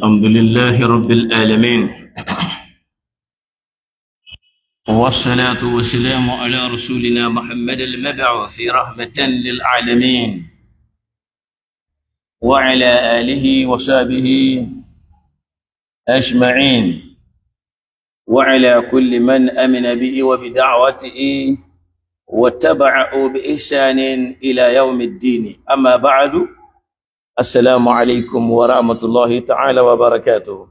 الحمد لله رب العالمين، والصلاة والسلام على رسولنا محمد المبعوث رحمة للعالمين، وعلى آله وصحبه أجمعين، وعلى كل من أمن به وبدعوته واتبعه بإحسان إلى يوم الدين. أما بعد، السلام عليكم ورحمة الله تعالى وبركاته.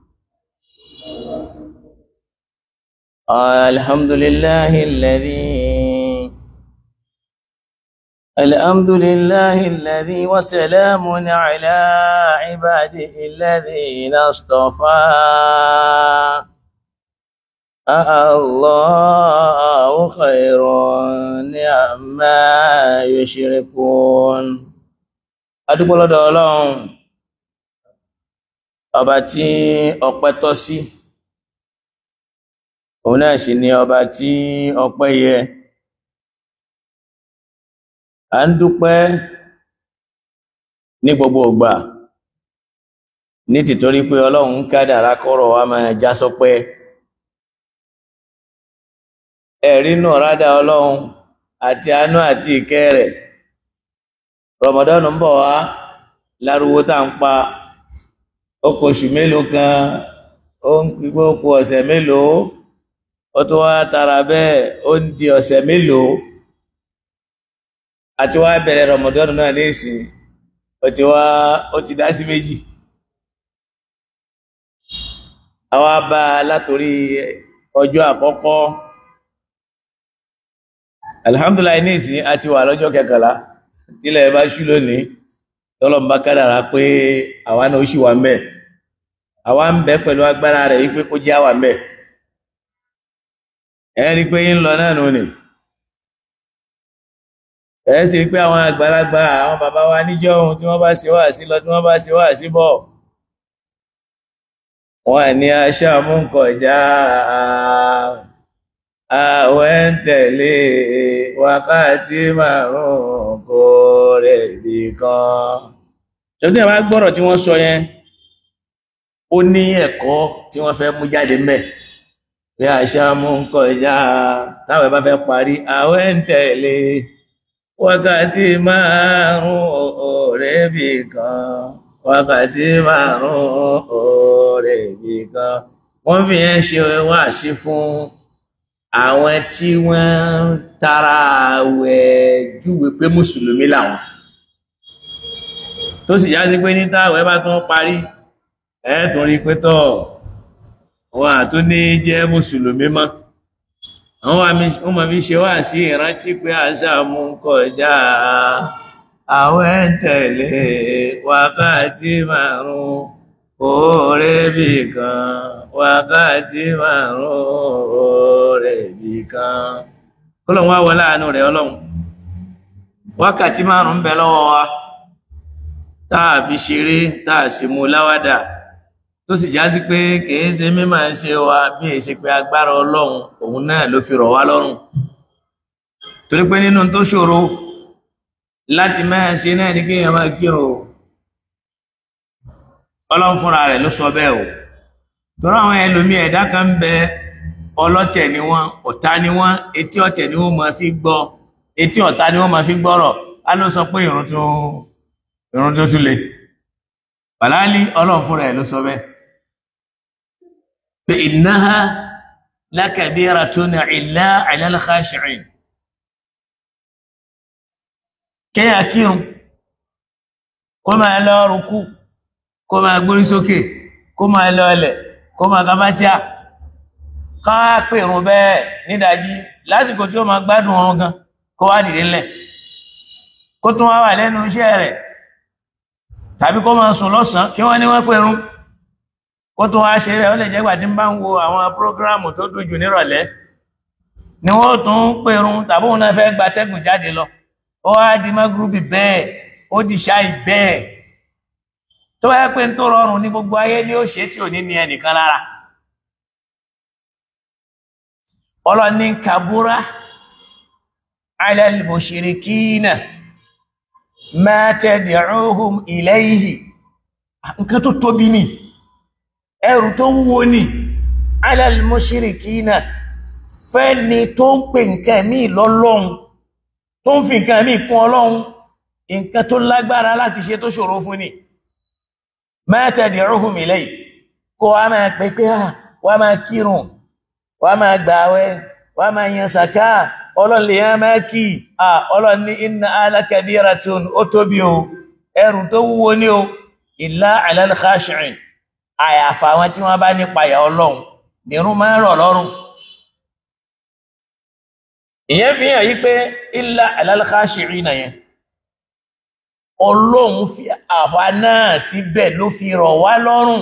الحمد لله الذي الحمد لله الذي وسلام على عباده الذين اصطفى. الله خير عما يشركون. Adúpẹ́ lọ́dọ̀ Ọlọ́run, ọba tí ọpẹ́ tọ́ sí, òun náà sì ni ọba tí ọpẹ́ yẹ. À ń dúpẹ́ ní gbogbo ìgbà ní tìtorí pé Ọlọ́run kádàrá kọ́rọ̀ wa máa já sọpẹ́. Ẹ̀rí náà rádà Ọlọ́run àti àánú àti ìkẹ́ rẹ̀. Ramadan ń bọ̀ wá lárúwó tá ń pa, ó kù oṣù mélòó kan, ó ń pípé ó kù ọ̀sẹ̀ mélòó, ó tún wá tara bẹ́ẹ̀ ó ń di ọ̀sẹ̀ mélòó. Àti wá bẹ̀rẹ̀ Ramadan náà ní ìsìn, ó ti wá ó ti dá sí méjì. Àwa bá a látòrí ọjọ́ àkọ́kọ́. Alhamdulillah, ní ìsìn a ti wà lọ́jọ́ kẹkànlá. Tílẹ̀ bá ṣú lónìí, tọ́lọ̀ ń bá kádàrá pé àwa náà ó ṣì wà ńbẹ̀. Àwa ń bẹ pẹ̀lú agbára rẹ̀ wípé kó jẹ́ àwa ńbẹ̀. Ẹ rí pé ń lọ náà nù ni. Ẹ sì rí pé àwọn àgbàlagbà, àwọn bàbá wa níjọ́ ohun tí wọ́n bá ṣe wá sí lọ, tí wọ́n bá ṣe wá sí bọ̀, wọ́n ní aṣáàmú kọjá, àwẹ̀ ń tẹ̀lé wákàtí márùn-ún kó rẹ̀ bí kan. Ṣé wọ́n gbọ́rọ̀ tí wọ́n sọ yẹn, ó ní ẹ̀kọ́ tí wọ́n fẹ́ mú jáde ńbẹ̀. Bí aṣáàmú kọjá, táwọn bá fẹ́ parí, àwẹ̀ ń tẹ̀lé wákàtí márùn-ún rẹ̀ bí kan, wákàtí márùn-ún rẹ̀ bí kan. Wọ́n fi yẹn ṣe wáàsí fún àwọn tí wọ́n tara àwẹ̀ júwe pé mùsùlùmí làwọn, tó sì já sí pé ní táwẹ̀ bá tún parí, ẹ tún rí pé tọ́ wọn àtún ní jẹ́ mùsùlùmí mọ́. Àwọn máa fi ṣe wá sí ìrántí pé àṣà mú kọjá, àwẹ̀ ń tẹ̀lé wákàtí márùn-ún oore bì kan, wákàtí márùn-ún oore bì kan. Kọ́lọ̀ wá wọlé àánú rẹ̀ Ọlọ́run. Wákàtí márùn-ún ń bẹ lọ́wọ́ wa táà fi ṣeré, táà sì mú láwádà, tó sì já sí pé kìí ṣe mímọ̀ ń ṣe wa bí è ṣe pé agbára Ọlọ́run òun náà ló fi rọ̀ wá lọ́rùn. Torí pé nínú tó ṣòro láti máa ṣe náà ní kéèyàn máa kírun. Ọlọ́run fúnra rẹ̀ ló sọ bẹ́ẹ̀ o. Torí àwọn ẹlòmí ẹ̀dá kan ń bẹ, ọlọ́tẹ̀ ni wọ́n, ọ̀tá ni wọ́n, etí ọ̀tẹ̀ ni wọ́n máa fi gbọ́, etí ọ̀tá ni wọ́n máa fi gbọ́rọ̀. Á ló sọ pé ìrun tó tún le. Bàlálí Ọlọ́run fúnra ẹ̀ ló sọ bẹ́ẹ̀. Pé innaha lakabiratun illa ala al-khashi'in. Kéèyàn kírun, kó máa lọ rúkú, kó máa gbórí sókè, kó máa lọ ọlẹ̀, kó máa ka Fátíà, ká pèrún bẹ́ẹ̀ nídàájí lásìkò tí ó máa gbádùn oorun gan, kó wá dìde ńlẹ̀, kó tún wá wà lẹ́nu iṣẹ́ rẹ̀, tàbí kó máa sùn lọ́sàn-án kí wọ́n ní wọ́n pèrún, kó tún wá ṣe rẹ̀. Ó lè jẹ́ ìgbà tí ń bá ń wo àwọn prógráàmù tó dùn jù nírọ̀lẹ́ ni wọ́n tún pèrún, tàbí òun náà fẹ́ gbatẹ́gùn jáde lọ, ó wá di mọ́gúrúbì bẹ́ẹ̀, ó di ṣáì bẹ́ẹ̀. Tó bá yẹ pé ń tó rọrùn ní gbogbo ayé ní ó ṣe tí ò ní ní ẹnìkan lára. Ọlọ́ni kabura ala al-mushrikina ma tad'uhum ilayhi. Nǹkan tó tóbi ni. Ẹrù tó wúwo ni alal mushrikina, fẹ́ni tó ń pè nǹkan míì lọ́lọ́run, tó ń fi nǹkan míì kún Ọlọ́run, nǹkan tó lágbára láti ṣe tó ṣòro fún ni. Ma tad'uhum ilayhi, kó wá máa pè pé wá máa kírun, wá máa gbààwẹ̀, wá máa yan sàká, Ọlọ́run lè yán máa kí. Ọlọ́run ní inna lakabiratun, ó tóbi o, ẹrù tó wúwo ní o, illa alal khashi'in, àyàfà àwọn tí wọ́n bá nípayà Ọlọ́run nírun máa ń rọ̀ lọ́rùn. Ìyẹn fi hàn yí pé illa alal khashi'in yẹn, Ọlọ́run fi àwa náà síbẹ̀ ló fi rọ̀ wá lọ́rùn.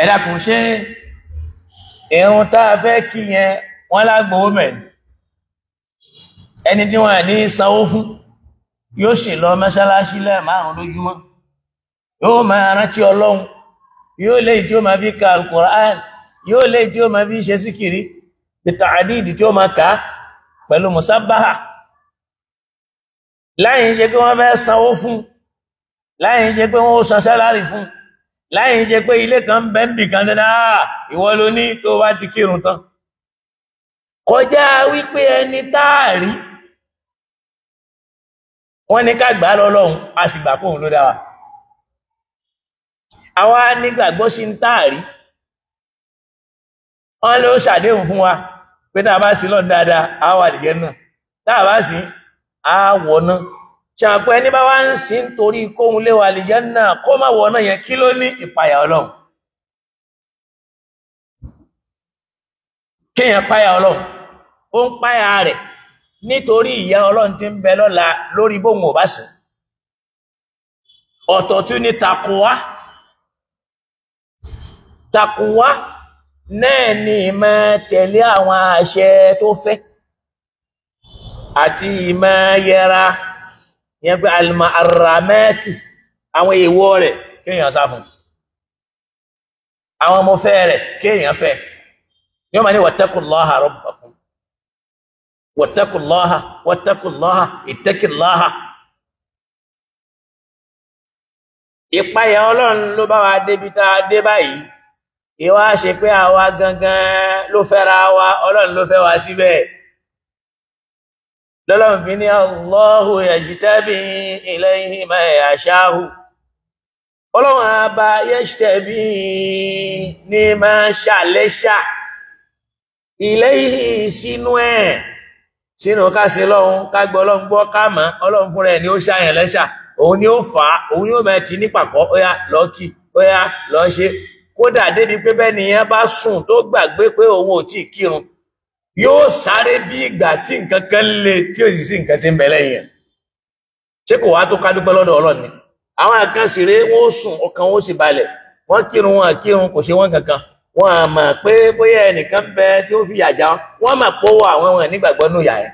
Ẹ dákun, ṣé ìrun tá a fẹ́ kí yẹn wọ́n lágbòó mẹ́? Ẹni tí wọ́n ní sanwó fún yóò sì lọ mọ́ṣáláṣí lẹ́ẹ̀márùn lójúmọ́, yóò máa rántí Ọlọ́run, yóò lè tí ó máa fi ka Al-Qur'an, yóò lè tí ó máa fi ṣe síkìrí bìtàdídì tí ó máa kà pẹ̀lú musábáhà, láyìn ṣe pé wọ́n fẹ́ sanwó fún, láyìn ṣe pé wọ́n ó san sálárì fún, láyìn ṣe pé ilé kan bẹ́ẹ̀bì kan dáadáa ìwọ ló ní tó bá ti kírun tán. Kọjá wípé ẹni táàrí wọ́n ní ká gbà lọ́lọ́run, a sì gbà kóhun ló dá wa. Àwa nígbàgbọ́ sí ń táàrí, wọ́n ló ṣàdéhùn fún wa pé tá a bá sí lọ́n dáadáa a wà lè jẹ́ náà, tá a bá sí a wọ̀ náà. Ṣàpẹ́ ẹni bá wá ń sin torí kóhun lé wà lè jẹ́ náà kó má wọ̀ náà yẹn, kí ló ní? Ìpayà Ọlọ́run. Kéèyàn páyà Ọlọ́run, ó ń páyà rẹ̀ nítorí ìyà Ọlọ́run tí ń bẹ lọ́la lórí bóhun ò bá sí. Ọ̀tọ̀ tún ní takuwa. Takuwa náà ni ìmọ̀ tẹ̀lé àwọn àṣẹ tó fẹ́ àti ìmọ̀ yẹra yẹn pé al-muharramati, àwọn èèwọ̀ rẹ̀ kéèyàn sá fún, àwọn ọmọ fẹ́ rẹ̀ kéèyàn fẹ́. Yóò máa ní wattaqullaha rabbakum, wattaqullaha, wattaqullaha, ittaqillaha. Ìpayà Ọlọ́run ló bá wa débi tá a dé báyìí. Ìwá ṣe pé àwa gangan ló fẹ́ra wa, Ọlọ́run ló fẹ́ wa síbẹ̀. Lọ́lọ́run fi ní Allahu yajtabi ilayhi man yasha'u. Ọlọ́run àbá yajtabi ní máa ṣàlẹ́ṣà ilayhi sínú ẹ̀, sínú ká sí lọ́hun, ká gbọ́ Ọlọ́run gbọ́, ká mọ̀ Ọlọ́run fúnra ẹ̀ ni ó ṣàyàn lẹ́ṣà, òun ni ó fà á, òun ni ó máa ti ní pàkọ́, ó yá lọ kí, ó yá lọ ṣe. Kódà débi pé bẹ́ẹ̀ nìyẹn bá sùn tó gbàgbé pé òun ò tí kírun, yóò sáré bí ìgbà tí nǹkan kan lè tí ò sì sí nǹkan tí ń bẹ lẹ́yìn ẹ̀. Ṣé kò wá tó ká dúpẹ́ lọ́dọ̀ Ọlọ́run ni? Àwọn kan sì rèé, wọ́n sùn ọkàn wọn ó sì balẹ̀, wọ́n kírun wọn kírun kò ṣe wọ́n kankan, wọ́n á mọ̀ pé bóyá ẹnìkan bẹ tí ó fi yà já wọ́n mọ̀ pọ́wọ́ àwọn wọn nígbàgbọ́ nù yà ẹ̀.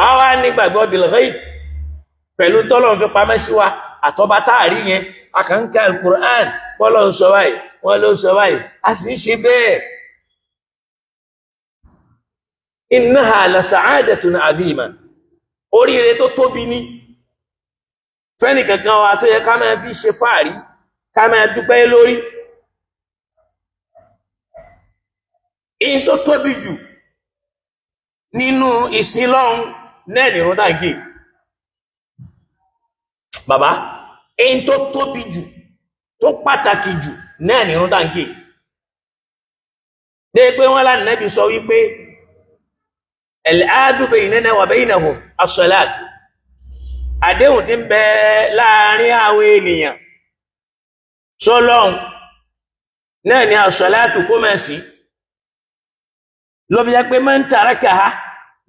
Àwa nígbàgbọ́ bil ghaib pẹ̀lú tọ́lọ́run fi pamẹ́ sí wa, àtọ́ba táàrí yẹn, a kàn ń ka Al-Qur'an, wọ́n ló ń sọ báyìí, wọ́n ló ń sọ báyìí, a sì ń ṣe bẹ́ẹ̀. Innaha la sa'adatun azima, oríire tó tóbi ní fẹ́nì kankan wa tó yẹ ká máa fi ṣe fáàrí, ká máa dúpẹ́ lórí. In tó tóbi jù nínú ìsìn lọ́hun náà nìrún dáǹkì. Bàbá, in tó tóbi jù, tó pàtàkì jù náà nìrún dáǹkì. Dé pé wọ́n lánàbí sọ wípé al-ahdu baynana wa baynahum as-salat, àdéhùn tí ń bẹ láàrin àwọn ènìyàn sọ́lọ́hun náà ni as-salatu kó mẹ́ sí. Ló fi jẹ́ pé man tarakaha,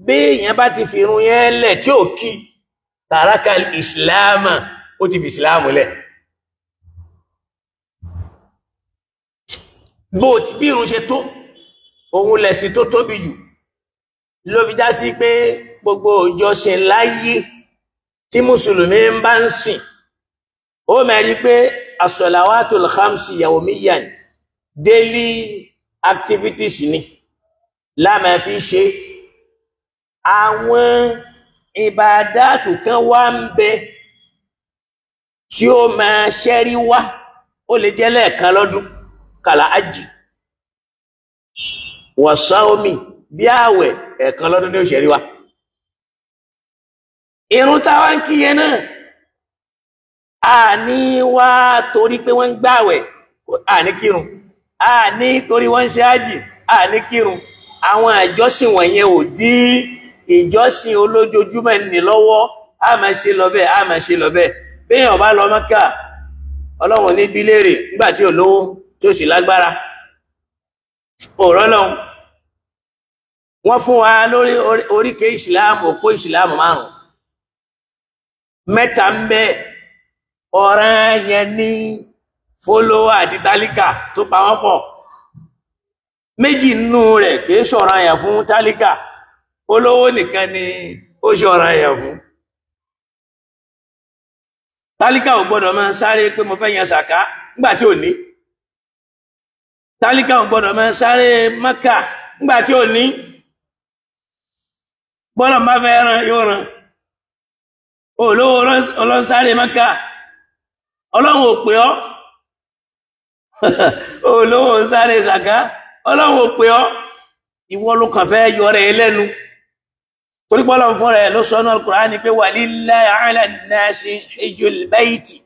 bí èèyàn bá ti fi irun yẹn lẹ̀ tí ò kí, taraka al-islam, ó ti fi ìsìláàmù lẹ̀. Bó ti bí irun ṣe tó, òun lẹ̀sìn tó tóbi jù. Ló fi já sí pé gbogbo ìjọsìn láyé tí mùsùlùmí ń bá ń sìn, ó mẹ́rí pé as-salawatul khamsi yawmiyan, daily activities ni láàmà fi ṣe. Àwọn ìbàdàtù kan wá ń bẹ tí ó máa ṣẹ́rí wá, Ó lè jẹ́ lẹ́ẹ̀kan lọ́dún, kàlà ájì wọ̀sáómì bí ààwẹ̀ ẹ̀ẹ̀kan lọ́dún ní òṣèré wa. Irun táwa ń kí yẹn náà, a ní wá torí pé wọ́n ń gbààwẹ̀ a ní kírun, a ní torí wọ́n ń ṣe ájì a ní kírun. Àwọn àjọsìn wọ̀nyẹn ò dí ìjọsìn olójoojúmọ́ ní lọ́wọ́, a máa ṣe lọ bẹ́ẹ̀, a máa ṣe lọ bẹ́ẹ̀. Béèyàn bá lọ Mẹ́kà, Ọlọ́run ní bí léèrè nígbà tí ò lówó tí ó sì lágbára. Òrọ́ lọ́hùn. Wọ́n fún wa lórí oríkèé ìsìláàmù, òpó ìsìláàmù márùn-ún. Mẹ́ta ń bẹ ọ̀ràn yẹn ní fólówó àti tálíkà tó pa wọ́n pọ̀. Méjì nínú rẹ̀ kìí ṣọ̀ràn yẹn fún tálíkà, olówó nìkan ni ó ṣọ̀ràn yẹn fún. Tálíkà ò gbọ́dọ̀ máa sáré pé mo fẹ́ yan sàká nígbà tí ò ní. Tálíkà ò gbọ́dọ̀ máa sáré Mákà nígbà tí ò ní. Bọ́lá bá fẹ́ ràn yóò ràn. Olówó ọlọ́sáré Mákà, Ọlọ́run ò pè ọ́. Olówó sáré sàká, Ọlọ́run ò pè ọ́. Ìwọ ló kàn fẹ́ yọ rẹ̀ lẹ́nu. Torí pé Ọlọ́run fúnra ẹ̀ ló sọ nínú Al-Qur'ani pé walillahi ala nnasi hijjul bayti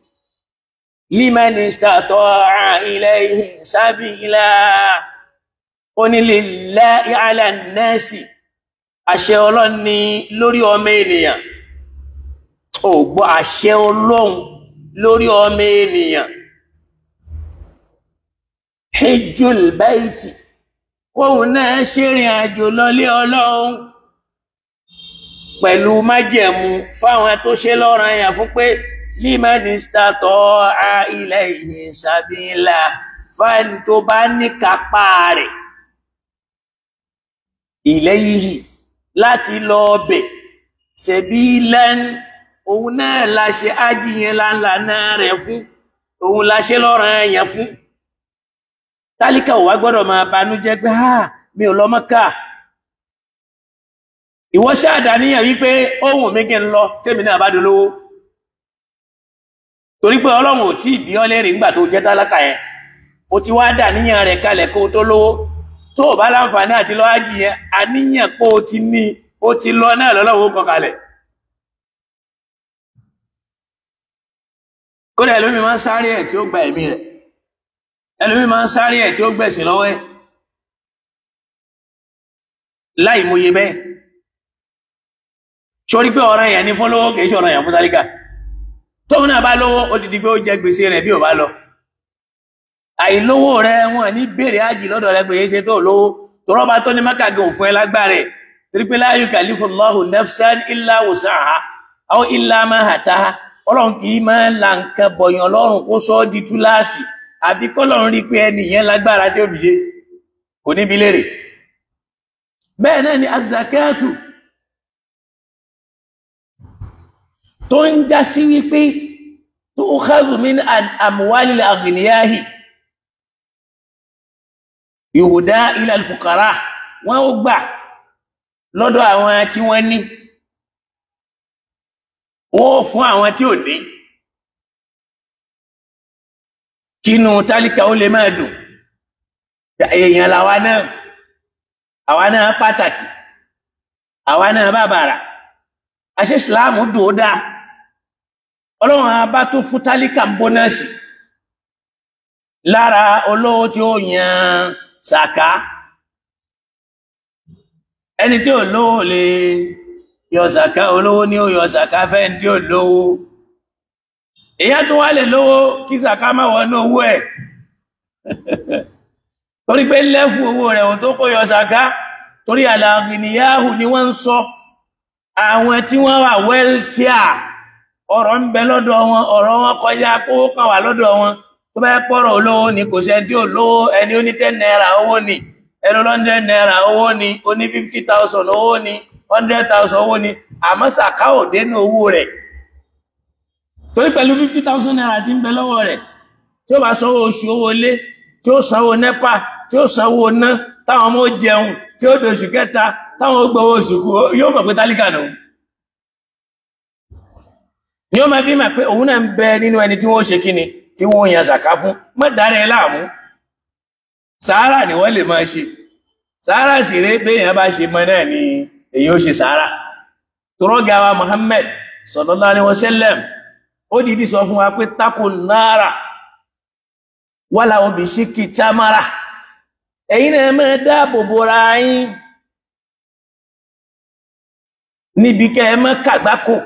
liman istata'a ilayhi sabila. Ó ní lillahi ala nnasi, àṣẹ Ọlọ́run ni lórí ọmọ ènìyàn. Ó gbọ́, àṣẹ Ọlọ́run lórí ọmọ ènìyàn. Hijjul bayti, kóhun náà ṣèrìn àjò lọlé Ọlọ́run pẹ̀lú májẹ̀mú fáwọn tó ṣe lọ́ranyàn fún pé liman istata'a ilayhi sabila, fáwọn tó bá ní kápá rẹ̀ ilayhi láti lọ ọbẹ̀ sabilan, òun náà la ṣe ájì yẹn láńlá rẹ̀ fún, òun la ṣe lọ́ranyàn fún. Tálíkà ò wá gbọ́dọ̀ máa banújẹ́ pé ha mi ò lọ Mọ́kà. Ìwọ ṣáàdà níyàn wípé ohun mi kí n lọ tèmi náà bá dolówó. Torí pé Ọlọ́run ò tí ì bí ọ́ léèrè nígbà tó jẹ́ tálákà yẹn. O ti wá dà níyàn rẹ̀ kalẹ̀ kó o tó lówó. Tó o bá láǹfààní àti lọ ájì yẹn, àníyàn pé o ti ní o ti lọ náà lọ́lọ́run ó kọ kalẹ̀. Kódà ẹlòmíì máa ń sáré ẹ̀ tí ó gba ẹ̀mí rẹ̀. Ẹlòmíì máa ń sáré ẹ̀ tí ó gbẹ̀sìn lọ́wọ́ ẹ̀. Láì mòye bẹ́ẹ̀. Sórí pé ọ̀ràn yẹn ní fún lówó kìí ṣe ọ̀ràn yẹn fún tálíkà. Tóun náà bá lówó, ó ti di pé ó jẹ gbèsè rẹ̀ bí ò bá lọ. Àìlówó rẹ̀ wọn ní béèrè ájì lọ́dọ̀ rẹ̀ pé ṣe tó lówó. Tọ́rọ́ bá tó ní Mákà gan òfin ẹ lágbára ẹ̀. Torí pé la yukallifullahu nafsan illa wus'aha aw illa ma ataha. Ọlọ́run kì í máa ń la nǹkan bọ̀yàn lọ́rùn kó sọ ọ́ di túláàsì. Àbí kọ́lọ́run rí pé ẹni yẹn lágbára tí ó fi ṣe. Kò níbi léèrè. Bẹ́ẹ̀ náà ni azakatu tó ń já sí wípé tu'khadhu min amwalil aghniyahi yuhda ila al-fuqara, wọ́n ó gbà lọ́dọ̀ àwọn tí wọ́n ní, wọ́n ó fún àwọn tí ò ní, kínú tálíkà ó lè máa dùn. Èèyàn làwa náà, àwa náà pàtàkì, àwa náà bàbàrà. Àṣẹ ìsìláàmù dùn ó dáa. Ọlọ́run a bá tún fún tálíkà ń bónọ́ọ̀sì lára olówó tí ó yan sàká. Ẹni tí ò lówó lè yọ sàká, olówó ní ó yọ sàká fẹ́ni tí ò lówó. Èyí tún wá lè lówó kí sàká má wọnú owó ẹ̀. Torí pé lẹ́fù owó rẹ̀ òun tó kó yọ sàká, torí àlàáfíníyáhù ni wọ́n ń sọ. Àwọn tí wọ́n wà wẹ́ltíà, ọ̀rọ̀ ń bẹ lọ́dọ̀ wọn, ọ̀rọ̀ wọn kọjá kówó kan wà lọ́dọ̀ wọn. Tó bá pọ̀rọ̀ olówó ni, kò sẹ́ni tí ò lówó. Ẹni ó ní 10 naira owó ni, ẹni 100 naira owó ni, ó ní 50,000 owó ni, 100,000 owó ni. Àmọ́ sàká ò dénú owó rẹ̀. Torí pẹ̀lú 50,000 naira tí ń bẹ lọ́wọ́ rẹ̀, tí ó bá sanwó oṣù owó ilé, tí ó sanwó NEPA, tí ó sanwó ná, táwọn ọmọ ó jẹun, tí ó dòṣù kẹta, táwọn ó gbowó oṣù kú, yóò mọ̀ pé tálíkà nù. Ni ó máa fi mọ̀ pé òun náà ń bẹ nínú ẹni tí wọ́n ṣe kíni, tí wọ́n yan zàká fún. Má dára ẹ láàmú, sàárà ni wọ́n lè máa ṣe. Sàárà sì rẹ béèyàn bá ṣe mọ náà ni èyí ó ṣe sàárà. Tòrọ́gà wa Muhammad sallallahu alaihi wasallam ó dìídì sọ fún wa pé tako náírà wàlà òbí ṣíkì tamara, ẹ̀yin náà máa dáàbò bora yín níbi kẹ́ ẹ má kàgbákò,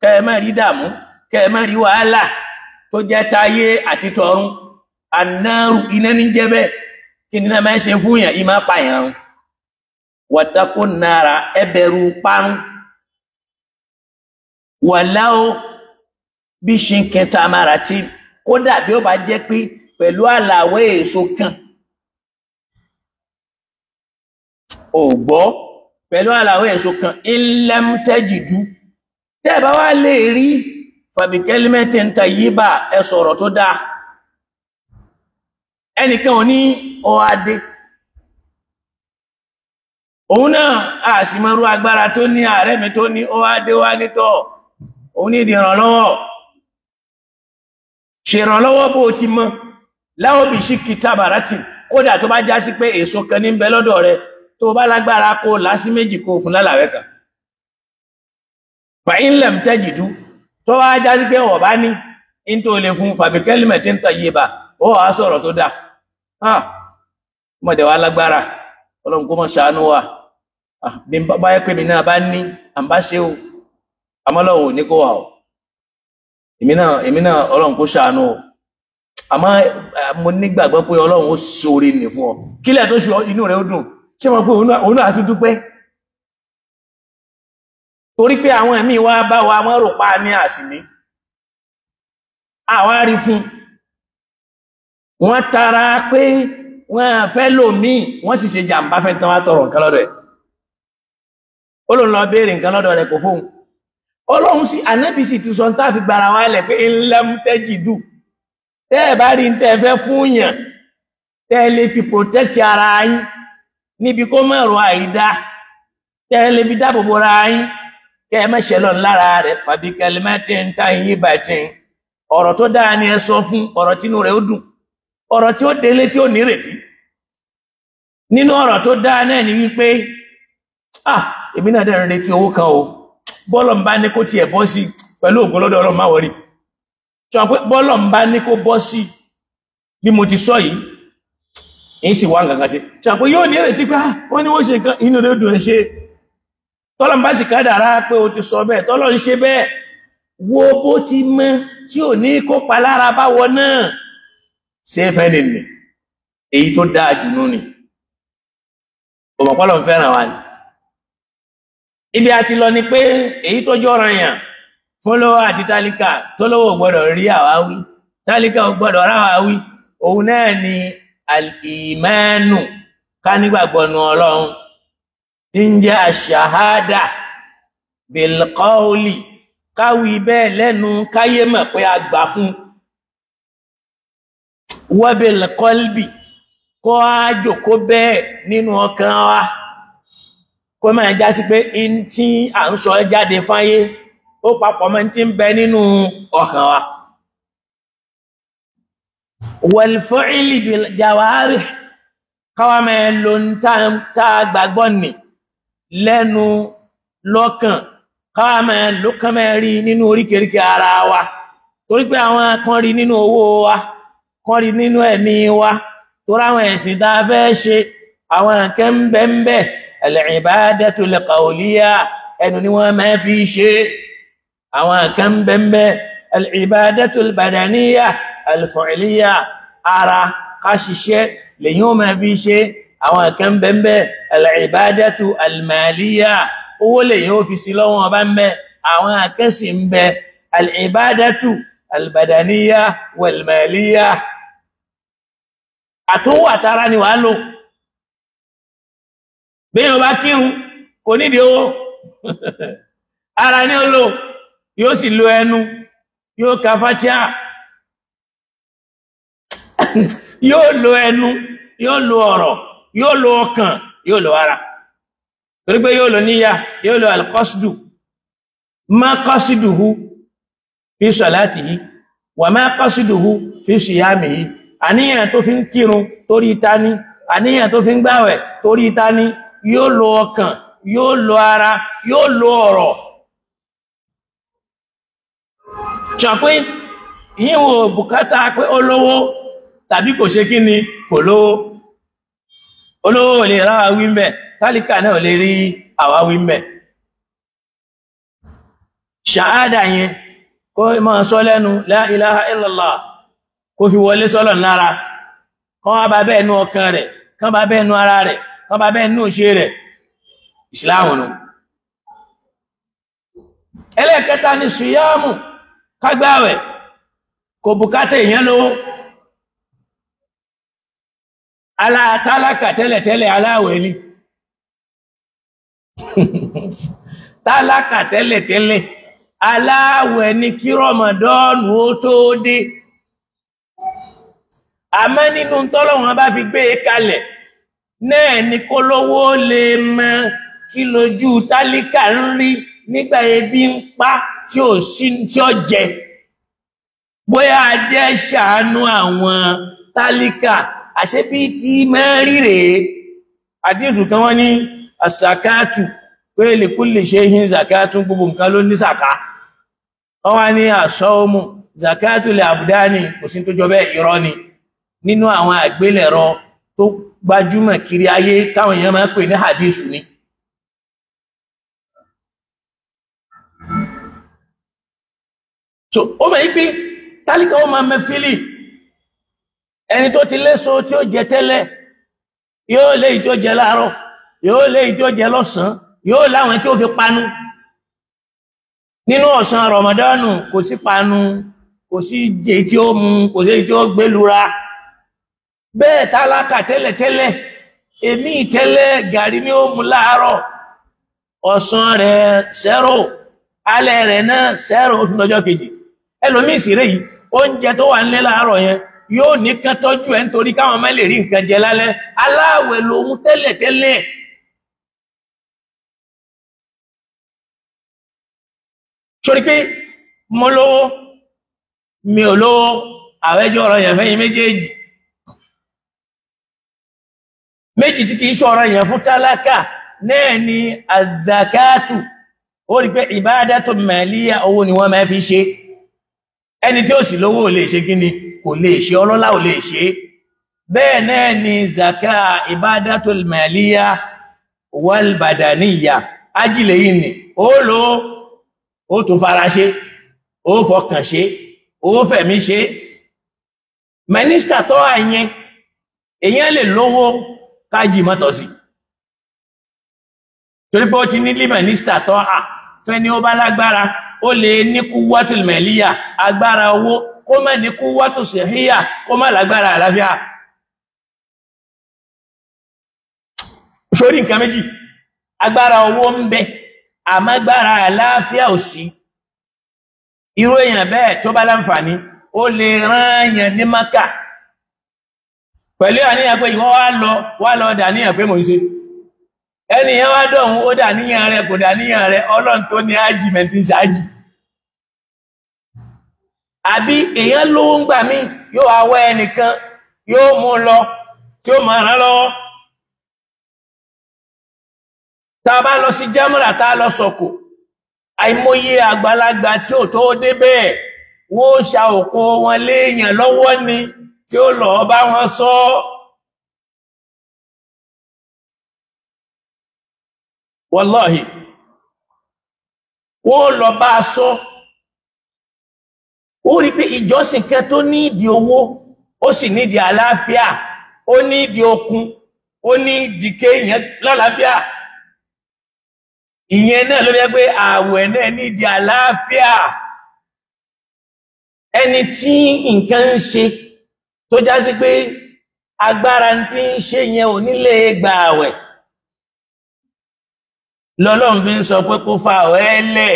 kẹ́ ẹ má rí dààmú, kẹ́ ẹ má rí wàhálà tó jẹ́ táyé àti tọ̀run. Ànáàrù iná ní jẹ́ bẹ́ẹ̀. Kí ni náà máa ṣe fún yàn? Ìmá pààyàn. Wàtàkó náírà, ẹ bẹ̀rù parun. Wàláwó bí ṣínkì tamara tí kódà bí ó bá jẹ́ pé pẹ̀lú àlàwé èso kan, ò gbọ́, pẹ̀lú àlàwé èso kan, ilẹ̀mtẹ́jìdú tẹ́ bá wá lè rí fàbíkẹ́límẹ́tì ń ta yíbà, ẹ sọ̀rọ̀ tó dáa. Ẹnìkan ò ní ọ̀adé, òun náà a sì mọ́rú agbára tó ní, ààrẹ mi tó ní ọ̀adé wá nítọ̀, òun ní ìdìrànlọ́wọ́, ṣèrànlọ́wọ́ bó ti mọ́ láwọ́ bí sí kìtàbàrátì. Kódà tó bá já sí pé èso kan ní ń bẹ lọ́dọ̀ rẹ, tó bá lágbára kó lásí méjì kó fún lálàwẹ́ kan. Fàyín lẹ̀m tẹ́jìdú, tó wá já sí pé wọ̀ bá ní in tó lè fún fàbíkẹ́lìmẹ̀ tí ń tà yé bà, ó wà sọ̀rọ̀ tó dáa. Mọ̀dẹ̀ wá lágbára, Ọlọ́run kó mọ̀ ṣàánú wa. Bí bá yẹ pé mi náà bá ní àǹbá ṣe o, àmọ́ Ọlọ́run ò ní kó wà o. Èmi náà Ọlọ́run kó ṣàánú o. Àmọ́ mo nígbàgbọ́ pé Ọlọ́run ó ṣoore nì fún ọ. Kílẹ̀ tó ṣe inú rẹ̀ ó dùn. Ṣé mo pé òun náà tún dúpẹ́? Torí pé àwọn ẹ̀mí wa bá wa wọ́n rò pa ní àsìní. Àwa rí fún. Wọ́n tara pé wọ́n fẹ́ lòmíì, wọ́n sì ṣe jàǹbá fẹ́ tán wá tọrọ nǹkan lọ́dọ̀ ẹ̀. Ó lòun lọ béèrè nǹkan lọ́dọ̀ rẹ̀ kò fóun. Ọlọ́run sí ànábì sì ti sọ ń tá fi gbara wa lẹ̀ pé ńlẹ́mtẹ́jìdù. Tẹ́ ẹ̀ bá rí ń tẹ́ ẹ fẹ́ fún yàn, tẹ́ ẹ lè fi protect ara yín níbi kó má rọ àìdá, tẹ́ ẹ lè fi dáàbò bo ara yín, kẹ́ ẹ má ṣe lọ lára rẹ̀. Fàbí kẹlẹ́mẹ́tì ń ta yín bàtì. Ọ̀rọ̀ tó dáa ni ẹ sọ fún, ọ̀rọ̀ tínú rẹ̀ ó dùn, ọ̀rọ̀ tí ó délé tí ó nírètí. Nínú ọ̀rọ̀ tó dáa náà ni wípé, ah, èmi náà dẹ̀ ń retí owó kan o, bọ́lọ̀ ń bá ní kó tiẹ̀ bọ́ sí pẹ̀lú ògo lọ́dọ̀ Ọlọ́run, má wọrí. Sọ pé bọ́lọ̀ ń bá ní kó bọ́ sí bí mo ti sọ yìí, èyí sì wá nǹkan kan ṣe. Sọ pé yóò ní ìrètí pé wọ́n ní wọ́n ṣe nǹkan, inú rẹ̀ dùn ẹ ṣe. Tọ́lọ̀ ń bá sì kádàrá pé o ti sọ bẹ́ẹ̀, tọ́lọ̀ ń ṣe bẹ́ẹ̀, wo bó ti mọ́ tí ò ní kópa lára báwọ náà. Ṣé fẹ́ lè nì èyí tó dáa jù nú ni. Òmọ̀pọ́lọ̀ ń fẹ́ràn wa ni. Ibi a ti lọ ni pé èyí tó jọ́ràn yàn fún lówó àti tálíkà, tó lówó ò gbọ́dọ̀ rí àwáwí, tálíkà ò gbọ́dọ̀ ráwáwí, òun náà ni al-ìmánu, ká nígbàgbọ́ nu Ọlọ́run tí ń jẹ́ àṣàhádà bil-qawli, káwí bẹ́ẹ̀ lẹ́nu káyé mọ̀ pé a gbà fún, wa bil-qalbi, kó á jòkó bẹ́ẹ̀ nínú ọkàn wa, kó máa já sí pé in tí à ń sọ jáde fáyé ó papọ̀ mọ́ tí ń bẹ nínú ọkàn wa. Wal-fi'li bil-jawarih, káwa máa lo ń tá a gbàgbọ́ nì lẹ́nu lọ́kàn, káwa máa ló kán máa rí nínú oríkèéríkèé ara wa, torí pé àwọn kan rí nínú owó wa, kan rí nínú ẹ̀mí wa, torí àwọn ẹ̀sìn tá a fẹ́ ṣe, àwọn nǹkan ń bẹ ń bẹ. Al-ibadatu al-qawliya, ẹnu ni wọ́n máa fi ṣe. Àwọn kan bẹ̀m̀bẹ̀ al-ibadatu al-badaniya al-fi'liya, ara ká ṣiṣẹ́ lèyìn ó máa fi ṣe. Àwọn kan bẹ̀m̀bẹ̀ al-ibadatu al-maliya, owó lèyìn ó fi sí lọ́wọ́ ọba ń bẹ. Àwọn kan sì ń bẹ al-ibadatu al-badaniya wal-maliya, àtúwò àtara ni wàá lò. Bí yóò bá kírun kò nídìí owó, ara ní ó lò, yóò sì lo ẹnu, yóò ka fatia, yóò lo ẹnu, yóò lo ọ̀rọ̀, yóò lo ọkàn, yóò lo ara, torí pé yóò lo níyà, yóò lo alqasdu, ma qasduhu fi salatihi wa ma qasduhu fi siyamihi, àníyàn tó fi ń kírun torí tani, àníyàn tó fi ń gbàwẹ̀ torí tani, yóò lo ọkàn, yóò lo ara, yóò lo ọ̀rọ̀. Ṣàpé ìyíwò bùkátà pé ó lówó tàbí kò ṣe kí ni kò lówó. Olówó ò lè ráwà wí mẹ́, tálíkà náà ò lè rí àwa wí mẹ́. Ṣàádà yẹn kó máa sọ lẹ́nu la ilaha illallah, kó fi wọlé sọ́lọ̀ lára, kán wá bá bẹ́ẹ̀ nú ọkàn rẹ̀, kán bá bẹ́ẹ̀ nú ara rẹ̀, kán bá bẹ́ẹ̀ nú ṣe rẹ̀. Ìsìláàmù nù. Ẹlẹ́ẹ̀kẹta ni ṣìyámù, kágbàwẹ̀, kò bùkátà èèyàn lówó. Alátálákà tẹ́lẹ̀tẹ́lẹ̀ aláwẹ̀ ni. Tálákà tẹ́lẹ̀tẹ́lẹ̀ aláwẹ̀ ni kí Rọmọdọ́ọ̀nù ó tó dé. Àmọ́ nínú tọ́lọ́wọ́n bá fi gbé e kalẹ̀ náà ni kó lówó lè mọ kí lójú tálíkà ń rí nígbà ebi ń pa tí ò sí tí ó jẹ. Bóyá a jẹ́ ṣàánú àwọn tálíkà, àṣẹ bí tí mẹ́rí rèé. Àdísù kan wọ́n ní àsàkátù, pé lè kú lè ṣe yín zakátù, gbogbo nǹkan ló ní sàká. Wọ́n wá ní àṣọ́ọ̀mù zakátù lè àbúdá ní, kò sí tó jọ bẹ́ẹ̀, irọ́ ni. Nínú àwọn àgbélẹ̀rọ tó gbajúmọ̀ kiri ayé táwọn èèyàn máa ń pè ní hadísù ni. So ó mọ̀ yí pé tálíkà ó máa mẹ́fílì, ẹni tó ti léso tí ó jẹ tẹ́lẹ̀ yóò léyìí tí ó jẹ láàárọ̀, yóò léyìí tí ó jẹ lọ́sàn-án, yóò láwọn tí ó fi panu. Nínú ọ̀sán Rọmọdánù kò sí panu, kò sí jẹ tí ó mu, kò sí tí ó gbélura. Bẹ́ẹ̀ tálákà tẹ́lẹ̀tẹ́lẹ̀, èmi tẹ́lẹ̀ gàrí ni ó mu láàárọ̀, ọ̀sán rẹ̀ sẹ́rò, alẹ́ rẹ̀ náà sẹ́rò, ó fi lọ́jọ́ kejì. Ẹlòmíì sì rẹ̀ yìí, oúnjẹ tó wà nílé láàárọ̀ yẹn yóò ní kán tọ́jú ẹ̀ nítorí káwọn má lè rí nǹkan jẹ lálẹ́. Aláwẹ̀ lòun tẹ́lẹ̀tẹ́lẹ̀. Sórí pé mo lówó, mi ò lówó, àwẹ́jọ́ ọ̀rọ̀ yẹn fẹ́yìn méjèèjì. Méjì tí kìí ṣọ̀rọ̀ yẹn fún tálákà náà ni azakatu. Ó rí pé ìbádàtu màlíyà, owó ni wọ́n máa fi ṣe. Ẹni tí ó sì lówó ò lè ṣe kí ni, kò lè ṣe, ọlọ́lá ò lè ṣe. Bẹ́ẹ̀ náà ni zaka ìbádàtu màlíyà wal badaniya, ajílẹ̀ yìí ni ó lò ó, tún fara ṣe, ó fọkàn ṣe, ó fẹ̀mí ṣe. Mínísítà tó àyẹn, èyàn lè lówó kájì mọ́tọ̀ sí, torí pé ó ti ní mínísítà tó à fẹ́ ní ó bá lágbára, ó lè ní kúwọ́tù mẹ̀líyà, agbára owó, kó má ní kúwọ́tù sẹ̀híyà, kó má lágbára àlàáfíà. Sórí nǹkan méjì, agbára owó ń bẹ, àmágbára àlàáfíà ò sí. Irú èèyàn bẹ́ẹ̀ tó bá láǹfààní, ó lè rán èèyàn ní Mákà pẹ̀lú àníyàn pé ìwọ wá lọ dàníyàn pé mò ń ṣe. Ẹni yẹn wá dọ̀hún, ó dàníyàn rẹ̀, kò dàníyàn rẹ̀, Ọlọ́run tó ní ájì mẹ́tí ṣáájì. Àbí èèyàn lówó ń gbà mí, yóò wá wá ẹnìkan, yóò mú lọ tí ó máa rán lọ́wọ́. Tá a bá lọ sí jámúrà, tá a lọ sọ̀kò, àìmọye àgbàlagbà tí ò tó dé bẹ́ẹ̀, wọ́n ṣa òkò wọn léèyàn lọ́wọ́ ni tí ó lọ bá wọn sọ. Wàláhì, wọ́n lọ bá a sọ. Ó rí pé ìjọsìn kan tó nídìí owó, ó sì nídìí àlàáfíà, ó nídìí okun, ó nídìí kéèyàn lálàáfíà. Ìyẹn náà ló yẹ pé ààwẹ̀ náà nídìí àlàáfíà. Ẹni tí nǹkan ń ṣe tó já sí pé agbára tí ń ṣe yẹn ò nílé gba àwẹ̀, lọ́lọ́run fi ń sọ pé kó fa àwẹ̀ lẹ̀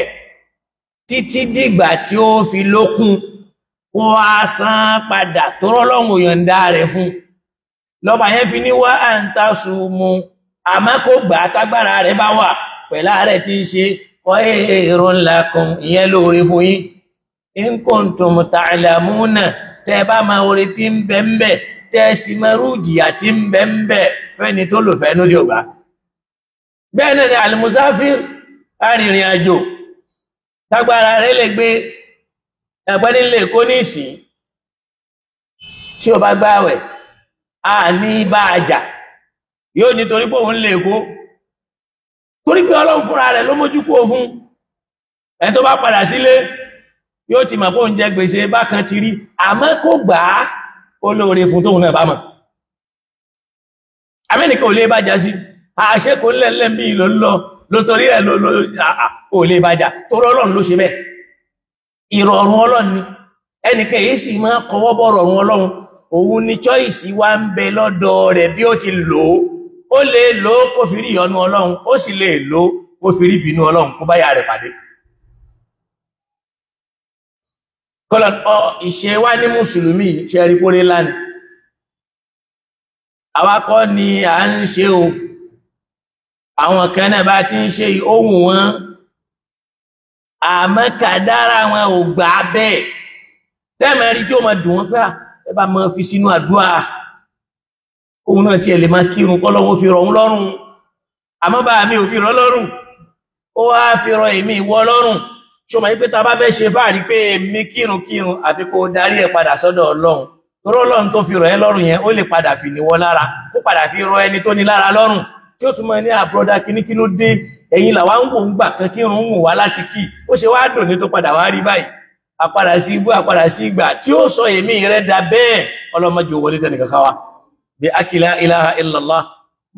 títí dìgbà tí ó fi lókun, kó a san padà, tó rọ́lọ́run ò yọ̀ǹda rẹ̀ fún. Lọ́ba yẹn fi ní wá à ń ta sùnmù, àmọ́ kó gbà á tágbára rẹ̀ bá wà pẹ̀lú àárẹ̀ tí ń ṣe, kọ́ èrò ńlá kan, ìyẹn lóore fún yín. In kuntum ta'lamuna, Tẹ́ bá máa oore tí ń bẹ ń bẹ, tẹ́ sì máa rú ìjìyà tí ń bẹ ń bẹ fẹ́ni tó lò fẹ́nu tí ò gbà. Bẹ́ẹ̀ náà ni alimusafir, arìnrìn àjò tágbára rẹ̀ lè gbé ẹgbẹ́ nílé kó ní ìsìn tí ó bá gbààwẹ̀ a ní bá a jà, yóò nítorí pé òun lè kó, torí pé Ọlọ́run fúnra rẹ̀ ló mójú kó fún ẹni tó bá padà sílé yóò ti mọ̀ pé òun jẹ gbèsè bákan ti rí, àmọ́ kó gbà á ó lóore fún tóun náà bá mọ̀. Amẹ́nìkan ò lè bá jà sí àṣẹ kò ń lẹ́lẹ́ bí ló ń lọ lótorí ẹ̀ ò lè bá jà, torí Ọlọ́run ló ṣe bẹ́ẹ̀. Ìrọ̀rùn Ọlọ́run ni ẹnìkan èyí sì máa kọwọ́ bọ̀rọ̀ ọ̀run Ọlọ́run. Òun ni choice wa ń bẹ lọ́dọ̀ rẹ̀ bí ó ti lò ó. Ó lè lò ó kó fi rí ìyọ́nú Ọlọ́run, ó sì lè lò ó kó fi rí ìbínú Ọlọ́run kó bá yà rẹ̀ pàdé. Kọ́lọ̀ ọ ìṣe wa ní mùsùlùmí ṣe rí kórè lánàá. Àwa kọ́ ni à ń ṣe o, àwọn kan náà bá ti ń ṣe ohun wọn, àmọ́ kàdára wọn ò gbà bẹ́ẹ̀. Tẹ́ẹ̀mẹ́ rí tí ó máa dùn wọ́n pé ẹ bá máa fi sínú àdúrà, òun náà tiẹ̀ lè máa kírun kọ́lọ́hún fi rọ̀ òun lọ́rùn, àmọ́ bá mi ò fi rọ̀ lọ́rùn, ó wá fi rọ̀ èmi ìwọ lọ́rùn. Ṣó mọ̀ pé tá a bá fẹ́ ṣe fáàrí pé èmi kírun kírun, àfi kó darí ẹ̀ padà sọ́dọ̀ Ọlọ́run, torí Ọlọ́run tó fi rọ̀ ẹ́ lọ́rùn yẹn ó lè padà fi níwọ́ lára, kó padà fi rọ̀ ẹni tó ní lára lọ́rùn, tí ó tún mọ ní àbúrọ́dá kíní kí ló dé, ẹ̀yin làwa ń wò ń gbà kan tí irun ń wò wá láti kí, ó ṣe wá dùn ní tó padà wá rí báyìí. Àpadà sí ibú, àpadà sí ìgbà tí ó sọ èmi rẹ̀ da bẹ́ẹ̀. Ọlọ́mọdé wọlé tẹnìkan káwa bí akila ilaha illallah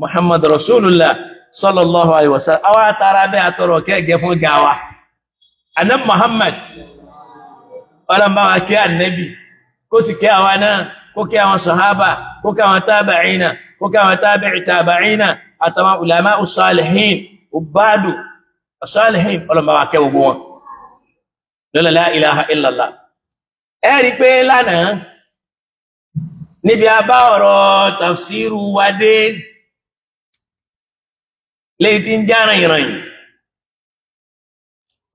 muhammad rasulullah sallallahu alaihi wasallam. Àwa tara bẹ́ẹ̀ àtọrọ kẹ́gẹ́ fún gawa anab muhammad, ọlọ́mọba kí ànábì kó sì kí àwa náà, kó kí àwọn sahaba, kó kí àwọn tábàcínà, kó kí àwọn tábìcì tábàcínà, àtàwọn ulama usalihin ubadu usalihin, ọlọ́mọba kẹ́ gbogbo wọn lọ́la la ilaha illallah. Ẹ rí pé lánàá níbi a bá ọ̀rọ̀ tafsiru wa dé léyìí tí ń já rìnrìn,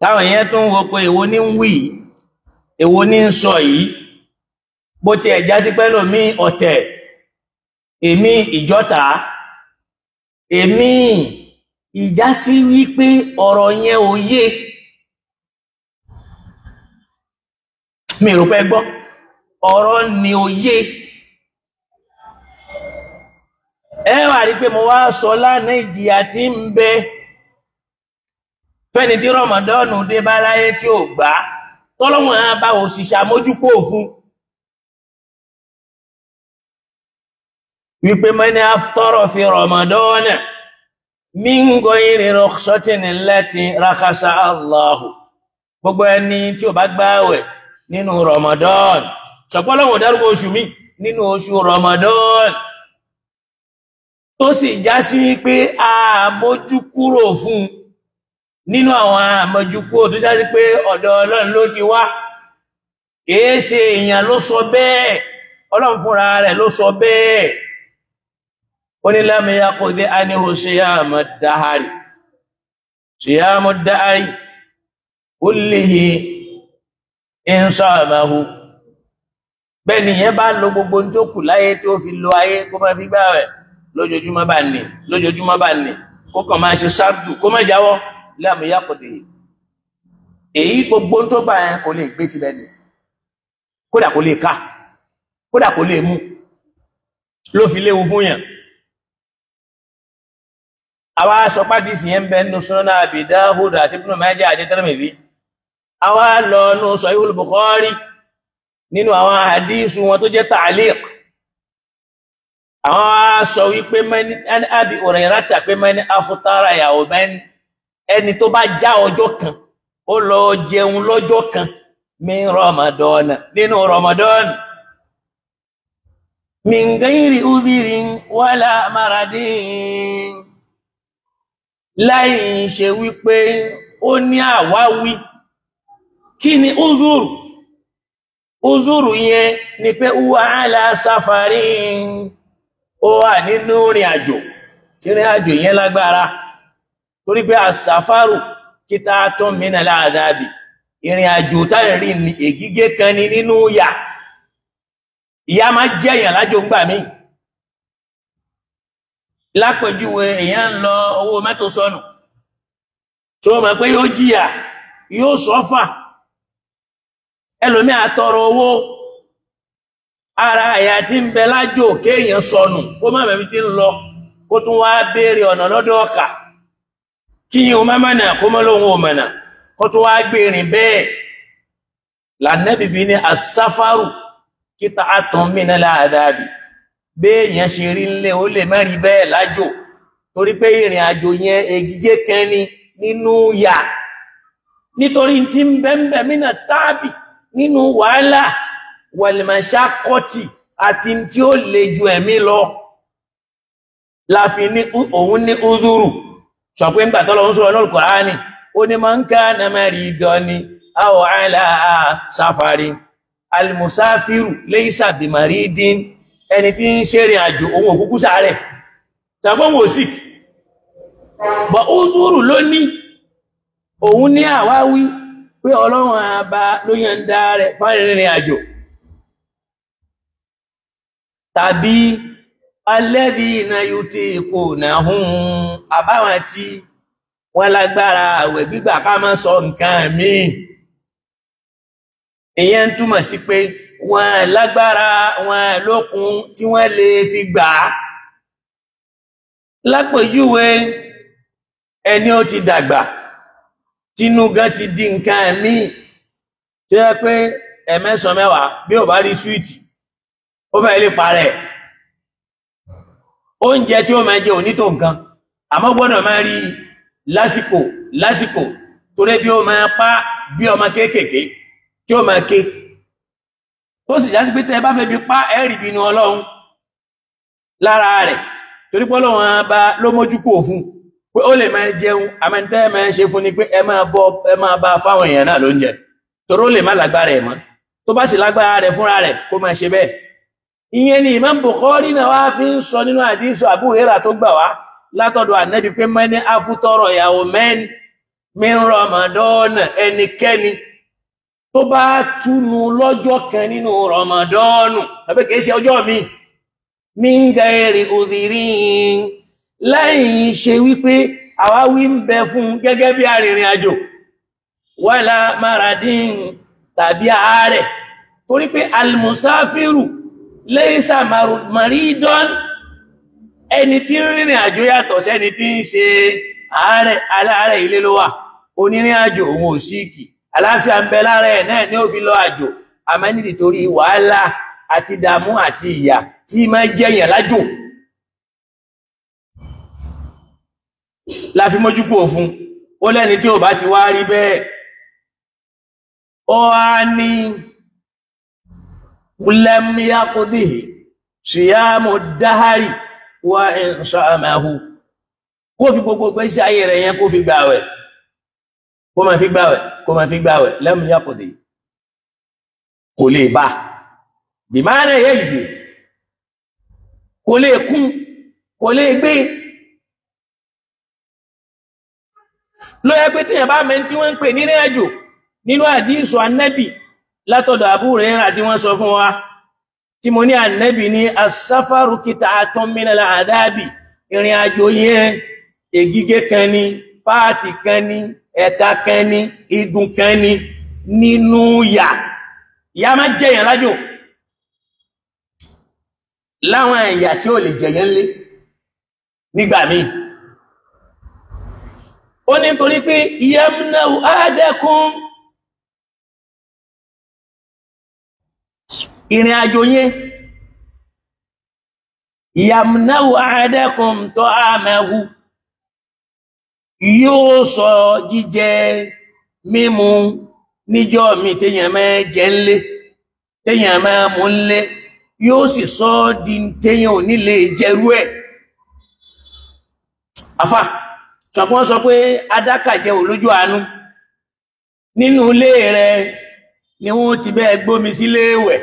táwọn èèyàn tó ń wo pé èwo ní ń wí, èwo ní ń sọ yìí, bó tiẹ̀ já sí pẹ́lú mi ọ̀tẹ̀, èmi ìjọta, èmi ìjásí wípé ọ̀rọ̀ yẹn ò yé mi, rò pé gbọ́ ọ̀rọ̀ ni ò yé. Ẹ wà rí pé mo wá sọ lánàá ìjìyà tí ń bẹ fẹ́ni tí rọmọdọ́nù dé bá láyé tí ò gbà, tọ́lọ́wọ́n á bá òṣìṣẹ́ àmójúkò fún wípé mẹ́ni aftara fi rọmọdọ́nà min ghayri rukhsatin allati rakhasa Allahu, gbogbo ẹni tí ò bá gbààwẹ̀ nínú Ramadan, ṣọ̀pọ̀lọ́wọ̀ dárúkọ oṣù mi nínú oṣù Ramadan, tó sì já sí pé àmójúkúrò fún nínú àwọn àmójúkúrò tó já sí pé ọ̀dọ̀ Ọlọ́run ló ti wá, kìí ṣe èèyàn ló sọ bẹ́ẹ̀, Ọlọ́run fúnra rẹ̀ ló sọ bẹ́ẹ̀. Ó ní lam yaqdi anhu siyamu dahari, siyamu dahari kullihi insamahu. Bẹ́ẹ̀ ni yẹn bá lo gbogbo tó kù láyé tí ó fi lo ayé kó máa fi gbààwẹ̀ lójoojúmọ́ bá ní, lójoojúmọ́ bá ní, kó kàn máa ṣe sáàdù kó má jáwọ́, lam yaqdi, èyí gbogbo tó gbà yẹn kò lè gbé tibẹ̀ ni, kódà kò lè ká, kódà kò lè mú, ló fi léwu fún yàn. Àwa sọ pàdísì yẹn ń bẹ nínú Sunan Abi Dawud àti Ibn Majah àti Tirmidhi. Àwa lọ nù Sahihul Bukhari nínú àwọn àdísù wọn tó jẹ́ ta'liq. Àwọn sọ wípé mẹ́ni Abi Hurairata pé mẹ́ni aftara yawman, ẹni tó bá já ọjọ́ kan, ó lọ jẹun lọ́jọ́ kan min Ramadan, nínú Ramadan, min ghairi udhirin wala maradin, láì ṣe wípé ó ní àwáwí. Kí ni uzuru? Uzuru yẹn ni pé huwa ala safarin, ó wà nínú ìrìn àjò, tí ìrìn àjò yẹn lágbára, torí pé àsàfàrù kíta tó minal adhabi, ìrìn àjò táìrí ní ègígé kan ní nínú yà. Ìyà máa jẹ̀yàn lájò ń gbà mí. Lápèjúwe, èèyàn ń lọ, owó mẹ́tò sọnù, tó mọ̀ pé yóò jìyà, yóò sọ́fà. Ẹlòmí àtọrọ owó. Ara àyà tí ń bẹ lájò, kéèyàn sọnù, kó má mẹ́bí tí ń lọ, kó tún wá béèrè ọ̀nà lọ́dọ̀ ọ̀kà, kí yíò má mọ̀nà, kó mọ́ lóhun òmọ̀nà, kó tún wá gbèrìn bẹ́ẹ̀. Lànẹ́bì fi ní asáfárù kíta àtún mìíràn láàdáàbì. Béèyàn ṣe rí ńlẹ̀, ó lè má rí bẹ́ẹ̀ lájò, torí pé ìrìn àjò yẹn ègígé kan ni nínú yà, nítorí tí ń bẹ́ńbẹ́ mìíràn táàbì nínú wàhálà wàlìmọ̀ṣá kọ́tì àti tí ó le ju ẹ̀mí lọ. Láfi ní òun ní uzuru. Sọ pé ńgbà tọ́lọ́ ń sọ̀rọ̀ náà Kùránì, ó ní man kana maridan aw ala safari, almusafiru laysa bimaridin. Ẹni tí ń ṣèrìn àjò, òun òkúkú sáré tàbí òun ò sick, bọ̀ uzuru ló ní. Òun ní àwáwí pé Ọlọ́run àbá ló yànda rẹ̀ fárìnrìn àjò, tàbí alladhina yutiqunahum, àbáwọn tí wọ́n lágbára àwẹ̀ gbígbà, ká má sọ nǹkan míì. Ìyẹn ń túmọ̀ sí pé wọ́n lágbára, wọ́n lókun tí wọ́n lè fi gbà á. Lápèjúwe, ẹni ó ti dàgbà, tínú gan ti di nǹkan míì, tó yẹ pé ẹ̀mẹ́sàn mẹ́wàá bí ò bá rí sweet, ó fẹ́ lè parẹ́. Oúnjẹ tí ó máa jẹ òní tó nǹkan, àmọ́ gbọ́dọ̀ máa rí lásìkò lásìkò, torí bí ó máa pa bí ọmọ kéékèèké tí ó máa ké, tó sì já sí pé tẹ́ ẹ bá fẹ́ bí pa, ẹ̀rì bínú Ọlọ́run lára rẹ̀, torí pé Ọlọ́run bá ló mójú kò fún pé ó lè máa jẹun. Àmọ́ tẹ́ ẹ máa ṣe fún ni pé ẹ máa bọ́, ẹ máa bá fáwọn èèyàn náà lóúnjẹ, torí ó lè má lágbára ẹ̀ mọ́. Tó bá sì lágbára rẹ̀ fúnra rẹ̀, kó máa ṣe bẹ́ẹ̀. Ìyẹn ni Imam Bukhari náà wá fi ń sọ nínú àdísù Abu Hurairah tó gbà wá látọ̀dọ̀ Ànábì pé mẹ́ni afútọ́rọ̀ ìyàwó mẹ́ni min Ramadan, ẹnikẹ́ni tó bá túnu lọ́jọ́ kan nínú Ramadan, tàbí kìí ṣe ọjọ́ mi, min gairi udhirin, láì ṣe wípé àwáwí ń bẹ fún gẹ́gẹ́ bí arìnrìn àjò, wala maradin, tàbí àárẹ̀, torí pé almusafiru laysa maridon, ẹni tí ń rìnrìn àjò yàtọ̀ sẹ́ni tí ń ṣe àárẹ̀. Aláàárẹ̀ ilé ló wà, onírìn àjò òun ò síìkì, àláfíà ń bẹ lára ẹ̀ náà ní ó fi lọ àjò. Àmọ́ nítorí wàhálà àti ìdààmú àti ìyà tí máa jẹyàn lájò la fi mójúkú òfin. Ó lẹ́ni tí ò bá ti wá rí bẹ́ẹ̀, ó á ní lam yaqdihi siyamu dahari wa in samahu, kó fi gbogbo gbésí ayé rẹ̀ yẹn kó fi gbààwẹ̀, kó máa fi gbààwẹ̀, kó máa fi gbààwẹ̀. Lam yaqdihi, kò lè bá bìmánà yẹ́jì, kò lè kún, kò lè gbé. Ló yẹ pé tíyàn bá mẹ́ tí wọ́n ń pè nínú àjò nínú àdísù Ànábì látọ̀dọ̀ Abu Hurairah tí wọ́n sọ fún wa, tí mo ní Ànábì ní asáfàrù qita'atun minal àdábì, ìrìn àjò yẹn ègígé kan ní, páàtì kan ní, ẹ̀ka kan ní, igun kan ní nínú yà. Ìyà máa jẹyàn lájò láwọn ẹ̀yà tí ó lè jẹyàn lé nígbà míì. Ó ní torí pé yamna'u ahadakum, ìrìn àjò yẹn yamna'u ahadakum ta'amahu, yóò sọ jíjẹ mímu níjọ́ mi téèyàn máa jẹ ńlé, téèyàn máa mú ńlé, yóò sì sọ di téèyàn ò ní lè jẹrú ẹ̀. Àfà ṣọ̀pọ̀ sọ pé adákàjẹ ò lójú àánú. Nínú ilé rẹ ni wọ́n ti bẹ́ẹ̀ gbómi sílé ìwẹ̀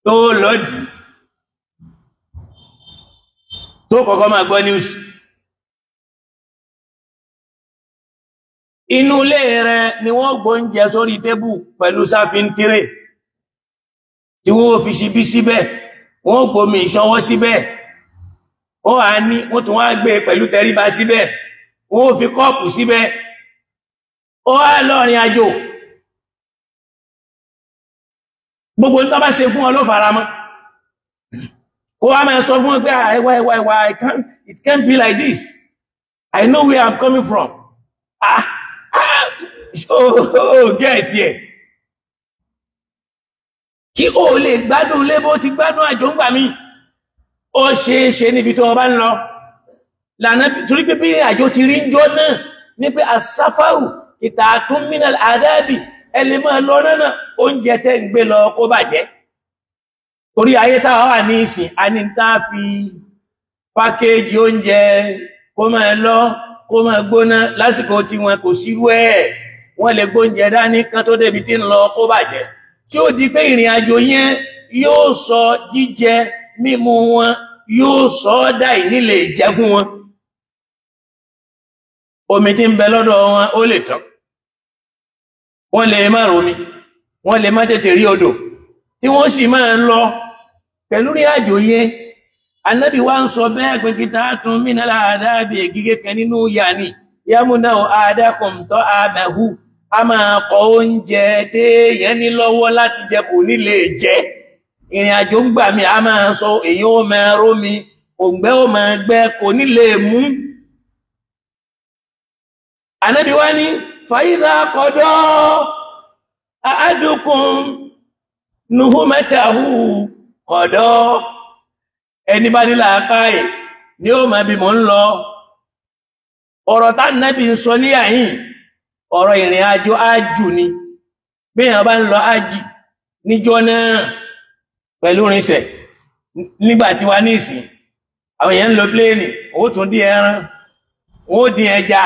tó lọ́dì tó kọ́kọ́ máa gbọ́ news. Inú ilé rẹ ni wọ́n gbóúnjẹ sórí tébù pẹ̀lú sáfin tírè tí wọ́n fi ṣíbí síbẹ̀, wọ́n gbomi ìṣọwọ́ síbẹ̀, ó wà ní wọ́n tún wá gbé pẹ̀lú tẹríba síbẹ̀, wọ́n fi kọ́ọ̀pù síbẹ̀, ó wá lọ́rin àjò. Gbogbo tó bá ṣe fún ọ ló fara mọ́. Kó wá máa sọ fún ọ pé ẹwà ẹwà ẹwà, it can't be like this. I know where I'm coming from. Ah, ah, oh, get here. Kí o lè gbádùn lé bó ti gbádùn àjò ń gbà mí. Ó ṣe é ṣe níbi tó o bá ń lọ. Lànà torí pé bí àjò ti rí ń jọ náà ní pé àsáfàrù kìtà tún mínà àdábì ẹ lè máa lọ náà oúnjẹ tẹ́ ń gbé lọ kó bàjẹ́. Torí ayé táwa wà ní ìsìn, a ní tá a fi pákéjì oúnjẹ kó máa lọ kó máa gbóná lásìkò tí wọn kò sírú ẹ̀. Wọ́n lè gbóúnjẹ dání kan tó débi tí ń lọ kó bàjẹ́. Tí ó di pé ìrìn àjò yẹn yóò sọ jíjẹ mímu wọn, yóò sọ ọ́ dà ìnílè jẹ fún wọn. Omi tí ń bẹ lọ́dọ̀ wọn ó lè tán. Wọ́n lè má romi, wọ́n lè má tètè rí odò, tí wọ́n sì máa ń lọ pẹ̀lú ìrìn àjò yẹn. Ànábì wa ń sọ bẹ́ẹ̀ pé kí tààtún mínàlá àdábì gígé kan nínú yà ní yàmúnà àdákùn tó àbẹ̀hù, a máa kọ oúnjẹ téèyàn ní lọ́wọ́ láti jẹ kò ní lè jẹ. Ìrìn àjò ń gbà mí, a máa sọ èyí ó máa rómi, òǹgbẹ ó máa gbẹ, kò ní lè mú. Ànábì wa ní fàyídà kọ̀dọ̀ àádùkùn nuhumatahu kọ̀dọ̀. Ẹni bá ní làákàyè ni ó máa bí mò ń lọ. Ọ̀rọ̀ tá Nábì ń sọ ní àyín, ọ̀rọ̀ ìrìn àjò ájù ni. Bí èèyàn bá ń lọ ájì níjọ́ náà pẹ̀lú rinṣẹ̀ nígbà tí wá ní ìsìn, àwọn èèyàn ń lo pléènì, ó tún dín ẹran, ó dín ẹja.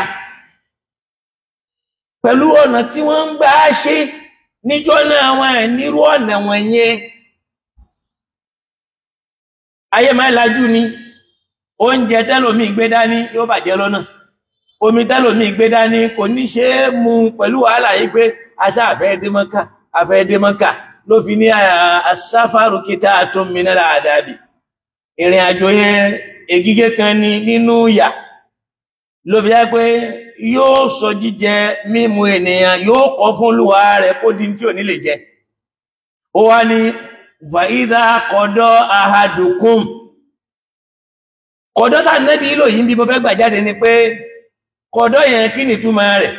Pẹ̀lú ọ̀nà tí wọ́n ń gbà ṣe níjọ́ náà, àwọn ẹ̀nírú ọ̀nà wọ̀nyẹn. Ayé máa lajú ni, oúnjẹ tẹ́lòmí gbé dání yóò bàjẹ́ lọ́nà, omi tẹ́lòmí gbé dání kò ní ṣe é mu pẹ̀lú wàhálà yìí pé aṣá àfẹ́ dé Mọ́kà, àfẹ́ dé Mọ́kà ló fi ní asáfàrù kíta tún mìíràn àdàbì. Ìrìn àjò yẹn ègígé kan ni nínú ìyà, ló fi jẹ́ pé yóò sọ jíjẹ mímu ènìyàn, yóò kọ́ fún olúwa rẹ̀ kó di tí ò ní lè jẹ. Ó wá ní fàídà kọ̀dọ̀ àhàdùkùn. Kọ̀dọ̀ tá nẹ́bí ìlò yìí bí mo fẹ́ gbà jáde ni pé kọ̀dọ̀ yẹn kí ni túmọ̀ rẹ̀?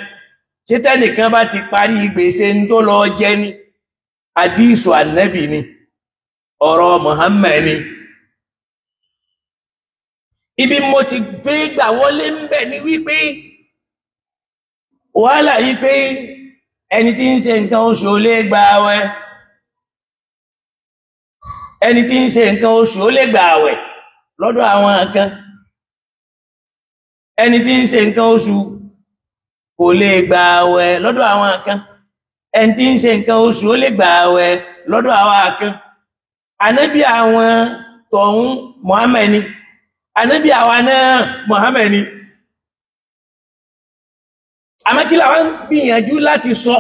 Ṣé tẹ́nìkan bá ti parí gbèsè ń tó lọ jẹ ní? Àdísù ànẹ́bì ni, ọ̀rọ̀ Muhammad ni. Ibi mo ti gbé gbà wọlé ń bẹ̀ ni wípé wàhálà yìí pé ẹni tí ń ṣe nǹkan oṣù ó lè gba àwẹ̀, ẹni tí ń ṣe nǹkan oṣù ó lè gba àwẹ̀ lọ́dọ̀ àwọn kan, ẹni tí ń ṣe nǹkan oṣù kò lè gba àwẹ̀ lọ́dọ̀ àwọn kan, ẹni tí ń ṣe nǹkan oṣù ó lè gba àwẹ̀ lọ́dọ̀ àwọn kan. Ànábì àwọn tọ̀hún Muhammad ni, ànábì àwa náà Muhammad ni. Àmọ́ kí làwọn ń gbìyànjú láti sọ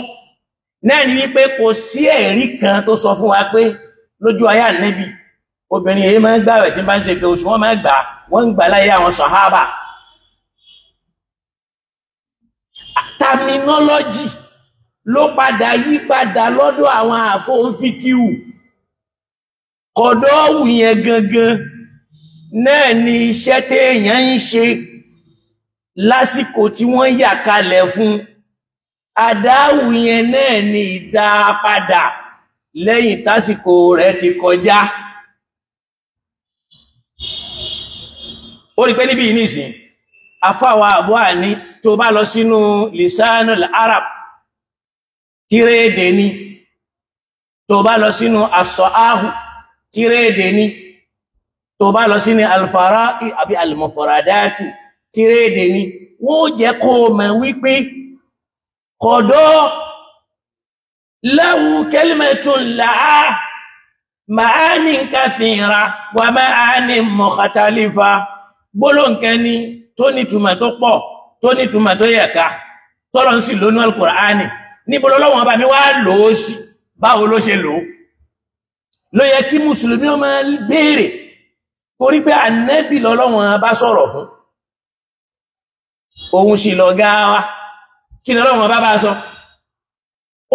náà ni wípé kò sí ẹ̀rí kan tó sọ fún wa pé lójú ayé ànábì obìnrin èyí máa ń gbààwẹ̀ tí bá ń ṣe nǹkan oṣù, wọ́n máa ń gbà, wọ́n ń gbà láyé àwọn sàhábà. Terminology ló padà yí padà lọ́dọ̀ àwọn àfọ̀nfíkíù. Kọ̀dọ̀wù yẹn gangan náà ni iṣẹ́ téèyàn ń ṣe lásìkò tí wọ́n yà kalẹ̀ fún. Àdáwù yẹn náà ni ìdápadà lẹ́yìn tásìkò rẹ̀ ti kọjá. Ó rí pé níbi yìí nìsín, afáwa àbúrò àní tó bá lọ sínú lisanul Arab tíréèdè ni, tó bá lọ sínú asọ́áhù tíréèdè ni, tó bá lọ sínú alfara àbí almufaradatu tíréèdè ni, wọ́n jẹ́ kó mọ̀ wípé kọ̀dọ̀ lahu kalimatun laha ma'anin kathira wa ma'anin mukhtalifa. Gbólóhùn ni tó nítumọ̀ tó pọ̀, tó nítumọ̀ tó yẹ̀ka, tọ́lọ́ ń sì lónú Al-Qur'ani. Níbo lọ́wọ́n bá mi wá lò ó sí? Báwo ló ṣe lò ó? Ló yẹ kí mùsùlùmí ó máa béèrè, torí pé ànẹ́bì lọ́lọ́wọ́n bá sọ̀rọ̀ fún, òun sì lọ̀gá wa. Kí ni Ọlọ́run bá bá sọ?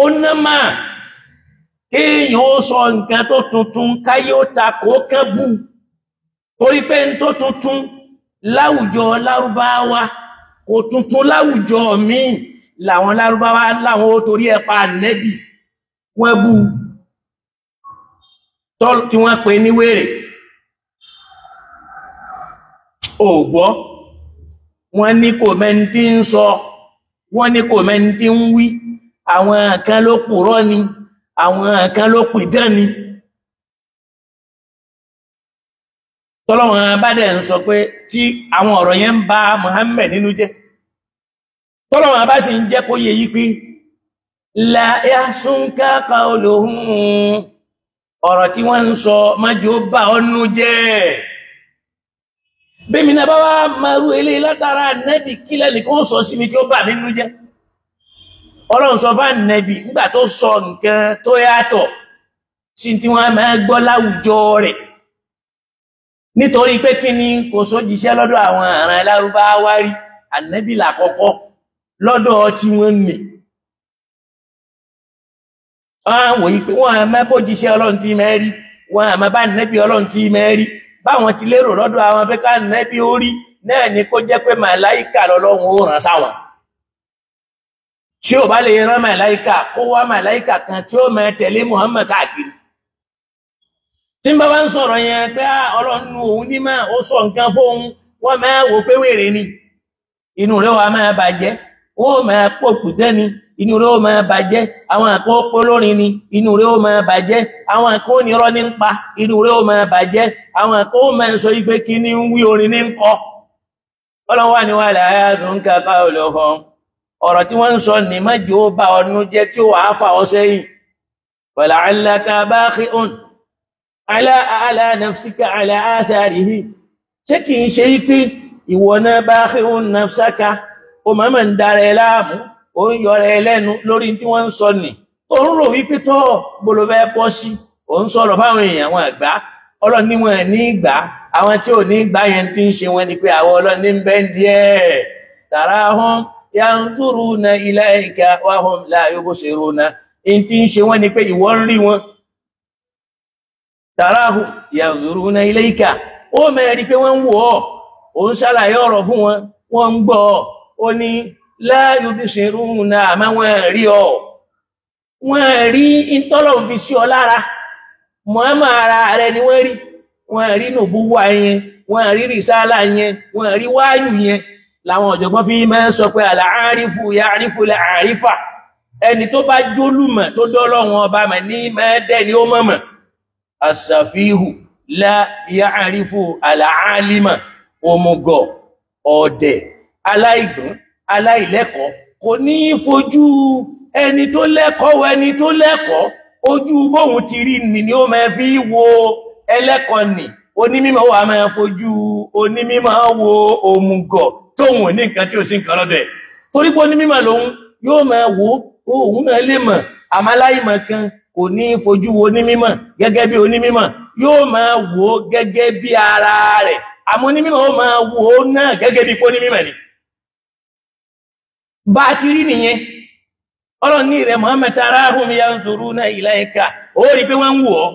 Ó ná máa kéèyàn ó sọ nǹkan tó tuntun káyé ó takò kán bú, torí pé n tó tuntun láwùjọ lárúbáwá kò tuntun láwùjọ míì. Làwọn lárúbáwá láwọn ó torí ẹ̀ pa ànẹ́bì, wọ́n bú tí wọ́n pè ní wèrè. Ò gbọ́, wọ́n ní kò mẹ́ni tí ń sọ, wọ́n ní kò mẹ́ni tí ń wí, àwọn kan ló purọ́ ni, àwọn kan ló pidán ni. Tọ́lọ́wọ́n bá dẹ̀ ń sọ pé tí àwọn ọ̀rọ̀ yẹn ń ba Muhammad nínú jẹ́, tọ́lọ́wọ́n bá sì ń jẹ́ kó yé yí pé la yahsunka qawluhum, ọ̀rọ̀ tí wọ́n ń sọ májò bá ọ́nú jẹ́. Bẹ́mi náà bá wá marú ilé látara nẹ́bì, kílẹ̀ nìkan sọ sí mi tí ó bà mí nínú jẹ́? Ọlọ́run sọ fún nẹ́bì nígbà tó sọ nǹkan tó yàtọ̀ sí tí wọ́n máa gbọ́ láwùjọ rẹ̀, nítorí pé kí ni kò sójíṣẹ́ lọ́dọ̀ àwọn àràn Lárúbáwá rí, ànẹ́bì làkọ́kọ́ lọ́dọ̀ tí wọ́n nì. Wọ́n wòye pé wọ́n á máa bójíṣẹ́ Ọlọ́run tí mẹ́rí, wọ́n á máa bá nẹ́bì Ọlọ́run tí mẹ́rí, báwọn ti lérò lọ́dọ̀ àwọn pé ká nẹ́bí orí náà ni kó jẹ́ pé màláíkà lọ́lọ́run ó rán sáwọn. Tí ò bá lè rán màláíkà, kó wá màláíkà kan tí ó máa tẹ̀lé Muhammad káàkiri. Tí ń bá wá ń sọ̀rọ̀ yẹn pé Ọlọ́run òun ní máa ó sọ nǹkan fóun, wọ́n máa wò pé wèrè ni, inú rẹ̀ wà máa bàjẹ́, wọ́n máa pòkù dẹ́ni, inú rẹ̀ ó máa bàjẹ́, àwọn kan polórin ni, inú rẹ̀ ó máa bàjẹ́, àwọn kan onírọ́ ní ń pa, inú rẹ̀ ó máa bàjẹ́, àwọn kan ó máa sọ ìgbé kí ní ń wí orin ní ń kọ. Ọlọ́run wà ní wà láyé tó ń kàkà olóhun, ọ̀rọ̀ tí wọ́n ń sọ ní mẹ́jọ ó bá ọdún jẹ́ tí ó wàá fà ọ́ sẹ́yìn. Wala'allaka baqi'un ala ala nafsika ala atharihi, ṣé kì í ṣe pé ìwọ náà baqi'un nafsaka, ó máa ń dára ẹ láàmú, ó ń yọrẹ ẹlẹ́nu lórí tí wọ́n ń sọ nì, tó ń rò wípé tó gbolo fẹ́ bọ́ sí, ó ń sọ̀rọ̀ fáwọn èèyàn wọn àgbá. Ọlọ́run ní wọn ní gbà, àwọn tí ò ní gbà yẹn tí ń ṣe wọn ni pé àwọn Ọlọ́run ní bẹ́ ń díẹ̀. Tarahum yanzuruna ilayka wa hum la yubsiruna, in tí ń ṣe wọn ni pé ìwọ ń rí wọn. Tarahum yanzuruna ilayka, ó mẹ́rin pé wọ́n ń wò ọ́, ó ń ṣàlàyé ọ̀rọ̀ fún wọn, wọ́n ń gbọ́ ọ, ó ní la yubsiruna, àmọ́ wọ́n rí ọ, wọ́n rí ìtọ́lọ̀ fi sí ọ lára. Muhammad ara rẹ ni wọ́n rí, wọ́n rí nùbúwà yẹn, wọ́n rí rìsálà yẹn, wọ́n rí wáyù yẹn. Làwọn ọ̀jọ̀gbọ́n fi máa ń sọ pé al-arifu ya'rifu al-arifa, ẹni tó bá jólùmọ̀ tó dọ́lọ́wọ́n ọba mọ̀ ní mẹ́ẹ́dẹ́ ni ó mọ̀mọ̀. As-safihu la ya'rifu al-alima, òmùgọ̀, ọ̀dẹ̀, aláìgbọ́n, aláìlẹ́kọ̀ọ́ kò ní fojú ẹni tó lẹ́kọ̀ọ́ ẹni tó lẹ́kọ̀ọ́ ojú bóhun ti rí ni ó máa fi wo ẹlẹ́kọ̀ọ́ nì. Onímímọ̀ wà máa fojú onímímọ̀ wo òmùgọ̀ tóhun ní nǹkan tí ó sì nǹkan lọ́dọ̀ ẹ̀, torí pé onímímọ̀ lòun yóò máa wo òun náà lè mọ̀, àmọ́ aláìmọ̀ kan kò ní fojú wo onímímọ̀ gẹ́gẹ́ bí onímímọ̀, yóò máa wo gẹ́gẹ́ bí ara rẹ̀, àmọ́ onímímọ̀ ó máa wo náà gẹ́gẹ́ bí pé onímímọ̀ ni. Bá ti rí nìyẹn. Ọlọ́run ní rẹ̀ Muhammad tarahum yanzuruna ilayka, ó rí pé wọ́n ń wò ọ́,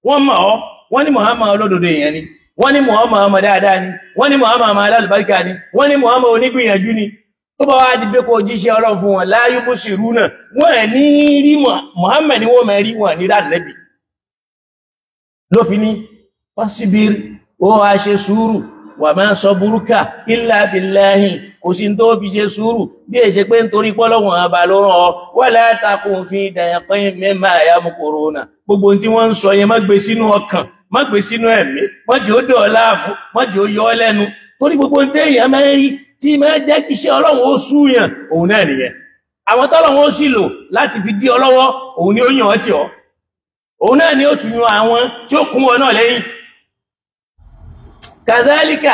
wọ́n mọ̀ ọ́, wọ́n ní Muhammad olódodo èèyàn ni, wọ́n ní Muhammad ọmọ dáadáa ni, wọ́n ní Muhammad ọmọ alálùbáríkà ni, wọ́n ní Muhammad onígbìyànjú ni. Tó bá wá di pé kó jíṣẹ́ Ọlọ́run fún wọn, la yubsiruna, wọ́n ní rí Muhammad ni wọ́n máa rí, wọn ní ránẹ́bì. Ló fi ní fasbir, ó wá ṣe sùúrù, wà máa sabruka illa billahi, kò sí tó fi ṣe sùúrù bí è ṣe pé nítorí pọ́lọ́wọ̀n ọba ló rán ọ. Wala takun fi dayqin mimma yamkuruna, gbogbo tí wọ́n ń sọ yẹn má gbé sínú ọkàn, má gbé sínú ẹ̀mí, má jẹ́ ó dọ̀ ọ́ láàmú, má jẹ́ ó yọ ọ́ lẹ́nu, torí gbogbo téèyàn máa ń rí tí máa jẹ́ kí iṣẹ́ Ọlọ́run ó súyàn òun náà nìyẹn. Àwọn tọ́lọ́run ó sì lò láti fi dí ọ lọ́wọ́ òun ni ó yàn ọ́ tì ọ́, òun náà ni ó tún yan àwọn tí ó kún wọn náà lẹ́yìn. Kàzálíkà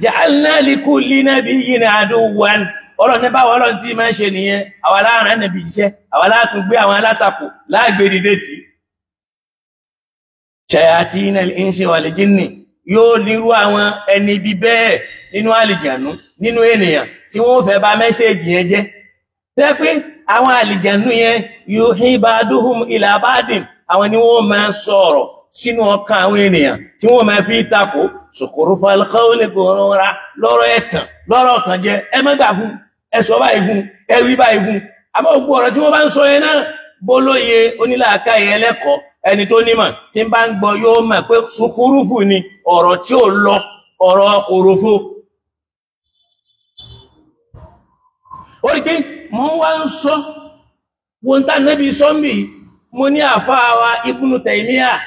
ja'alna likulli nabiyyin aduwwan, ọlọ́run ní báwọn ọlọ́run tí máa ń ṣe nìyẹn, àwa láàrin ẹnìbí iṣẹ́, àwa látún gbé àwọn alátakò láàgbé dìde tì. Shayatin al-insi wal jinni yóò nírú àwọn ẹni bí bẹ́ẹ̀ nínú àlìjànú nínú ènìyàn tí wọ́n fẹ́ bà mẹ́sẹ̀jì yẹn jẹ́. Tẹ́ pé àwọn àlìjànú yẹn yuhi ba'duhum ila ba'din, àwọn ni wọ́n máa sọ̀rọ̀ sínú ọkàn àwọn ènìyàn tí wọ́n máa fi takò sukhrufal qawli ghurura, lọ́rọ̀ ẹ̀tàn lọ́rọ̀ ọ̀tàn jẹ, ẹ má gbà fún, ẹ sọ báyìí fún, ẹ wí báyìí fún. Àmọ́ gbogbo ọ̀rọ̀ tí wọ́n bá ń sọ yẹn náà, bólóye onílàákàyè ẹlẹ́kọ̀ọ́ ẹni tó nímọ̀ tí ń bá ń gbọ́ yóò mọ̀ pé sùkúrúfù ni ọ̀rọ̀ tí ó lọ, ọ̀rọ̀ òròfo. Ó rí pé mo wá ń sọ wọn tá nẹ́bí sọ́mbì, mo ní àfáà wa Ibnu Taymiyyah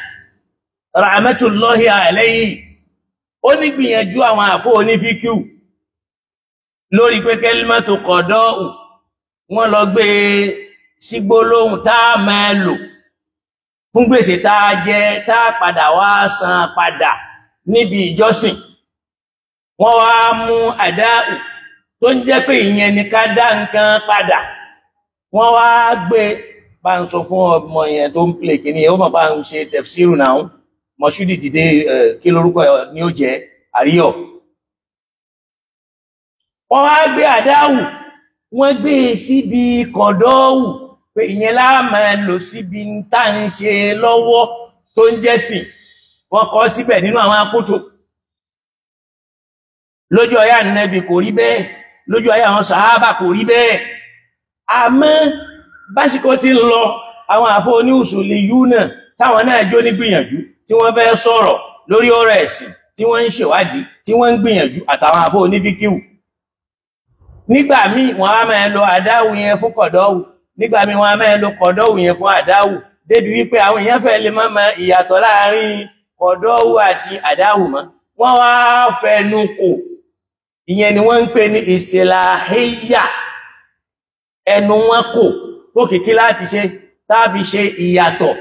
rahmatullahi alayhi, ó ní gbìyànjú àwọn àfó onífíkíù lórí pé kalimatu qada'u wọ́n lọ gbé sígbólóhùn tá a máa lò fún gbèsè tá a jẹ tá a padà wá san padà níbi ìjọsìn. Wọ́n wá mú àdáhù tó ń jẹ́ pé ìyẹn ni ká dá nǹkan padà, wọ́n wá gbé bá ń sọ fún ọmọ yẹn tó ń plè kíní ó mọ̀ bá ń ṣe tẹ̀fsíìrù náà, mọ̀ṣúdì dìde kí lórúkọ ni ó jẹ́ àríyọ̀. Wọ́n wá gbé àdáhù, wọ́n gbé síbi kọ̀dọ́wù pé ìyẹn la máa lò síbi tá ń ṣe lọ́wọ́ tó ń jẹ́sìn. Wọ́n kọ síbẹ̀ nínú àwọn akótó. Lójú ayé Ànábì kò rí bẹ́ẹ̀, lójú ayé àwọn sàhábà kò rí bẹ́ẹ̀. Àmọ́ básìkò tí ń lọ, àwọn àfọ oníùsùlì yú náà táwọn náà jó ní gbìyànjú tí wọ́n fẹ́ sọ̀rọ̀ lórí ọ̀rọ̀ ẹ̀sìn, tí wọ́n ń ṣèwádìí, tí wọ́n ń gbìyànjú, àtàwọn àfọ onífíkíù. Nígbà míì wọ́n á máa lo àdáwù yẹn fún kọ̀dọ́wù, nígbà míì wọ́n á máa lo kọ̀dọ́wù yẹn fún àdáwù, débi wípé àwọn èèyàn fẹ́ lè má mọ ìyàtọ̀ láàárín kọ̀dọ́wù àti àdáwù mọ́. Wọ́n wá fẹnu kò, ìyẹn ni wọ́n ń pè ní ìsìláhíyà. Ẹnu wọn kò pókìkí láti ṣe táàfi ṣe ìyàtọ̀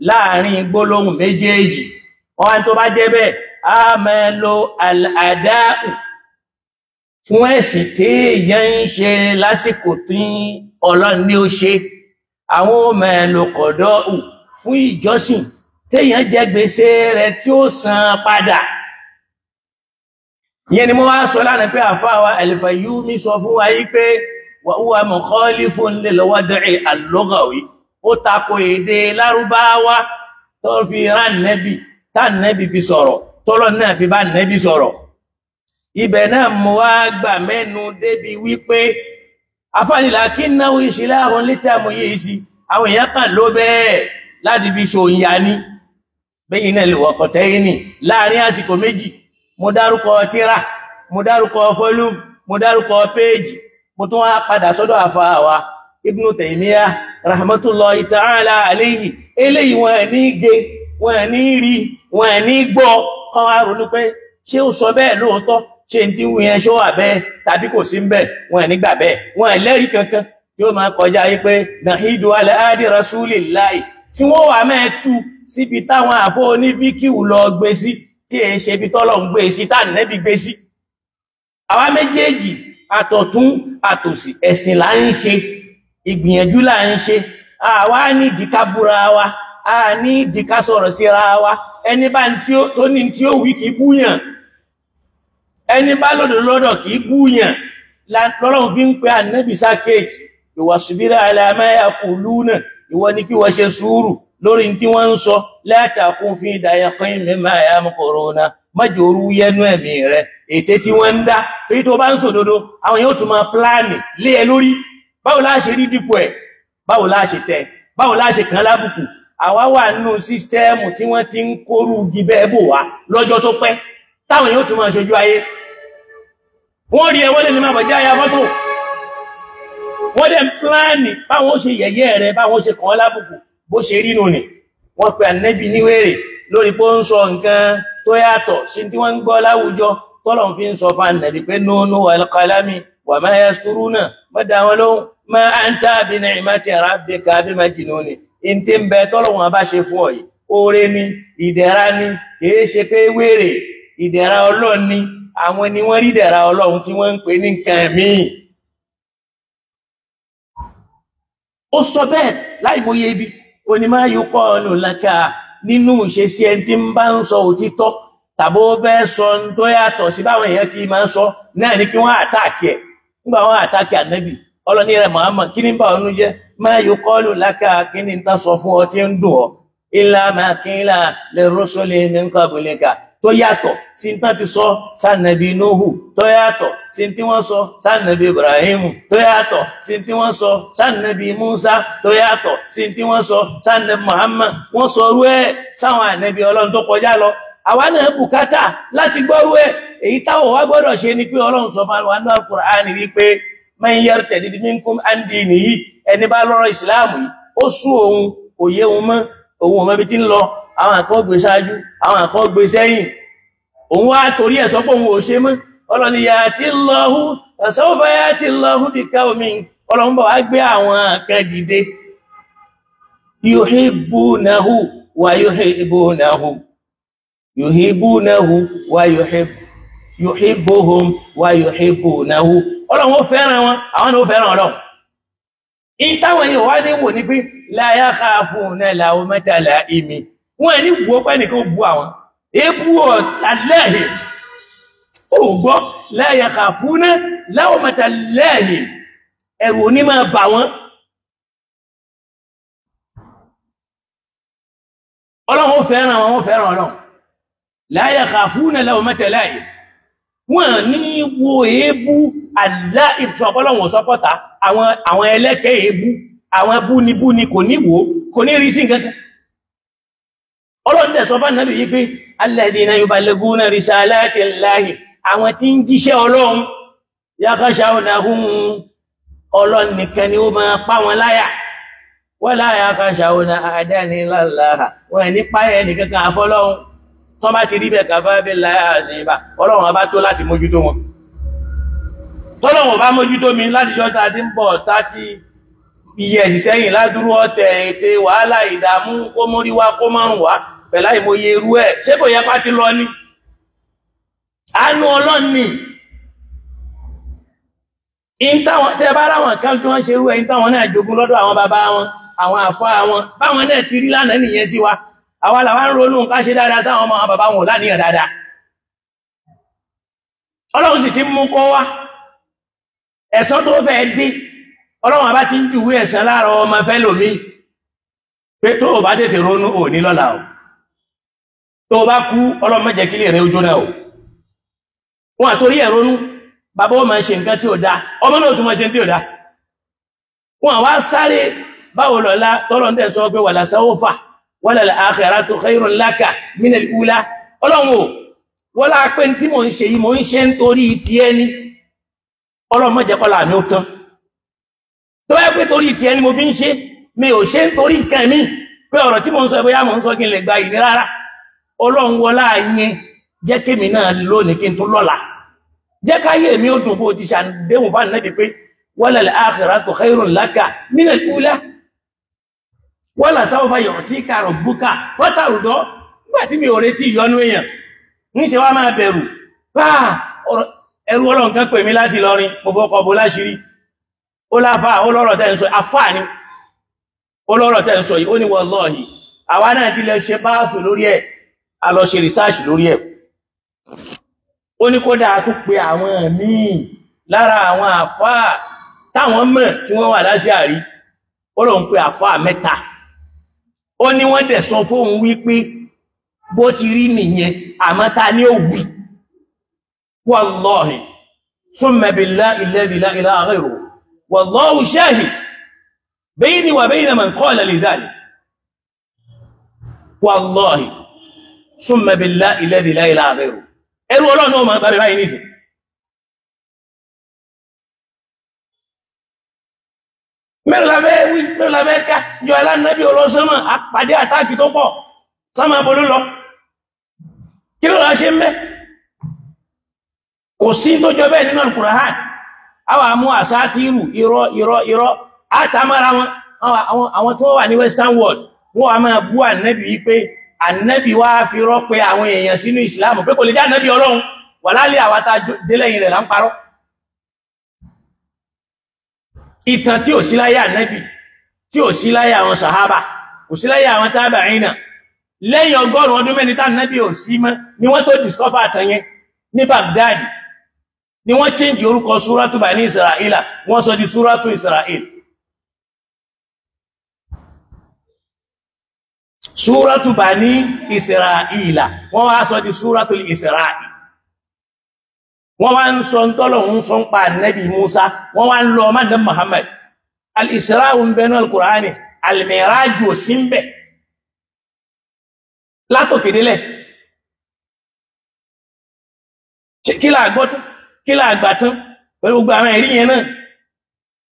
láàárín gbólóhùn méjèèjì. Wọ́n tó bá jẹ́ bẹ́ẹ̀, á máa lo àdáwù fún ẹ̀sìn tí èèyàn ń ṣe lásìkò tí Ọlọ́run ní ó ṣe. Àwọn ọmọ ẹ̀lò kọ̀dọ́ù fún ìjọsìn téèyàn jẹ gbèsè rẹ̀ tí ó san padà. Ìyẹn ni mo wá sọ lánàá pé àfáà wa Al-Fayyumi sọ fún wa yí pé wa huwa mukhalifun lil wad'i al-lughawi, ó tako èdè Lárúbáwá tó fi rán nẹ́bì, tá nẹ́bì fi sọ̀rọ̀, tọ́lọ́ náà fi bá nẹ́bì sọ̀rọ̀. Ibẹ̀ náà mo wá gbà mẹ́nu débi wípé afánilà kí náwó ìṣẹ̀lẹ̀ àwọn létà mọ̀ yìí sí àwọn èèyàn kan ló bẹ́ẹ̀ láti fi ṣòyìnyà ní bẹ́yìn náà lè wọ̀kọ̀ tẹ́yìn ní láàrin àsìkò méjì. Mo dárúkọ tírà, mo dárúkọ fọ́lúm, mo dárúkọ péèjì, mo tún wá padà sọ́dọ̀ àfáà wa Ibn Taymiyyah rahmatullahi ta'ala alayhi. Eléyìí wọn ní ge, wọn ní rí, wọn ní gbọ́, kọ́ wá ronú pé ṣé ó sọ bẹ́ẹ̀ lóòótọ́, ṣe ń tí wù yẹn ṣó wà bẹ́ẹ̀ tàbí kò sí ń bẹ̀. Wọn nígbà bẹ́ẹ̀, wọn lẹ́rìí kankan tí ó máa kọjá yí pé nàhídù aláàdì rasulillahi, tí wọ́n wà máa tú síbi táwọn àfọ onífíkìwù lọ gbé sí, tí èé ṣe ibi tọ́lọ̀ ń gbé sí, tá nẹ́bí gbé sí. Àwa méjèèjì àtọ̀tún àtòsì ẹ̀sìn là ń ṣe, ìgbìyànjú là ń ṣe. Àwa ní ìdíkà búra wa, a ní ìdíkà sọ̀rọ̀ síra wa. Ẹni bá tó ní tí ó wí kì í búyàn, ẹni bá lọ́dọ̀ lọ́dọ̀ kìí búyàn. Lọ́lọ́run fi ń pè Ànábì sákéèjì, ìwàsùbírà aláàmáyàkùlú náà, ìwọ ni kí wọ́n ṣe sùúrù lórí tí wọ́n ń sọ. Látàkùn fi ìdáyàkín mímọ̀ àyàmùkòrónà, májò orú yẹnu ẹ̀mí rẹ̀ ète tí wọ́n ń dá. Torí tó bá ń sòdodo, àwọn yóò tún máa pláàni lé ẹ lórí. Báwo la ṣe rí dípò ẹ̀, báwo la ṣe tẹ̀, báwo la ṣe kàn lábùkù. Àwa wà nínú sísítẹ́ẹ̀mù tí wọ́n ti ń kórú igi bẹ́ẹ̀ bò wá lọ́jọ́ tó pẹ́, táwọn yóò tún máa ṣojú ayé. Wọ́n rí ẹwọ́n lè ní máa bọ̀já ya fọ́tò. Wọ́n dẹ̀ ń pláàni báwọn ó ṣe yẹ̀yẹ́ rẹ̀, báwọn ó ṣe kàn lábùkù, bó ṣe rí nù ni. Wọ́n pe Ànábì níwèrè lórí pé ó ń sọ nǹkan tó yàtọ̀ sí tí wọ́n ń gbọ́ láwùjọ. Tọ́lọ̀ fi ń sọ fún Ànábì pé nunu wal qalami wa ma yasturuna, má dá wọn lóhùn, ma anta bi ni'mati rabbika bi majnuni. In tí ń bẹ tọ́lọ̀ wọn bá ṣe fún ọ yìí, oore ni, ìdẹ̀ra ni, kìí ṣe pé wèrè, ìdẹ̀ra Ọlọ́run ni. Àwọn ni wọ́n rí ìdẹ̀ra Ọlọ́run tí wọ́n ń pè ní nǹkan míì. Ó sọ bẹ́ẹ̀ láì mọye ibi, ó ní máa yóò kọ́ ọ̀nà lákà Nínú ìṣesí ẹni tí ń bá ń sọ òtítọ́ tàbí ó fẹ́ sọ ń tó yàtọ̀ sí báwọn èèyàn ti máa ń sọ náà ni kí wọ́n àtàkì ẹ̀. Nígbà wọ́n àtàkì ànábì, ọlọ́ni rẹ̀ Muhammad, kí ní bá ọnú jẹ́? Ma yuqalu laka, kí ní ta sọ fún ọ tí ń dùn ọ? Illa ma qila lirrusuli min qablika, tó yàtọ̀ sí tán ti sọ sánàbí Nuhu, tó yàtọ̀ sí tí wọ́n sọ sánàbí Ibrahim, tó yàtọ̀ sí tí wọ́n sọ sánàbí Musa, tó yàtọ̀ sí tí wọ́n sọ sánàbí Muhammad. Wọ́n sọ rú ẹ̀ sáwọn ànábì Ọlọ́run tó kọjá lọ. Àwa náà bùkátà láti gbọ́rú ẹ̀. Èyí táwọn wá gbọ́dọ̀ ṣe ni pé Ọlọ́run sọ fún wa nínú Al-Qur'ani wípé man yartadid minkum an dinihi, ẹni bá lọ́rọ̀ ìsìláàmù yìí ó sún òun, kò yé òun mọ́, òun ò mọ ibi tí ń lọ, àwọn kan gbé ṣáájú, àwọn kan gbé sẹ́yìn, òun wá torí ẹ̀ sọ pé òun ò ṣe mọ́. Ọlọ́ni ya'tillahu fasawfa ya'tillahu biqawmin, Ọlọ́run bọ̀ wá gbé àwọn kan dìde, yuhibbunahu wa yuhibbunahu, yuhibbunahu wa yuhibbuhum wa yuhibbunahu. Ọlọ́run ó fẹ́ràn wọn, àwọn náà ó fẹ́ràn Ọlọ́run. Ìtàwọn èèyàn wá ní wò ní pé la yakhafuna lawmata la'imi, wọ́n ní wò pẹ́ nìkan bú àwọn ebú ọ̀tàlẹ́hìn ó gbọ́, la yakhafuna lawmata la'im, ẹ̀rù ní máa bà wọ́n. Ọlọ́run ó fẹ́ràn wọn, ó fẹ́ràn Ọlọ́run. La yakhafuna lawmata la'im, wọ́n ní wo èébú aláìbùsọ̀ ọ̀pọ̀lọ́wọ̀n sọpọ́ta àwọn ẹlẹ́kẹ́ èébú, àwọn búnibúni kò ní wò, kò ní rí sí nǹkankan. Ọlọ́run dẹ̀ sọ fún Ànábì yìí pé alladhina yuballighuna risalati llahi, àwọn tí ń jíṣẹ́ Ọlọ́run, yakhshawnahum, Ọlọ́run nìkan ni ó máa pa wọn láyà, wala yakhshawna ahadan illallah, wọn ní páyẹ nìkankan àfọlọ́run. Tọ́ bá ti rí bẹ̀ kàfà bí láyà àṣìyìnbá, Ọlọ́run ọba tó láti mójútó wọn. Tọ́lọ́run ọba mójútó mi láti jọ ta ti ń bọ̀ ta ti iye ẹ̀sì sẹ́yìn ládúró ọ̀tẹ̀ ètè wàhálà ìdààmú kó mórí wá kó márùn wá pẹ̀lá ìmòye irú ẹ̀, ṣé kò yẹ pa ti lọ ni? Àánú Ọlọ́run ni. Tẹ́ bá ráwọn kan tí wọ́n ṣe irú ẹ̀, táwọn náà jogún lọ́dọ̀ àwọn bàbá wọn, àwọn àfáà wọn, báwọn náà ti rí lánàá nìyẹn sí wa. Àwa làwa ń ronú ká ṣe dáadáa sáwọn ọmọ àwọn bàbá wọn láníyàn dáadáa. Ọlọ́run sì ti mú kọ́ wá ẹ̀san tó fẹ́ dé. Ọlọ́run àbá ti ń júwé ẹ̀san láàrọ ọmọ fẹ́ lòmí pé tó o bá tètè ronú ò ní lọ́la o, tó o bá kú Ọlọ́run má jẹ́ kí lè rẹ ojú náà o. Wọn àtorí ẹ̀ ronú, bàbá ó máa ṣe nǹkan tí ò dáa, ọmọ náà tún máa ṣe tí ò dáa. Wọn àwa sáré báwo lọ́la tọ́lọ́ ń tẹ̀ sọ pé wàlà sáwọ́fà wala al-akhiratu khayrun laka min al-ula. Ọlọ́run o, wọ́n lá pé tí mò ń ṣe yìí mò ń ṣe ń torí ti ẹni, Ọlọ́run má jẹ́ kọ́lá mi ó tán. Tó bá pé torí ti ẹni mo fi ń ṣe, mi ò ṣe ń torí nǹkan mi, pé ọ̀rọ̀ tí mò ń sọ bóyá mò ń sọ kí n lè gba ìní rárá. Ọlọ́run wọlá yẹn jẹ́ kémi náà lónìí kí n tún lọ́la, jẹ́ káyé mi ó dùn bó ti ṣàdéhùn fún Ànábì pé wala al-akhiratu khayrun laka min al-ula wala sawfa yu'tika rabbuka fatarda. Nígbà tí mi ò retí ìyọnú èèyàn, ń ṣe wá máa bẹ̀rù. Ẹrú Ọlọ́run kan pè mí láti Ìlọrin, mo fọkọ̀ bó láṣìírí. Ó láfà, ó lọ́rọ̀ tẹ́ ń sọ, àfà ni. Ó lọ́rọ̀ tẹ́ ń sọ yìí, ó ní wallahi, àwa náà ti lè ṣe báàfù lórí ẹ̀, a lọ ṣe rìsáàṣì lórí ẹ̀. Ó ní kódà tún pe àwọn míì lára àwọn àfà táwọn mọ̀ tí wọ́n wà láṣìírí. Ó lóun pe àfà mẹ́ta. Ó ní wọ́n dẹ̀ sọ fóun wípé bó ti rí nìyẹn, àmọ́ ta ní ó wí? Wallahi thumma billahi alladhi la ilaha ghayruhu wallahu shahid bayni wa bayna man qala li dhalik. Wallahi thumma billahi alladhi la ilaha ghayruhu. Ẹrú Ọlọ́run náà máa bá mi báyìí nìsín. Mẹ́rin la fẹ́ wí, mẹ́rin la fẹ́ ká, yọ alánàbí olóṣánmà, àpàdé àtàkì tó pọ̀, sánmà bolú lọ. Kí ló la ṣe ń bẹ́? Kò sí tó jọ bẹ́ẹ̀ nínú Al-Qur'an. Àwọn àmú àsátírù, irọ́, irọ́, irọ́, àtàmára wọn, àwọn tó wà ní Western world, wọ́n wá máa bú ànábì wípé ànábì wá fi rọ́ pé àwọn èèyàn sínú ìsìlámù pé kò lè jẹ́ ànábì Ọlọ́run, wà lálẹ́ àwọn tá délẹ́yìn rẹ̀ là ń parọ́. Ìtàn tí ò sí láyé ànábì, tí ò sí láyé àwọn sàhábà, kò sí láyé àwọn tábàínà, Lẹ́yìn 100 ọdún mẹ́ni tá nábì ò sí mọ́ ni wọ́n tó discover àtàn yẹn ní Baghdad, ni wọ́n change orúkọ súrátù Bani Isra'ila, wọ́n sọ di súrátù Isra'il. Súrátù Bani Isra'ila wọ́n wá sọ di súrátù Isra'il. Wọ́n wá ń sọ ń tọ́lọ̀ ń sọ ń pa nẹ́bì Musa, wọ́n wá ń lọ ọmọ ní Muhammad. Al-Isra'u ń bẹnu al-Qur'ani, al-Miraju ò sí ń bẹ̀ látòkèdélẹ̀. Kí là gbọ́ tán, kí là gbà tán pẹ̀lú gbogbo àwọn ẹ̀rí yẹn náà?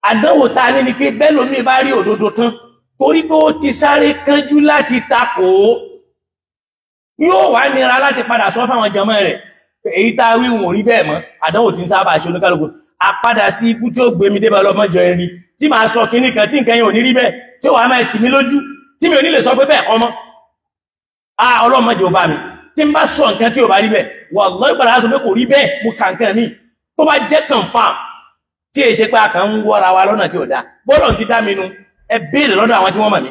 Àdánwò ta ní ni pé bẹ́lòmí bá rí òdodo tán, torí pé ó ti sáré kánjú láti takò ó, yóò wá nira láti padà sọ fáwọn jọmọ́ rẹ̀ èyí tá a wí wọn ò rí bẹ́ẹ̀ mọ́. Àdánwò tí ń sábà ṣe oníkálukú, àpadà sí ikú tí ó gbé mi débẹ̀ ọlọ́mọjọ ẹni tí màá sọ kinní kan tí nǹkan yẹn ò ní rí bẹ́ẹ̀, tí ó wàá máa tì mí lójú, tí mi ò ní lè sọ pé bẹ́ẹ̀ kọ́ mọ́. A ọlọ́mọdé ò bá mi tí n bá sọ nǹkan tí ò bá rí bẹ́ẹ̀, wallahi padà sọ pé kò rí bẹ́ẹ̀, mo kà nǹkan mi tó bá jẹ́ confirm, tí èyí ṣe pé a kàn ń wọ́ra wa lọ́nà tí ò dáa. Bọ́lọ̀ ti dá mi nu, ẹ béèrè lọ́dọ̀ àwọn tí wọ́n mọ̀ mí.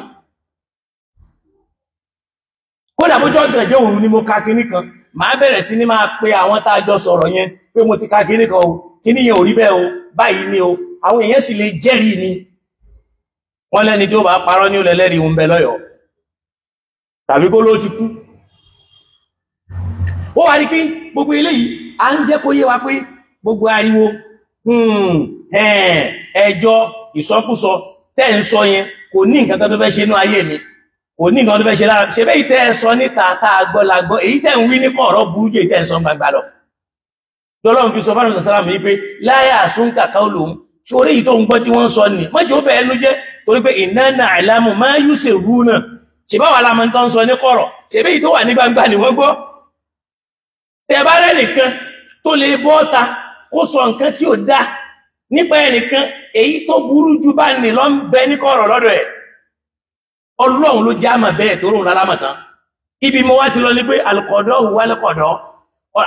Kódà bójú ọ̀gànjọ́ òru ni mo ka kinní kan, màá bẹ̀rẹ̀ sí ní máa pe àwọn tá a jọ sọ̀rọ̀ yẹn pé mo ti ka kinní kan o, kinní yẹn ò rí bẹ́ẹ̀ o, báyìí ni o. Àwọn èèyàn sì lè jẹ́rìí mi. Wọ́n lẹ́ni tí ó bá parọ́ ní olẹ́lẹ́rìí ń bẹ lọ́yọ̀ọ́, tàbí kó ló ti kú. Ó wá rí pé gbogbo eléyìí à ń jẹ́ kó yé wa pé gbogbo ariwo, ẹjọ́, ìsọkúsọ tẹ́ ń sọ yẹn kò ní nǹkan kan tó fẹ́ ṣe inú ayé mi, kò ní nǹkan tó fẹ́ ṣe lára. Ṣe bẹ́ẹ̀ tẹ́ ẹ sọ níta tá a gbọ́ la gbọ́, èyí tẹ́ ń wí ní kọ̀ọ̀rọ̀ burú jù èyí tẹ́ ń sọ gbangba lọ. Lọ́lọ́run fi sọ fún àwọn sàlámù yìí pé láyà àsúnkà ká ó lòun sórí èyí tó ń gbọ́ tí wọ́n ń sọ nì mọ́jọ́ ó bẹ̀ẹ́ ló jẹ́, torí pé inna na'lamu ma yusirruna, ṣe báwa la máa ń tọ́ ń sọ ní kọ̀rọ̀, ṣe bẹ́ẹ̀ tó wà ní gbangba ni wọ́n gbọ́. Tẹ́ bá rẹ́ nìkan tó lè bọ́ta kó sọ nǹkan tí ò dá nípa ẹnìkan, èyí tó burú jù bá ní lọ ń bẹ ní kọ̀rọ̀ lọ́dọ̀ ẹ̀. Ọlọ́run ló já mà bẹ́ẹ̀ tó rùn lálámà tán. Ibi mo wá ti lọ ní pé alùkọ̀dọ́ wà lẹ́kọ̀dọ́.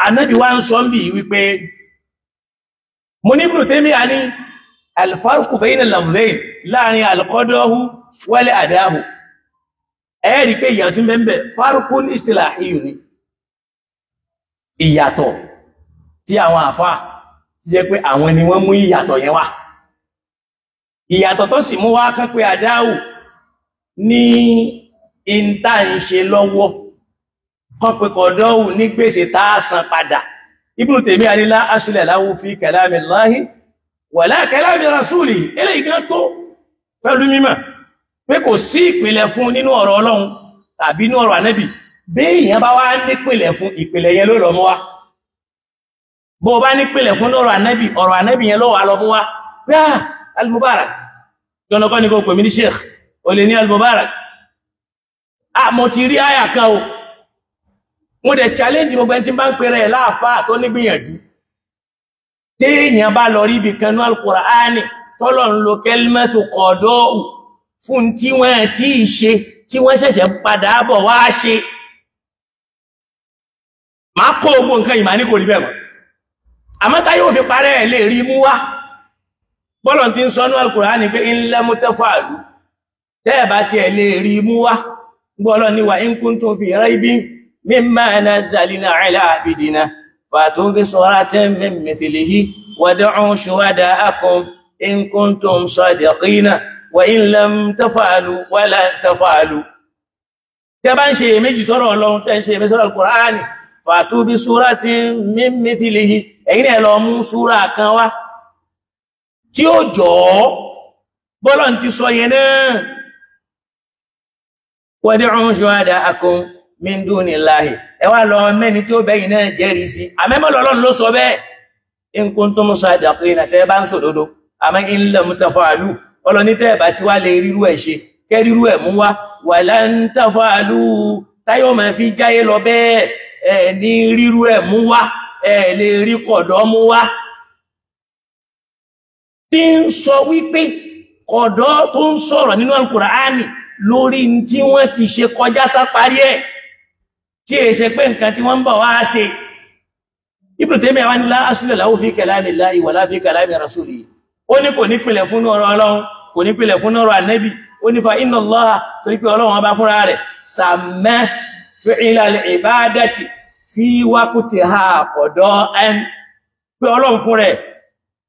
Ànábì wá ń sọ ń bì wípé mo ní Ibn Taymiyyah ní alfarqu bayna al-lafzayn, láàrin alùkọ̀dọ́hu wal àdáhù. Ẹ rí pé ìyàtọ̀ tí ń bẹ farqun istilahi ni, ìyàtọ̀ tí àwọn àfáà ti jẹ́ pé àwọn ni wọ́n mú ìyàtọ̀ yẹn wá. Ìyàtọ̀ tó sì mú wá kán pé àdáhù ní ìntà ń ṣe lọ́wọ́, kán pé kọ̀dọ́hù ní gbèsè tá a san padà. Ibn Taymiyyah ní la asla lahu fi kalamillahi wala kalami rasulihi. Eléyìí kan tó pẹ̀lú mímọ̀ pé kò sí ìpìlẹ̀ fún nínú ọ̀rọ̀ Ọlọ́run tàbí nínú ọ̀rọ̀ Ànábì. Bí èèyàn bá wá nípìlẹ̀ fún, ìpìlẹ̀ yẹn ló lọ mú wá. Bó bá nípìlẹ̀ fún ọ̀rọ̀ Ànábì, ọ̀rọ̀ Ànábì yẹn ló wà lọ mú wá. Pé à, Al-Mubarak, jọ́nà kọ́ ni kò pè mí ní Sheikh, o lè ní Al-Mubarak. À, mo ti rí àyà kan o. Mo dẹ̀ challenge gbogbo ẹni tí bá ń pèrè ẹ̀ láàfáà tó nígbìyànjú. Tí èèyàn bá lọ rí ibi kan ní Al-Qur'ani, tọ́lọ̀ ń lo kalimatu qada'u fún tí wọ́n ti ṣe, tí wọ́n ṣẹ̀ṣẹ̀ padà bọ̀ wá ṣe. Máa kó ogun nǹkan ìmá ní kò rí bẹ́ẹ̀ mọ́. Àmọ́ tá yóò fi parẹ́ ẹ̀ lè rí mú wá. Bọ́lọ̀ tí ń sọ ní Al-Qur'ani pé in lam taf'alu, tẹ́ ẹ̀ bá tiẹ̀ lè rí mú wá. Bọ́lọ̀ ní wa in kuntum fi raybin mimma nazzalna ala abdina fa'tu bi suratin min mithlihi wad'u shuhada'akum in kuntum sadiqina wa in lam taf'alu wa lan taf'alu. Tẹ́ bá ń ṣe èméjì sọ́rọ̀ Ọlọ́run, tẹ́ ń ṣe èméjì sọ́rọ̀ Al-Qur'ani, fa'tu bi suratin min mithlihi, ẹ̀yin náà lọ mú súra kan wá tí ó jọ ọ́. Bọ́lọ̀ ti sọ yẹn náà, wad'u shuhada'akum min dunillahi, ẹ wá lọ mẹ́ni tí ó bẹ́yìn náà jẹ́rìí sí. Àmẹ́mọ́ lọ́lọ́run ló sọ bẹ́ẹ̀, in kuntum sadiqina, tẹ́ bá ń sòdodo. Àmọ́ in lam taf'alu, ọlọ́ní tẹ́ bá ti wá lè rírú ẹ̀ ṣe, kẹ́ rírú ẹ̀ mú wá, walan taf'alu, táyọ̀ máa fi jáyé lọ bẹ́ẹ̀, ẹ̀ ní rírú ẹ̀ mú wá, ẹ̀ lè rí kọ̀dọ̀ mú wá. Tí ń sọ wípé kọ̀dọ̀ tó ń sọ̀rọ̀ nínú Al-Qur'ani lórí tí wọ́n ti ṣe kọjá tá parí ẹ̀, tí è ṣe pé nǹkan tí wọ́n ń bọ̀ wá ṣe. Ibn Taymiyyah wá ní la asla lahu fi kalamillahi wala fi kalami rasulihi. Ó ní kò nípìlẹ̀ fún ọ̀rọ̀ Ọlọ́run, kò nípìlẹ̀ fún ọ̀rọ̀ Ànábì. Ó ní fa inna Allaha, torí pé Ọlọ́run ọba fúnra rẹ̀ sàmẹ́ fi'la al-ibadati fi waqtiha qada'an, pé Ọlọ́run fún rẹ̀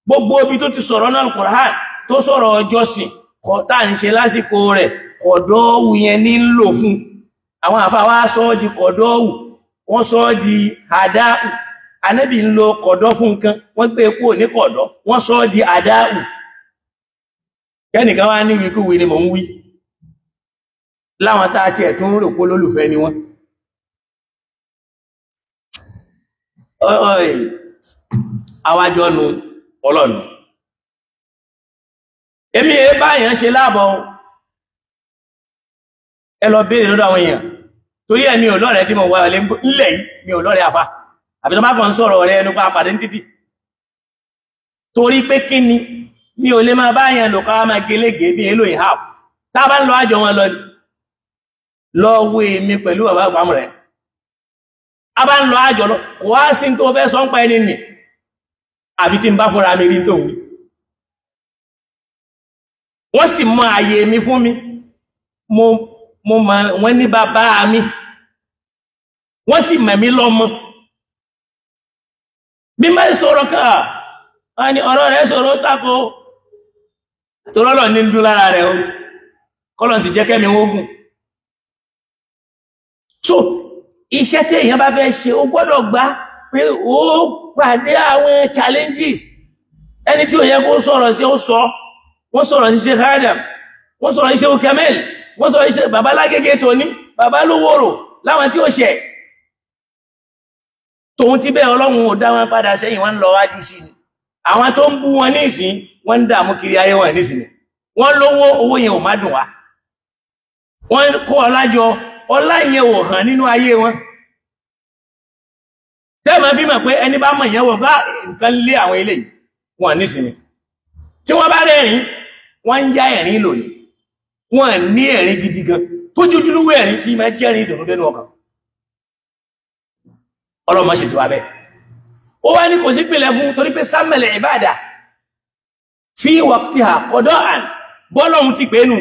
gbogbo ibi tó ti sọ̀rọ̀ náà Al-Qur'an tó sọ̀rọ̀ ọjọ́sìn tá ń ṣe lásìkò rẹ̀ kọ̀dọ́wù yẹn ní ń lò fún. Àwọn àfáà wá sọ di kọ̀dọ́wù, wọ́n sọ di àdáhù. Ànábì ń lo kọ̀dọ́ fún nǹkan, wọ́n gbé kúrò ní kọ̀dọ́, wọ́n sọ di àdáhù. Kẹ́nìkan wá ní wíkúwí ni mò ń wí, láwọn tá a tiẹ̀ tún rò pé lólùfẹ́ ni wọ́n. Àwájọ́ nu ọlọ́nu. Èmi èé báyàn ṣe láàbọ̀, ẹ lọ béèrè lọ́dọ̀ àwọn èèyàn, torí ẹ̀mí ò lọ́rẹ̀ẹ́ tí mo wà nílẹ̀ yìí, mi ò lọ́rẹ̀ẹ́ àfà, àbí tó bá kàn ń sọ̀rọ̀ rẹ ẹnu pa pàdé ní títì. Torí pé kí ni, mi ò lè máa báyàn lò ká máa gelégé bí èlò ìhàf. Tá a bá ń lọ àjọ wọn lọ lọ wo èmi pẹ̀lú bàbá àgbàmù rẹ̀. A bá ń lọ àjọ lọ, kò wá sí tó fẹ́ sọ ń pa ẹni nì, àbí tí n bá fúnra mi rí tó wí. Wọ́n sì mọ àyè mi fún mi, mo mọ wọ́n ní bàbá mi, wọ́n sì mọ̀ mí lọ́mọ. Bí má sọ̀rọ̀ ká a ní ọ̀rọ̀ rẹ̀ sọ̀rọ̀ tako, torọ́lọ̀ ní dún lára rẹ̀ o, kọ́lọ̀ sì jẹ́ kẹ́mi ogun. So iṣẹ́ tí èèyàn bá fẹ́ ṣe, ó gbọ́dọ̀ gbà pé ó pàdé àwọn challenges. Ẹni tí ó yẹ kó sọ̀rọ̀ sí ó sọ. Wọ́n sọ̀rọ̀ sí Sheikh Adam, wọ́n sọ̀rọ̀ sí Sheikh Kamel, wọ́n sọ̀rọ̀ sí bàbá Lágége tóní, bàbá Lówóró, láwọn tí ó ṣẹ̀. Tòun ti bẹ́ẹ̀ Ọlọ́run ò dá wọn padà sẹ́yìn, wọ́n ń lọ wájú sí ni. Àwọn tó ń bú wọn ní ìsìn, wọ́n ń dààmú kiri ayé wọn nísìn. Wọ́n lówó, owó yẹn ò má dùn wá. Wọ́n kó ọlá jọ, ọlá yẹn ò hàn nínú ayé wọn. Tẹ́ẹ̀mọ́ fi mọ̀ pé ẹni bá mọ̀ yẹn wọ̀ bá nǹkan lé àwọn eléyìí wọn nísìnyí. Tí wọ́n bá rẹ́rìn, wọ́n ń yá ẹ̀rín lónìí. Wọ́n ní ẹ̀rín gidi gan, tó jójúlówó ẹ̀rín tí máa jẹ́rìn ìdùnnú dénú ọkàn. Ọlọ́mọ ṣètò abẹ́. Ó wá ní kò sí pìlẹ̀ fún, torí pé sámẹ̀lẹ̀ ìbáàdà fi waqtiha qada'an, bọ́lọ́hun ti pè nù.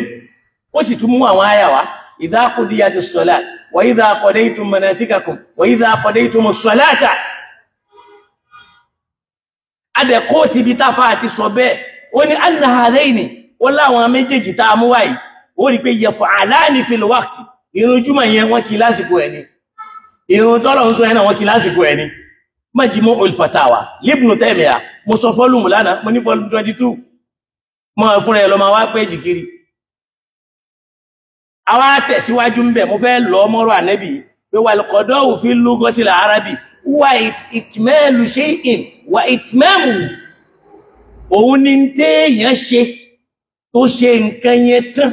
Ó sì tún mú àwọn àyà wá. Idha qudiyatis salat wa idha qadaytum manasikakum wa idha qadaytumus salata. Adẹ̀kọ́ ti bí táfà àti sọ bẹ́ẹ̀. Ó ní anna hadhaini, ó láwọn méjèèjì tá a mú wáyìí, ó rí pé yaf'alani fil waqti. Ìrun júmọ̀ yẹn wọ́n kí lásìkò ẹ̀ ni, ìrun tọ́lọ̀ ń sọ yẹn náà wọ́n kí lásìkò ẹ̀ ni. Majmu'ul Fatawa Ibn Taymiyyah, mo sọ fọ́lùmù lánàá, mo ní fọ́lùmù 22, mọ́ fúnra ẹ̀ lọ máa wá péjì kiri. Àwa tẹ̀síwájú ń bẹ̀, mo fẹ́ lọ mọ́rọ̀ ànẹ́bì pé wal qada'u fi lughatil arabi wa ikmalu shay'in wa itmamu. Òun ni téèyàn ṣe tó ṣe nǹkan yẹn tán,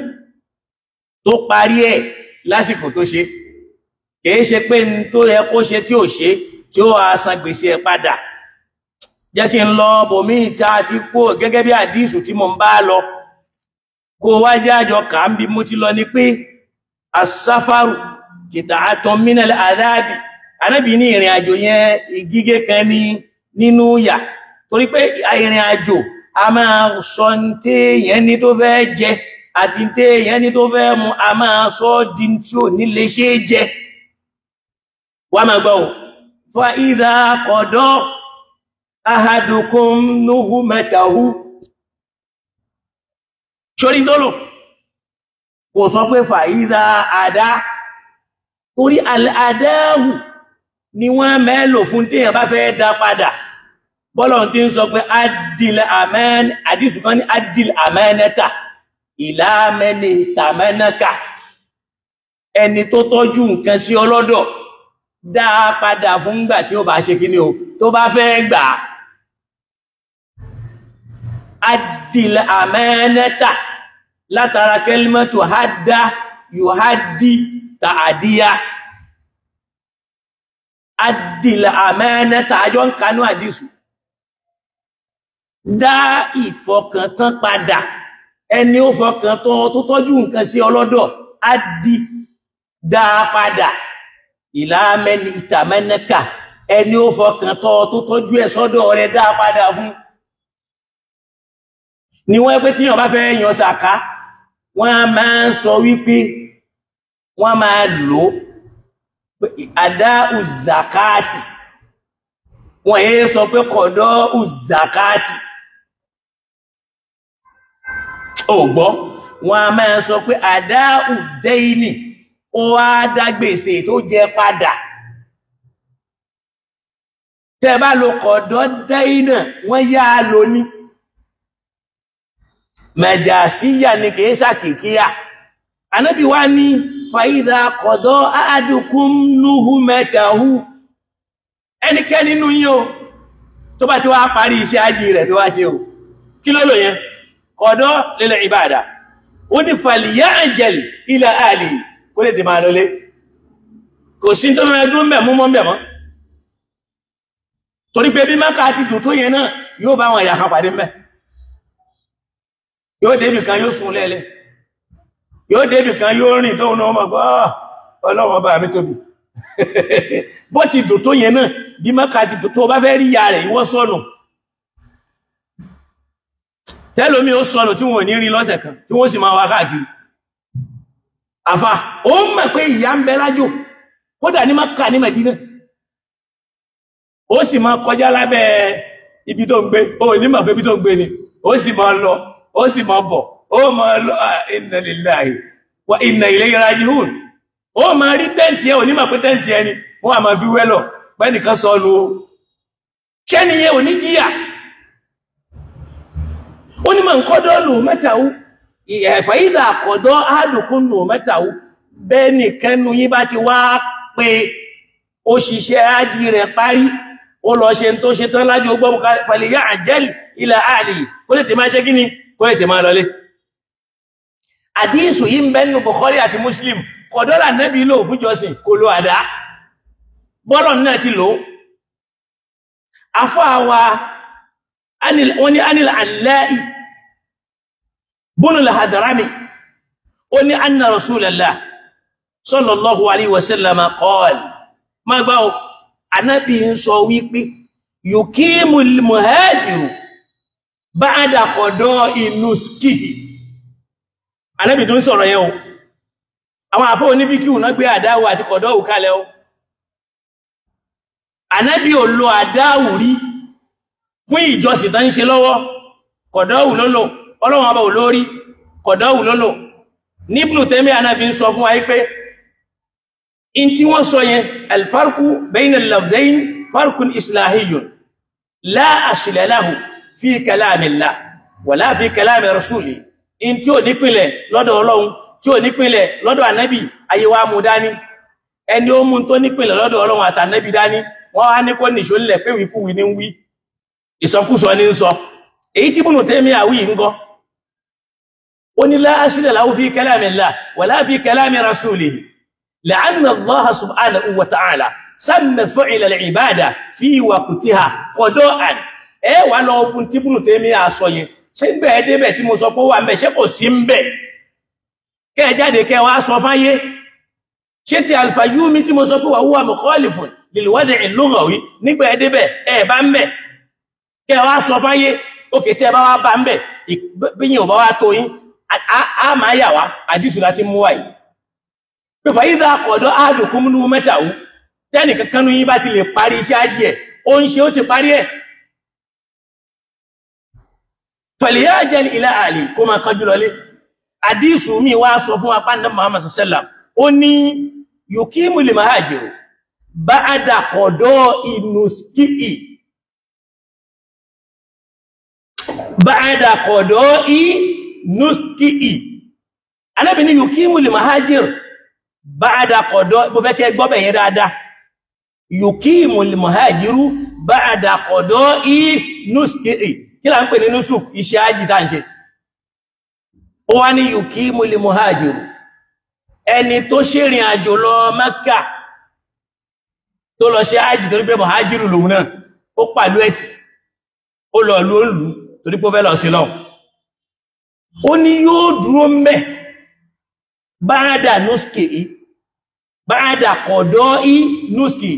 tó parí ẹ̀ lásìkò tó ṣe. Kìí ṣe pé ní tó yẹ kó ṣe tí ò ṣe, tí ó wá san gbèsè ẹ̀ padà. Jẹ́ kí n lọ bòmí ìta ti kó gẹ́gẹ́ bí àdísù tí mo ń bá lọ. Kó wá jẹ́ àjọ kà ń bí mo ti lọ ni pé asáfárù kìtà àtọ̀ mínal àdáàbì. Ànábì ní ìrìn àjò yẹn ìgígé kan ní nínú yà, torí pé ìrìn àjò a máa sọ téèyàn ní tó fẹ́ jẹ àti téèyàn ní tó fẹ́ mu, a máa sọ di tí ò ní lè ṣe é jẹ. Wá máa gbọ́ o. Fa idha qada ahadukum nuhmatahu. Sórí tó lò kò sọ pé fa idha àdá, torí àdáhù ni wọ́n mẹ́lò fún téèyàn bá fẹ́ dá padà. Bọ́lọ̀ tí ń sọ pé adìl àmẹ́n, àdìsù kan ní adìl àmẹ́nẹ́ta ìlàmẹ́ni tàmẹ́nẹ́ka, ẹni tó tọ́jú nǹkan sí ọlọ́dọ̀ dá padà fún gbà tí ó bá ṣe kíní o, tó bá fẹ́ gbà. Adìl àmẹ́nẹ́ta látara kẹlímọ́tò hádá yóò tààdíyá. Adìl àmẹ́nẹ́ta àjọ ń kanú àdìsù. Dá ìfọkàntán padà, ẹni ó fọkàntán tó tọ́jú nǹkan sí ọlọ́dọ̀ á di dá padà. Ìlàmẹ́ni ìtàmẹ́nẹ́kà, ẹni ó fọkàntán tó tọ́jú ẹ̀ sọ́dọ̀ rẹ̀ dá padà fún. Ni wọ́n pé tíyàn bá fẹ́ yan sàká, wọ́n máa ń sọ wípé wọ́n máa lò Àdáù zakati, wọ́n yé sọ pé kọ̀dọ̀ zakati. Ó gbọ́, wọ́n a máa sọ pé àdáù dẹ́ìnì, ó wá dá gbèsè tó jẹ padà. Tẹ́ bá lo kọ̀dọ̀ dẹ́ìnà, wọ́n yá lò ní mẹjàsíyà ni kìí ṣàkìkíyà. Ànábì wá ní fàídà kọ̀dọ̀ àádùkún núhù mẹ́tàhù, ẹnikẹ́ni nínú yín o tó bá ti wá parí iṣẹ́ ájì rẹ̀ tó wá ṣe o, kí ló lò yẹn? Kọ̀dọ̀ lílẹ̀ ìbàdà. Ó ní fàlìyà àjẹ̀lì ilẹ̀ àlì, kó lè ti máa lọlé. Kò sí tó mẹ́rin dún mẹ́ mú mọ́ mẹ́ mọ́, torí pé bí Mákà ti dùn tó yẹn náà, yóò bá wọn ìyà kan pàdé mẹ́. Yóò débì kan yóò sùn lẹ́lẹ́, yóò débì kan yóò rìn tóun náà mọ̀ gbọ́ Ọlọ́run bá mi tóbi. Bó ti dùn tó yẹn náà, bí Mákà ti dùn tó, bá fẹ́ rí ìyá rẹ̀, ìwọ sọnù. Tẹ́lómi ó sọnù tí wọ́n ò ní rí lọ́sẹ̀ kan, tí wọ́n sì máa wá káàkiri. Àfà ó mọ̀ pé ìyà ń bẹ lájò, kódà ní Mákà ní Mẹdínà, ó sì máa kọjá lábẹ́ ibi tó ń gbé, ó ní mọ̀ pé ibi tó ń gbé ni, ó sì máa lọ, ó sì máa bọ̀, ó máa lọ. Inna lillahi wa inna ilayhi raji'un. Ó máa rí tent ẹ, ò ní mọ̀ pé tent ẹ ni wọ́n á máa fi wẹ́lọ̀ pẹ́nìkan sọnù o. Ṣẹ́niyẹ ò ní jíyà? Ó ní mọ̀ nǹkan lù mẹ́tàwú ẹ̀fàyídà àkọ̀dọ́ àádùkún lù mẹ́tàwú. Bẹ́ẹ̀ nìkan nu yín bá ti wá pé ó ṣiṣẹ́ ájì rẹ̀ parí, ó lọ ṣe tó ṣe tán lájú gbọ́, fàlìyà àjẹ́lì ilẹ̀ àlì, kó lè ti máa ṣe kíní, kó lè ti máa lọlé. Àdísù yìí ń bẹ́nu Bukhari àti Muslim. Kọ̀dọ́là nẹ́bí lò fún jọsìn, kò lo àdá, bọ́rọ̀ náà ti lò. Afọ́ àwa wọ́n ní anil aláì bùnú al-Hadrami, ó ní anna Rasulallah sallallahu alaihi wasallam qala, má gbá o, anábì ń sọ wípé yukimul muhajiru ba'da qada'i nuskihi. Anábì tó ń sọ̀rọ̀ yẹn o, àwọn àfọ́ onífíkíù náà gbé àdáwò àti kọ̀dọ̀wù kalẹ̀ o. Anábì ò lo àdáwù rí fún ìjọsìn tó ń ṣe lọ́wọ́, kọ̀dọ̀wù ló lò. Ọlọ́run ọba ò lórí, kọ̀dọ̀wù ló lò. Ní Ibn Taymiyyah anábì ń sọ fún wa pé in tí wọ́n sọ yẹn, alfarku bayna al-lafzayn farkun islahiyyun la asla lahu fi kalamillah wala fi kalami rasuli. In tí ò nípìnlẹ̀ lọ́dọ̀ Ọlọ́run, tí ò nípìnlẹ̀ lọ́dọ̀ ànábì, ayé wa mú dání. Ẹni ó mú tó nípìnlẹ̀ lọ́dọ̀ Ọlọ́run àtànábì dání, wọ́n wá ní kó nìṣó nílẹ̀ pé wíkúwí ní ń wí, ìsọkúsọ ní ń sọ. Èyí tí Ibn Taymiyyah wí ń gọ́, ó ní la asla lahu fi kalamillah wala fi kalami rasulihi لأن الله سبحانه وتعالى سمى فعل العبادة في وقتها قضاء. Ẹ wà lọ ogun tí Ibn Taymiyyah sọ yẹn, ṣé bẹ́ẹ̀ débẹ̀ tí mo sọ pé ó wà mẹ́, ṣé kò sí ń bẹ̀? Kẹ́ jáde kẹ́ wá sọ fáyé. Ṣé ti Al-Fayyumi tí mo sọ pé wà huwa mukhalifun lil wad'i al-lughawi, nígbà ẹ débẹ̀ ẹ bá ń bẹ̀, kẹ́ wá sọ fáyé. Òkè tẹ́ bá wá bá ń bẹ̀, bí yìí ò bá wá tó yín, á máa yà wá àdìsù láti mú wáyìí pé fàyídà àkọ̀dọ̀ àádùkún nínú mẹ́tàwó, tẹ́nì kankan ní yín bá ti lè parí iṣẹ́ ájì ẹ̀, ó ń ṣe, ó ti parí ẹ̀, falyajal ila ahli, kó máa kánjú lọlé. Àdísù mi wá sọ fún apá ní Muhammad sallam, ó ní yukimu lil muhajiru ba'da qada'i nuskihi, ba'da qada'i nuskihi. Ànábì ní yukimu lil muhajir ba'da qada'i. Mo fẹ́ kẹ́ gbọ́bẹ̀ yẹn dáadáa. Yukimu lil muhajiru ba'da qada'i nuskihi. Kí là ń pè ní nusuk? Iṣẹ́ ájì tá ń ṣe. Ó wá ní yukimu lil muhajiru, ẹni tó ṣèrìn àjò lọ Mẹ́kà tó lọ ṣe ájì, torí pé muhajiru lòun náà, ó pàlú ẹ̀tì, ó lọ lú òlú torí pé ó fẹ́ lọ sí lọ, ó ní yóò dúró mẹ́ ba'da nuski, ba'da qada'i nuski,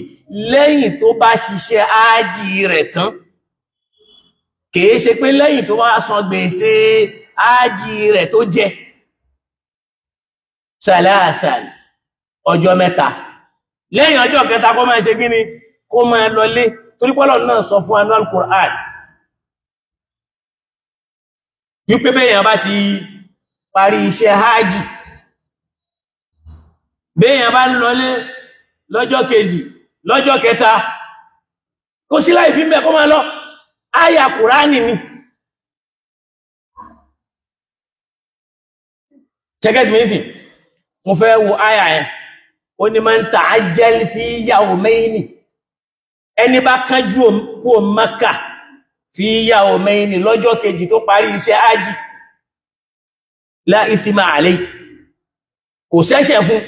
lẹ́yìn tó bá ṣiṣẹ́ ájì rẹ̀ tán. Kìí ṣe pé lẹ́yìn tó wá san gbèsè ájì rẹ̀ tó jẹ. Salasan, ọjọ́ 3. Lẹ́yìn ọjọ́ kẹta kó máa ṣe kíni, kó máa lọlé, torí pé Ọlọ́run náà sọ fún anú Al-Qur'an wípé béèyàn bá ti parí iṣẹ́ hajj, béèyàn bá ń lọlé lọ́jọ́ kejì, lọ́jọ́ kẹta, kò sí láì fi ń bẹ̀, kó máa lọ. Àyà Kùránì ni. Ṣẹ́gẹ́dì mi sì mo fẹ́ wo àyà yẹn. Ó ní man ta'ajjal fi yawmayni, ẹni bá kánjú kú Mákà fi yawmayni lọ́jọ́ kejì tó parí iṣẹ́ ájì, la ithma alayhi, kò ṣẹ̀ṣẹ̀ fún.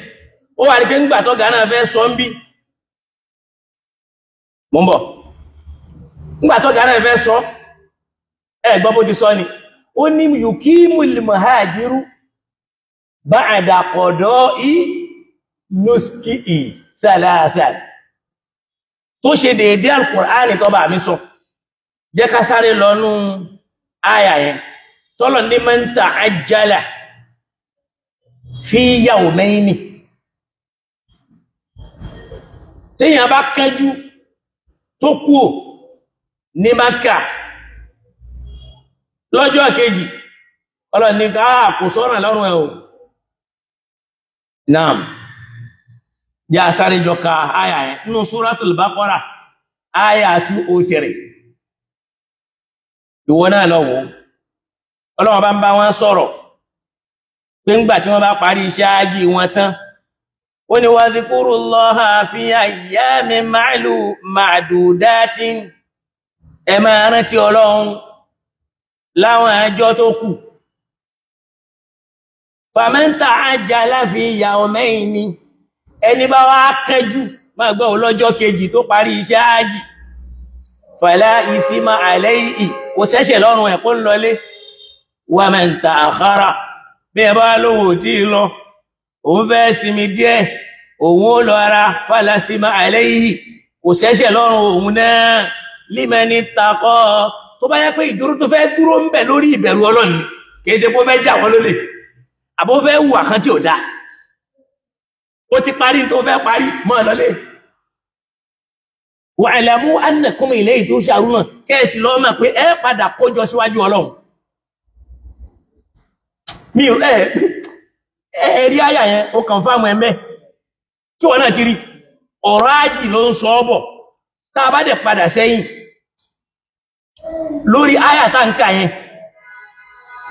Ó wà ní pé ńgbà tó gánà fẹ́ sọ ń bí mọ́ ń bọ̀, ńgbà tó gánà fẹ́ sọ, ẹ gbọ́ bó ti sọ ni. Ó ní yukimul muhajiru ba'da qada'i nuski'i thalatha, tó ṣe déédé Al-Qur'ani tó bá mi sọ. Jẹ́ ká sáré lọ́nú àyà yẹn tọ́lọ̀ ní man ta'ajjala fi yawmayni, téèyàn bá kánjú tó kúò ní Mákà lọ́jọ́ kejì, Ọlọ́run ní ká kò sọ́ràn lọ́rùn ẹ̀ o. Naam, jẹ́ asáré jọ ka àyà yẹn nínú Suratul Baqara àyà 203. Ìwọ náà lọ wò, Ọlọ́run bá ń bá wọn sọ̀rọ̀ pé ńgbà tí wọ́n bá parí iṣẹ́ ájì wọn tán, ó ní wadhkurullaha fi ayyamin ma'dudatin, ẹ máa rántí Ọlọ́run láwọn ẹjọ́ tó kù. Faman ta'ajjala fi yawmayni, ẹni bá wá kánjú máa gbọ́ lọ́jọ́ kejì tó parí iṣẹ́ ájì, fala ithma alayhi, kò ṣẹ̀ṣẹ̀ lọ́rùn ẹ̀ kó ń lọlé. Wa man ta'akhkhara, bí ẹ bá lóhùn ò tí ì lọ, òun fẹ́ sinmi díẹ̀, òun ó lọ ara, fala ithma alayhi, kò ṣẹ̀ṣẹ̀ lọ́rùn òun náà. Limani taqa, tó bá yẹ pé ìdúró tó fẹ́ dúró ń bẹ̀ lórí ìbẹ̀rù Ọlọ́run, kì í ṣe kó fẹ́ jà wọ́n lólè, àbó fẹ́ hùwà kan tí ò dáa, ó ti parí tó fẹ́ parí, mọ́ lọlé. Wa'lamu annakum ilayhi tusharuna, kẹ́ẹ̀sì lọ́ mọ̀ pé ẹ padà kójọ síwájú Ọlọ́run. Mi ò ẹ rí àyà yẹn, ó kàn fáwọn ẹ̀mẹ́ tí wọ́n náà ti rí ọ̀rọ̀ ájì ló ń sọ ọ́ bọ̀. Tá a bá dẹ̀ padà sẹ́yìn lórí àyà tá ń kà yẹn,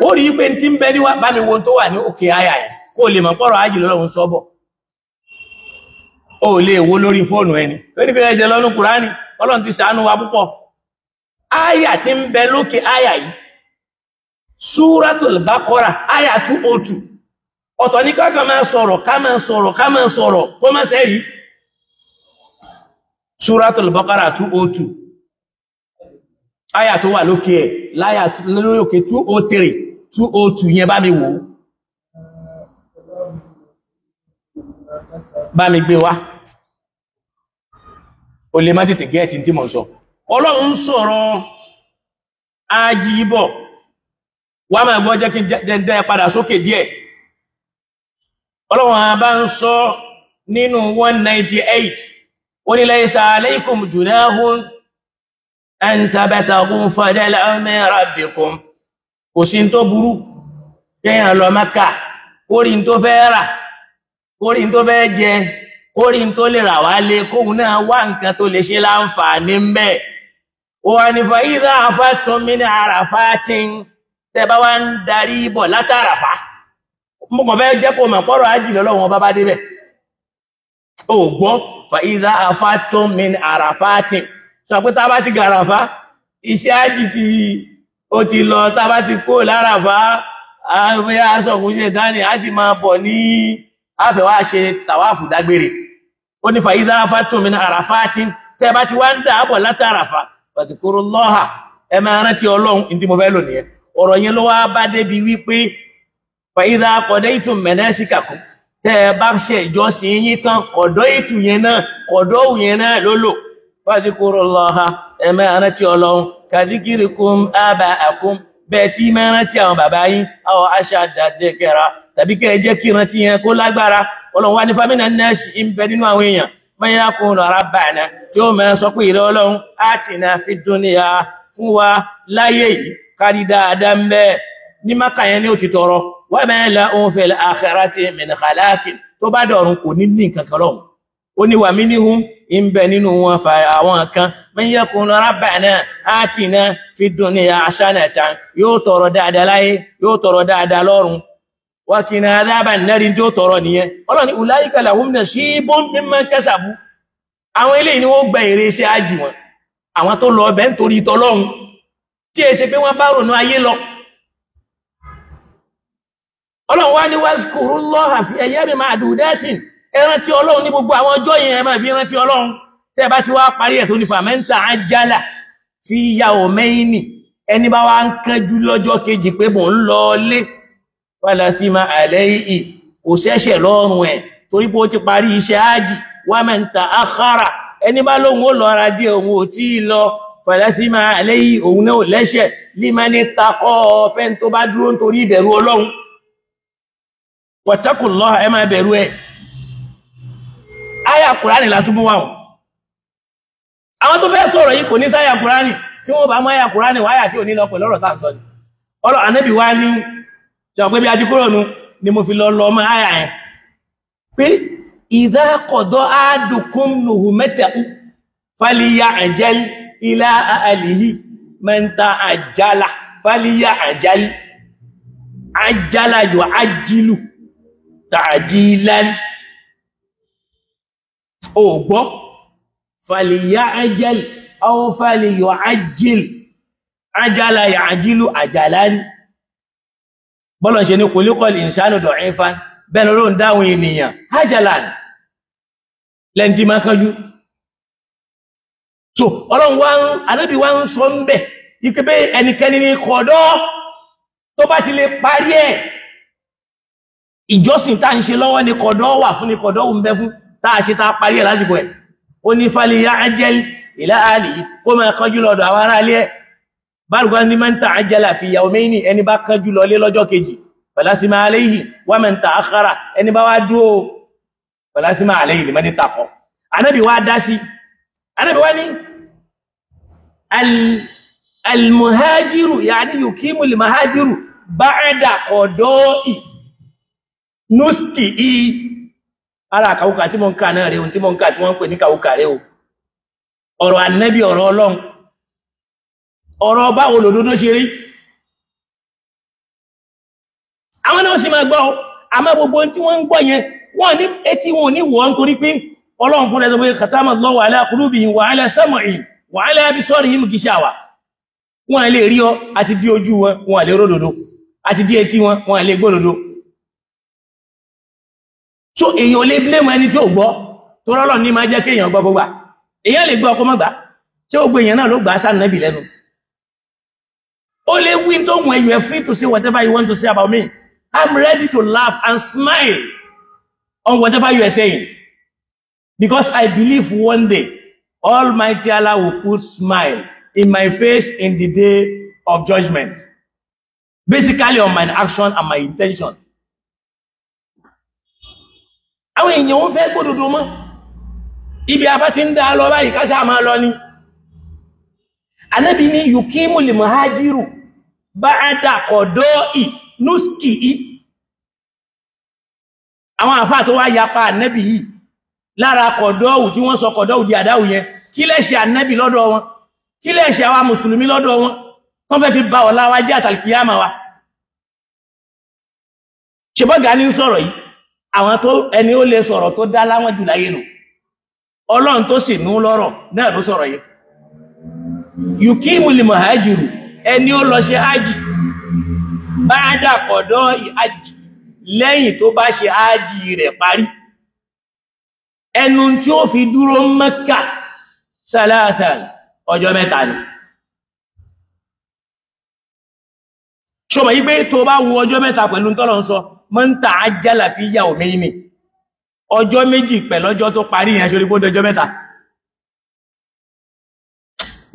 ó rí pé tí ń bẹ ní bá mi wo tó wà ní òkè àyà yẹn, kó lè mọ̀ pọ̀rọ̀ ájì lọ́rọ̀ ń sọ bọ̀. Ó lè wo lórí fóònù ẹni lórí pé ẹsẹ̀ lọ́nù Kùránì, Ọlọ́run ti ṣàánú wa púpọ̀. Àyà tí ń bẹ lókè àyà yìí, Suratul Baqara àyà 202, ọ̀tọ̀ ní ká máa sọ̀rọ̀, ká máa sọ̀rọ̀, ká máa sọ̀rọ̀, kó má sẹ́rí. Suratul Baqara 202, àyà tó wà lókè ẹ̀ láyà lórí òkè 203, 202 yẹn, bá mi wò ó, bá mi gbé wá. O lè má tètè gẹ́ẹ̀tì tí mo sọ. Ọlọ́run sọ̀rọ̀ ajíbọ̀, wá máa gbọ́, jẹ́ kí n dẹ́ padà sókè díẹ̀. Ọlọ́run a bá ń sọ nínú 198, ó ní laysa alaykum junahun an tabtagu fadlan min rabbikum. Kò sí tó burú kéèyàn lọ Mákà, kórí tó fẹ́ rà, kórí tó fẹ́ jẹ, kórí tó lè rà wálé, kóhun náà wá nǹkan tó lè ṣe láǹfààní ń bẹ̀. Ó wà ní fa idha afattum min Arafatin, tẹ́ bá wá ń darí bọ̀ látàràfà. Mo kàn fẹ́ jẹ́ kó mọ̀ pọ́rọ̀ ájì lọ́wọ́ bá bá débẹ̀. Ó gbọ́, fa idha afattum min Arafatin, sọ pé tá bá ti gàràfá, iṣẹ́ ájì tí ó ti lọ, tá bá ti kó láràfá, àbúyá sọ̀kún ṣe dání, a sì máa bọ̀ ní àfẹ́ wá ṣe tàwáàfù dágbére. Ó ní fa idha afattum min Arafatin, tẹ́ bá ti wá ń dàbọ̀ látàràfá, fadhkurullaha, ẹ máa rántí Ọlọ́run. Ní tí mo fẹ́ lò nìyẹn. Ọ̀rọ̀ yẹn ló wá bá débi wípé fa idha qadaytum manasikakum, tẹ́ ẹ bá ṣe ìjọsìn yín tán, ọ̀dọ́ ètù yẹn náà, ọ̀dọ́ yẹn náà ló lò. Fadhkurullaha, ẹ máa rántí Ọlọ́run, kadhikrikum aba'akum, bẹ́ẹ̀ tí máa rántí àwọn bàbá yín, aw ashadda dhikra, tàbí kẹ́ ẹ jẹ́ kí rántí yẹn kó lágbára. Ọlọ́run wá ní famina nasi, ń bẹ nínú àwọn èèyàn, Man yaqulu rabbana, tí ó máa sọ pé ìrẹ́ Ọlọ́run atina fid dunya, fún wa láyé yìí kárí dáadáa ń bẹ. Ní Mákà yẹn ni ó ti tọrọ, wa ma lahum fil akhirati min khalaqin, tó bá dọ̀run kò ní ní nǹkan kan lọ́hùn. Ó ní wa minhum, ń bẹ nínú wọn fa àwọn kan, man yaqulu rabbana atina fid dunya hasanatan, yóò tọrọ dáadáa láyé, yóò tọrọ dáadáa lọ́run, wa qina adhaban nari, tí ó tọrọ nìyẹn. Ọlọ́run ní ulaika lahum nasibun mimma kasabu, àwọn eléyìí ni wọ́n gba èrè iṣẹ́ ájì wọn, àwọn tó lọ ọbẹ̀ nítorí tọlọ́run, tí è ṣe pé wọ́n bá rònú ayé lọ. Ọlọ́run wá ní wazkurullaha fi ayyamin ma'dudatin, ẹ rántí Ọlọ́run ní gbogbo àwọn ọjọ́ yẹn, ẹ máa fi rántí Ọlọ́run. Tẹ́ bá ti wá parí ẹ̀ tó ní faman ta'ajjala fi yawmayni, ẹni bá wá ń kánjú lọ́jọ́ kejì pé mò ń lọ lé, wala thima alayhi, kò ṣẹ̀ṣẹ̀ lọ́rùn ẹ̀ torí pé ó ti parí iṣẹ́ ájì. Wa man ta'akhkhara, ẹni bá lóhun ó lọ́ra díẹ̀ òun ò tí ì lọ, fala thima alayhi, òun náà ò lẹ́ṣẹ̀. Limani taqa, fẹ́ni tó bá dúró nítorí ìbẹ̀rù Ọlọ́run. Wattaqullaha, ẹ máa bẹ̀rù ẹ̀. Áyà Kùránì látúbú wà wọn. Àwọn tó fẹ́ sọ̀rọ̀ yìí kò ní sáyà Kùránì, tí wọ́n bá mú áyà Kùránì wáyà tí ò ní lọ pẹ̀lú ọ̀rọ̀ tá à ń sọ ni. Ọ̀rọ̀ Ànábì wá ní jọ pé bí a ti kúrò nu ni mo fi lọ lọ mọ́ áyà yẹn pé idha qada ahadukum nuhmatahu falya'jal ila ahlihi, man ta'ajjala falya'jal, ajjala yu'ajjilu ta'jilan, ó gbọ́, falya'jal aw falyu'ajjil, ajala ya'jilu ajalan. Bọ́lọ̀ ṣe ní khuliqal insanu da'ifan, bẹ́ẹ̀ ló ń dáwọn ènìyàn ajalan, lẹ́ni tí máa kánjú. So Ọlọ́run wá ń, Ànábì wá ń sọ ń bẹ̀ ike pé ẹnikẹ́ni ní kọ̀dọ́ tó bá ti lè parí ẹ̀, ìjọsìn tá ń ṣe lọ́wọ́ ní kọ̀dọ́ wà fún, ní kọ̀dọ́ ń bẹ fún, tá a ṣe tá a parí ẹ̀ lásìkò ẹ̀. Ó ní falya'jal ila ahlihi, kó máa kánjú lọ́dọ̀ àwọn ará ilé ẹ̀. Bárùkọ́ ní man ta'ajjala fi yawmayni, ẹni bá kánjú lọ lé lọ́jọ́ kejì, fala thima alayhi, wa man ta'akhkhara, ẹni bá wá dúró, fala thima alayhi liman ittaqa. Ànábì wá dá sí, Ànábì wá ní al-muhajiru, yani yukimu al-muhajiru ba'da qada'i nuski'i. Ara kàwùkà tí mo ń kà náà rẹ̀, ohun tí mo ń kà tí wọ́n ń pè ní kàwùkà rẹ̀ o. Ọ̀rọ̀ Ànábì, ọ̀rọ̀ Ọlọ́run, ọ̀rọ̀ báwo lòdòdó ṣe rí, àwọn náà sì máa gbọ́. Àmọ́ gbogbo tí wọ́n ń gbọ́ yẹn, wọ́n ní etí wọn ò ní wọ́n, nítorí pé Ọlọ́run fún ẹ sọ pé khatama Allahu ala qulubihim wa ala sam'ihim wa ala absarihim gishawa. Wọ́n lè rí ọ, àti dí ojú wọn, wọn lè ródòdó, àti dí etí wọn, wọn lè gbódòdó. So èèyàn lè blame ẹni tí ò gbọ́, tó rọ́lọ́ ní máa jẹ́ kéèyàn gbọ́ gbogbo. Èèyàn lè gbọ́ ọkọ mọ́gbà, tí ó gbé èèyàn náà ló gbà á sáà nẹ́bì lẹ́nu. Ó lè wí tó wùn, you are free to say whatever you want to say about me. I'm ready to laugh and smile on whatever you are saying, because I believe one day Almighty Allah will put smile in my face in the day of judgment, basically on my action and my intention. Àwọn èèyàn ń fẹ́ gbódòdó mọ́, ibi a bá ti ń dá lọ báyìí ká sáà máa lọ ni. Ànábì ní yukimu lil muhajiru ba'da qada'i nuski'i. Àwọn àfáà tó wá yapa Ànábì yìí lára kọ̀dọ́wù tí wọ́n sọ kọ̀dọ́wù di àdáwù yẹn, kí lẹ́ṣẹ̀ Ànábì lọ́dọ̀ wọn, kí lẹ́ṣẹ̀ àwa mùsùlùmí lọ́dọ̀ wọn, tó fẹ́ fi ba ọ̀la wa jẹ́ àtàlùkìyàmà wa. Ṣèbọ́gà ní sọ̀rọ̀ yìí, àwọn tó ẹni ó lè sọ̀rọ̀ tó dá láwọn jù láyé nù, Ọlọ́run tó sì nú lọ́rọ̀ náà ló sọ̀rọ̀ yìí. Yukimu lil muhajiru, ẹni ó lọ ṣe ájì, ba'da qada'i ájì, lẹ́yìn tó bá ṣe ájì rẹ̀ parí, ẹnu tí ó fi dúró Mẹ́kà sálásàn ọjọ́ mẹ́ta ni. Ṣọmọ̀ yí pé tó bá wo ọjọ́ mẹ́ta pẹ̀lú tọ́lọ ń sọ, man ta'ajjala fi yawmayni, ọjọ́ méjì pẹ̀lú ọjọ́ tó parí yẹn, ṣorí kó dọjọ́ mẹ́ta.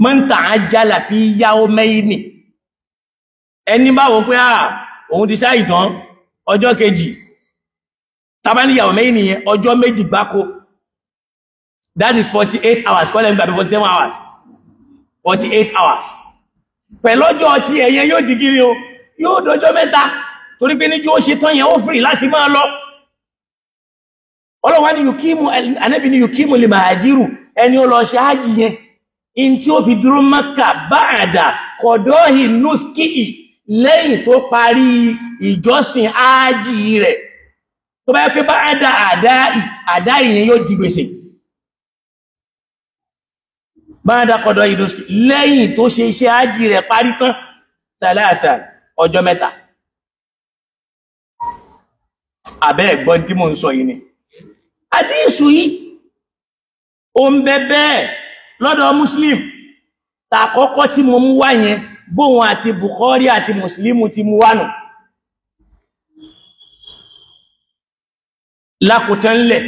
Man ta'ajjala fi yawmayni, ẹni bá wo pé òun ti sáì tán ọjọ́ kejì, tàbá ní yawmayni yẹn ọjọ́ méjì gbáko, That is 48 hours. Kọ́lẹ̀ ń gbà bí 47 hours, 48 hours. Pẹ̀lọ́jọ́ tí ẹ̀yẹ yóò di kiri o, yóò dọjọ́ mẹ́ta, torí pé níjú ó ṣe tán yẹn ó free láti máa lọ. Ọlọ́wà ní yukimu, Ànábì ní yukimu lè mahajiru, ẹni ó lọ ṣe ájì yẹn, in tí ó fi dúró Mákà báàdà kọ̀dọ́hì nuski'i, lẹ́yìn tó parí ìjọsìn ájì rẹ̀. Tó bá yẹ pé báàdà àdáì yẹn yóò di gbèsè. Báadá kọ̀dọ̀ ìdóṣì lẹ́yìn tó ṣe iṣẹ́ ájì rẹ̀ parí tán, tàlàsà ọjọ́ mẹ́ta. Àbẹ́ ẹ̀gbọ́n tí mo ń sọ yìí ni àdíṣù yìí o ń bẹ bẹ́ẹ̀ lọ́dọ̀ Muslim. Tàkọ́kọ́ tí mo mú wá yẹn, bóun àti Bukhari àti Muslim ti mú wá nù. Lákòótán lẹ̀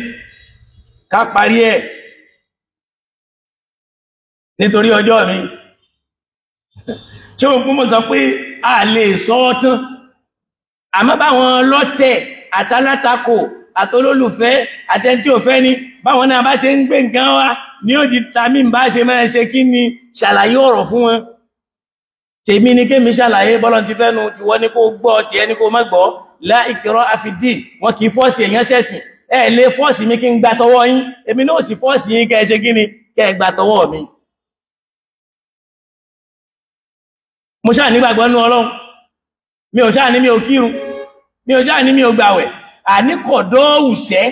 ká parí ẹ̀ nítorí ọjọ́ mi. Ṣé o kún mọ́ sọ pé a lè sọ ọ́ tán, àmọ́ báwọn lọ́tẹ̀ àtàlátakò àtolólùfẹ́ àtẹntí ò fẹ́ ni báwọn náà bá ṣe ń gbé nǹkan wá ní ó di tàmí bá ṣe máa ṣe kí ni ṣàlàyé ọ̀rọ̀ fún wọn. Tèmi ni kémi ṣàlàyé bọ́lọ̀ ti fẹ́nu, tí wọ́n ní kó gbọ́, tí ẹni kó má gbọ́. La ikraha fi din, wọn kì í fọ́ọ̀sì èèyàn ṣẹ̀sìn. Ẹ lè fọ́ọ̀sì mi kí n gbà tọwọ́ yín, èmi náà sì fọ́ọ̀sì yín kẹ́ ẹ ṣe kí ni kẹ́ ẹ gbà tọwọ́ mi. Mo ṣáà nígbàgbọ́ nínú Ọlọ́run, mi ò ṣáà ní mi ò kírun, mi ò ṣáà ní mi ò gbàwẹ̀. Àníkọ̀dọ́ òṣẹ́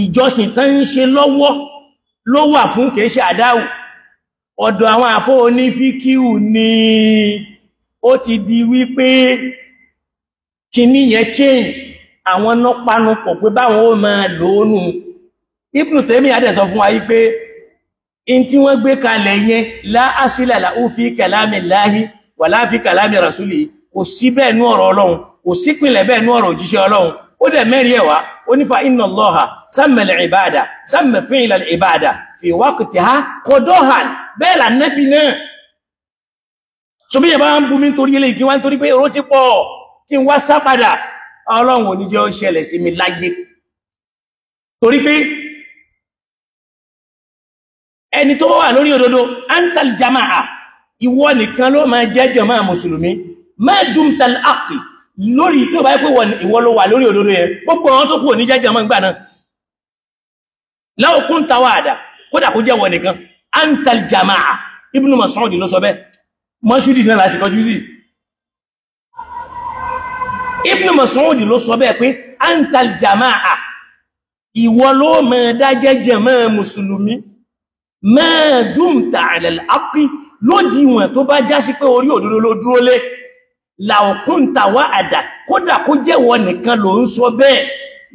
ìjọsìn tán ń ṣe lọ́wọ́ ló wà fún, kìí ṣe àdáwù. Ọ̀dọ̀ àwọn àfọ́ onífíkíù ni ó ti di wípé kíní yẹn change, àwọn náà panupọ̀ pé báwọn ó máa lóónù. Ibn Taymiyyah dẹ̀ sọ fún wa wípé in tí wọ́n gbé kalẹ̀ yẹn, la asila lahu fi kalamillahi wala fi kalami rasuli, kò sí bẹ́ẹ̀ nú ọ̀rọ̀ Ọlọ́run, kò sí pìnlẹ̀ bẹ́ẹ̀ nú ọ̀rọ̀ òjíṣẹ́ Ọlọ́run. Ó dẹ̀ mẹ́rin ẹ̀wá, ó ní fa inna Allaha samma al-ibada, samma fi'la al-ibada fi waqtiha qadahan. Bẹ́ẹ̀ là nẹ́bí náà. So bí yẹn bá ń bu mi nítorí eléyìí, kí wá nítorí pé èrò ti pọ̀, kí n wá sá padà, Ọlọ́run ò ní jẹ́ ó ṣẹlẹ̀ sí mi láyé. Torí pé ẹni tó wà lórí òdodo, antal jama'a, ìwọ nìkan ló máa jẹ́ jama'a mùsùlùmí, ma dumtal haqqi, lórí tó bá yẹ pé ìwọ ló wà lórí òdodo yẹn, gbogbo àwọn tó kù ní jẹ́ jama'a gbà náà. Law kunta wahda, kódà kó jẹ́ wọ nìkan, antal jama'a. Ibn Mas'ud ló sọ bẹ́ẹ̀, mọ́ṣúdì náà láti kọjú sí. Ibn Mas'ud ló sọ bẹ́ẹ̀ pé antal jama'a, ìwọ ló máa dájẹ́ jama'a mùsùlùmí, ma dumta ala al-haqqi, lódiwọ̀n tó bá já sí pé orí òdodo ló dúró lé. Law kunta wahda, kódà kó jẹ́wọ́ nìkan ló ń sọ bẹ́ẹ̀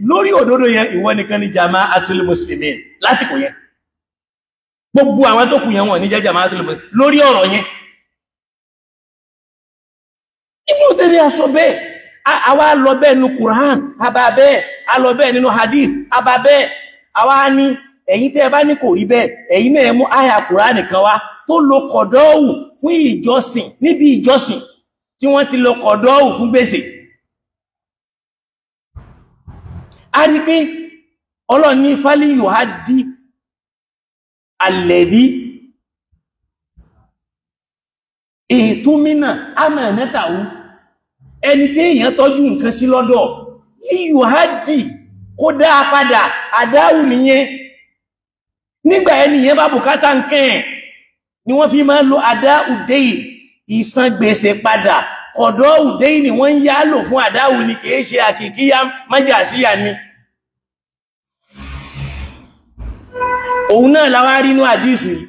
lórí òdodo yẹn, ìwọ nìkan ni jama'atul muslimin lásìkò yẹn. Gbogbo àwọn tó kù yẹn wọ́n ní jẹ́ jama'atul muslimin lórí ọ̀rọ̀ yẹn. Ibn Taymiyyah sọ bẹ́ẹ̀, àwa lọ bẹ́ẹ̀ nínú Qur'an, àbá bẹ́ẹ̀, a lọ bẹ́ẹ̀ nínú hadith, àbá bẹ́ẹ̀. Àwa ní ẹ̀yin tẹ́ ẹ bá ní kò rí bẹ́ẹ̀, ẹ̀yin náà mú àyà Qur'an nìkan wá tó lo kọ̀dọ́wù fún ìjọsìn, níbi ìjọsìn tí wọ́n ti lo kọ̀dọ́wù fún gbèsè. A rí pé Ọlọ́run ní fálí yuhaddi alladhi ìtúmínà amánátàwú, ẹni tí èèyàn tọ́jú nǹkan sí lọ́dọ̀, yuhaddi, kó dáa padà, àdáwù nìyẹn. Nígbà ẹni yẹn bá bùkátà nǹkan ẹ̀ ni wọ́n fi máa ń lo àdáwù déyì, ìsan gbèsè padà. Kọ̀dọ̀ òdéyì ni wọ́n ń yá lò fún àdáwù ni, kìí ṣe àkìkíyà májàsíyà ni. Òun náà láwá rí inú àdísù yìí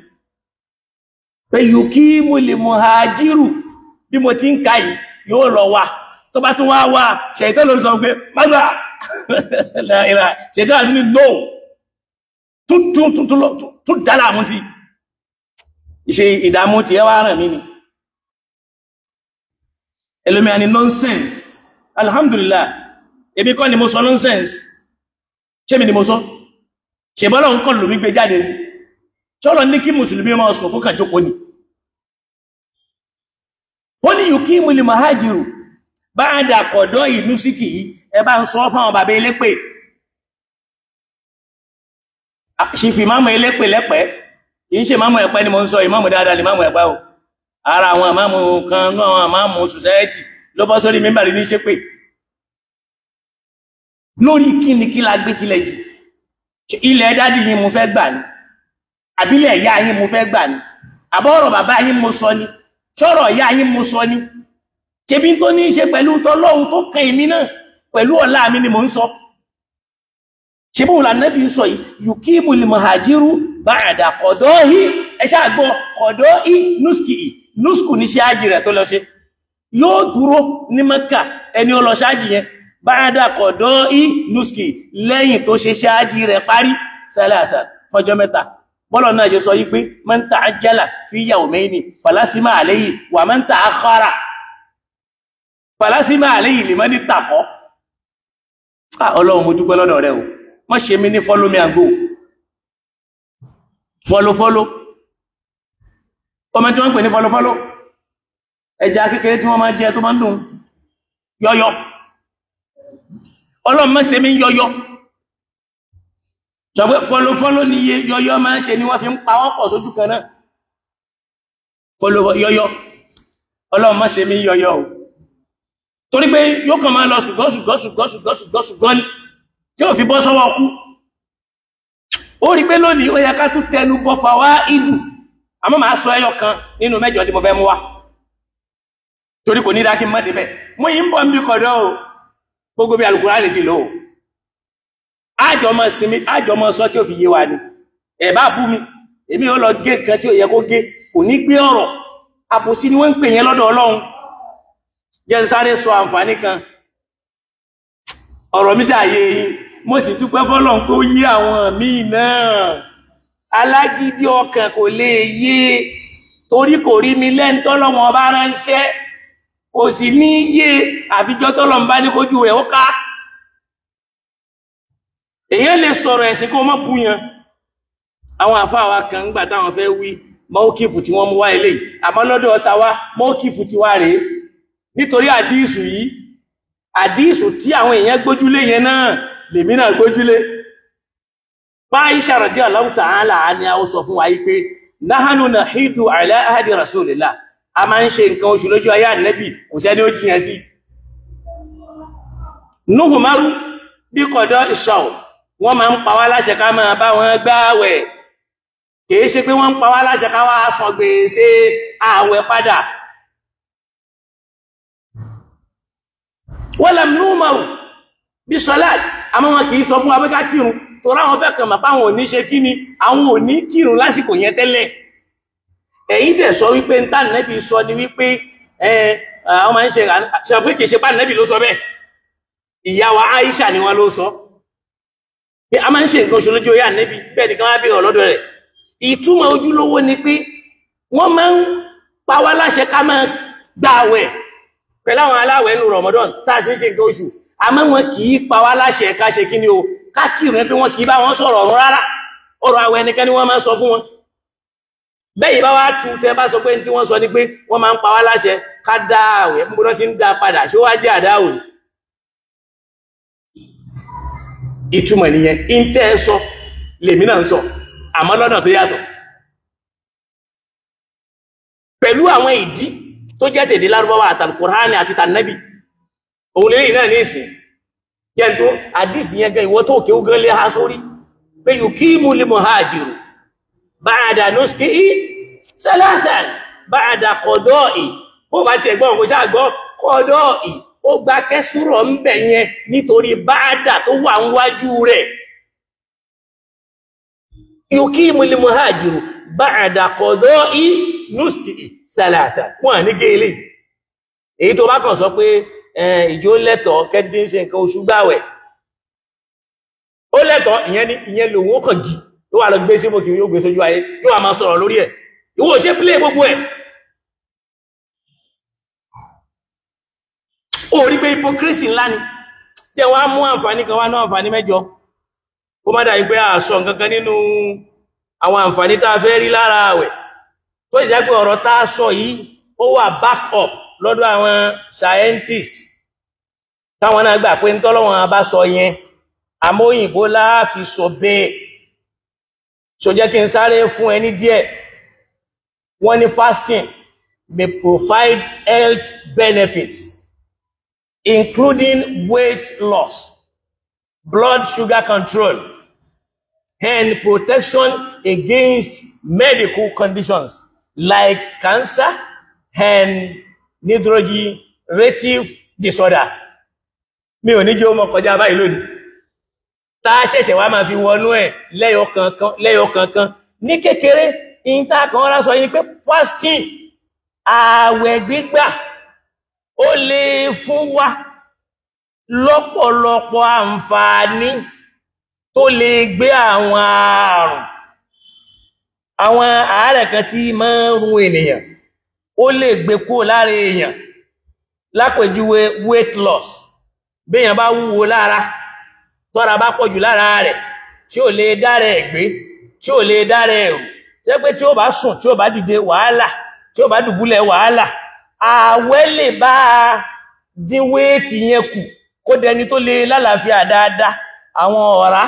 pé yukimu lil muhajiru, bí mo ti ń ka yìí yóò lọ wà, tó bá tún wá wà, ṣẹ̀tọ́ ló sọ pé mágbà ṣẹ̀tọ́ àti ní no, tún dára mú sí ìṣe ìdààmú tí ẹ wá ràn mí ni. Ẹlòmíà ni nonsense. Alhamdulillah, èmi kọ́ ni mo sọ nonsense, ṣé mi ni mo sọ? Ṣe bọ́lọ̀ ń kọ́ lómi gbé jáde ni? Ṣọ́lọ ní kí mùsùlùmí máa sọ kó kàn jókòó ni? Wọ́n ní yukimu lil muhajiru ba'da qada'i nusuki yìí, ẹ bá ń sọ fáwọn bàbá elépè. Ṣífì máàmù elépè lẹ́pẹ́, kì í ṣe máàmù ẹ̀pẹ́ ni mo ń sọ, ìmáàmù dáadáa ni máàmù ẹ̀pẹ́ o. Ara àwọn ìmáàmù kan náà, àwọn ìmáàmù sòsáyẹ́tì ló bọ́ sórí mímbàrí ní ṣépè. Lórí kíni kí la gbé kílẹ̀ jù? Ilẹ̀ dádì yín mo fẹ́ gbà ni, àbílẹ̀ ìyá yín mo fẹ́ gbà ni, àbọ̀rọ̀ bàbá yín mo sọ ni, ṣọ́rọ̀ ìyá yín mo sọ ni. Ṣebí tó ní í ṣe pẹ̀lú tọlọ́hun tó kan èmi náà pẹ̀lú ọlá mi ni mò ń sọ. Ṣe bóun lànàbí sọ yìí, yukimu lil-muhajiru ba'da qada'i, ẹ ṣáà gbọ́ qada'i nuski, nusku ní ṣáájì rẹ̀ tó lọ ṣe. Yóò dúró ní Mẹ́kà ẹni ó lọ ṣáájì yẹn, ba'da qada'i nuski, lẹ́yìn tó ṣe ṣáájì rẹ̀ parí thalatha, fọjọ́ mẹ́ta. Bọ́lọ̀ náà ṣe sọ yí pé man ta'ajjala fi yawmayni fala thima alayhi wa man ta'akhkhara fala thima alayhi liman ittaqa. Ọlọ́run mo dúpẹ́ lọ́dọ̀ rẹ o, má ṣe mí ní follow me and go, follow follow. Ọmọ tí wọ́n ń pè ní follow follow, ẹja kékeré tí wọ́n máa jẹ tó máa ń dùn yọyọ. Ọlọ́run má ṣe mí yọyọ. Sọ pé follow follow ní iye yọyọ máa ń ṣe ni wọ́n fi ń pa wọ́n pọ̀ sójú kan náà. Follow yọyọ, Ọlọ́run má ṣe mí yọyọ o, torí pé yóò kàn máa lọ ṣùgbọ́n ṣùgbọ́n ṣùgbọ́n ṣùgbọ́n ṣùgbọ́n ṣùgbọ́n ni tí ò fi bọ́ sọ́wọ́ kú. Ó rí pé lónìí ó yẹ ká tún tẹnu bọ́ fàwa ìdù, àmọ́ màá sọ ẹyọ kan nínú mẹ́jọ tí mo fẹ́ mú wá, torí kò ní dá kí n má débẹ̀. Mo yìí ń bọ̀ níbi kọ̀dọ̀ o, gbogbo bí Al-Kùránì ti lò ó, àjọ mọ sinmi, àjọ mọ sọ tí ò fi yé wa ni. Ẹ bá bú mi, èmi ò lọ gé nǹkan tí ò yẹ kó gé, kò ní gbé ọ̀rọ̀ àbòsí ni wọ́n ń pè yẹn lọ́dọ̀ Ọlọ́run. Jẹ́ n sáré sọ àǹfààní kan, ọ̀rọ̀ mi ṣàyè yín, mo sì dúpẹ́ fọ́lọ́run pé ó yé àwọn míì náà. Alágídí ọkàn kò lè yé, torí kò rí mi lẹ́ni tọ́lọ́wọ́n bá ránṣẹ́, kò sì ní yé àfijọ́ tọ́lọ́run bá ní kójú rẹ̀ ó ká. Èèyàn lè sọ̀rọ̀ ẹ̀sìn kó má bú yan. Àwọn àfáà wa kan ńgbà táwọn fẹ́ wí mọ́kìfù tí wọ́n mú wá eléyìí, àmọ́ lọ́dọ̀ ọ̀tá wa mọ́kìfù ti wá rèé. Nítorí àdíìsù yìí, àdíìsù tí àwọn èèyàn gbójúlé yẹn náà lèmi náà gbójúlé. Aisha radiyallahu ta'ala ni a ó sọ fún wa yìí pé nahanu nahidu ala ahdi rasulillah, a máa ń ṣe nǹkan oṣù lójú ayé ànẹ́bì, kò sẹ́ni ó jiyàn sí. Nuhu maru bí kọ̀dọ̀ ìṣọ̀, wọ́n máa ń pa wá láṣẹ ká máa bá wọn gbààwẹ̀, kìí ṣe pé wọ́n ń pa wá láṣẹ ká wá san gbèsè ààwẹ̀ padà. Wọ́n numaru bí sọ́láàtì, àmọ́ wọn kìí sọ fún wa pé ká kírun, torí àwọn fẹ́ kàn mọ̀ páwọn ò ní ṣe kí ni, àwọn ò ní kírun lásìkò yẹn tẹ́lẹ̀. Ẹ̀yin dẹ̀ sọ wípé ń tànẹ́bì sọ ni wípé àwọn máa ń ṣe ṣe pé kìí ṣe pànẹ́bì ló sọ bẹ́ẹ̀, ìyá wa Aisha ni wọ́n ló sọ pé a máa ń ṣe nǹkan oṣù lójú oyè ànẹ́bì, bẹ́ẹ̀ nìkan wá bèèrè ọ̀lọ́dọ̀ rẹ̀. Ìtumọ̀ ojúlówó ni pé wọ́n máa ń pa wá láṣẹ ká máa gbààwẹ̀ pẹ̀lú àwọn aláwẹ̀ nínú Ramadan tá a ṣe ń ṣe nǹkan oṣù, àmọ́ wọn kì í pa wá láṣẹ ká ṣe kí ni o, ká kírun, pé wọn kì í bá wọn sọ̀rọ̀ ọ̀run rárá, ọ̀rọ̀ àwẹ̀ nìkan ni wọ́n máa ń sọ fún wọn. Bẹ́ẹ̀ yìí bá wá tu tẹ́ bá sọ pé tí wọ́n sọ ni pé wọ́n máa ń pa wá láṣẹ ká dá àwẹ̀, níbo náà ti ń dá padà, ṣé wá jẹ́ àdáwò ni? Ìtumọ̀ nìyẹn, ìntẹ́ ẹ sọ lèmi náà ń sọ, àmọ́ lọ́nà tó yàtọ̀ pẹ̀lú àwọn ìdí tó jẹ́ tèdè lárúbáwá àtàlùkùránì àti tànẹ́bì. Òun lè náà ní ìsìn jẹ́ tó àdísì yẹn gan, ìwọ tó kéwú gan lé ha sórí pé yukimu lil muhajiru ba'da nuskihi thalathan ba'da qada'i. Bó bá ti ẹ̀gbọ́n kò ṣáà gbọ́ qada'i, ó gba kẹsùrọ̀ ń bẹ̀ yẹn nítorí ba'da tó wà níwájú rẹ̀. Yukimu lil muhajiru ba'da qada'i nuskihi thalathan, wọ́n ní gẹ́lẹ̀. Èyí tó bá kàn sọ pé ìjó lẹ́tọ̀ọ́ kẹ́dí ń ṣe nǹkan oṣù gbàwẹ̀, ó lẹ́tọ̀ọ́, ìyẹn ní ìyẹn lòun ó kàn gí, yóò wà lọ gbé sí mọ́kì, yóò gbé sójú ayé, yóò wà máa sọ̀rọ̀ lórí ẹ̀. Ìwọ ṣe play gbogbo ẹ̀. Ó rí pé hypocrisy ńlá ni. Jẹ́ wá mú àǹfààní kan wá ní àǹfààní mẹ́jọ, kó má dàbí pé àṣọ nǹkan kan nínú àwọn àǹfààní tá a fẹ́ rí lára àwẹ̀. Tó sì jẹ́ pé ọ̀rọ̀ tá a sọ yìí ó wà back up lọ́dọ̀ àwọn scientist, táwọn náà gbà pé ń tọ́lọ́wọ́n bá sọ yẹn, àmọ́ òyìnbó láàfi sọ bẹ́ẹ̀. So jẹ́ kí n sáré fún ẹni díẹ̀. Wọ́n ní fasting may provide health benefits including weight loss, blood sugar control, and protection against medical conditions like cancer and neurodegenerative disorder. Mi ò ní jẹ́ ó mọ kọjá báyìí lónìí. Tá a ṣẹ̀ṣẹ̀ wá máa fi wọnú ẹ̀ lẹ́yọ kankan lẹ́yọ kankan. Ní kékeré, ìta kan rá sọ yìí pé fasting, ààwẹ̀ gbígbà, ó lè fún wa lọ́pọ̀lọpọ̀ àǹfààní tó lè gbé àwọn ààrùn, àwọn àárẹ̀ kan tí máa ń run ènìyàn, ó lè gbé kúrò lára èèyàn. Lápèjúwe weight loss, béèyàn bá wúwo lára, tọ́ra bá pọ̀jù lára rẹ̀, tí ò lè dára ẹ̀ gbé, tí ò lè dára ẹ̀ rù, tẹ́ pé tí ó bá sùn, tí ó bá dìde wàhálà, tí ó bá dùbúlẹ̀ wàhálà, ààwẹ̀ lè bá dín wéètì yẹn kù kó dẹni tó lè lálàáfíà dáadáa. Àwọn ọ̀rá,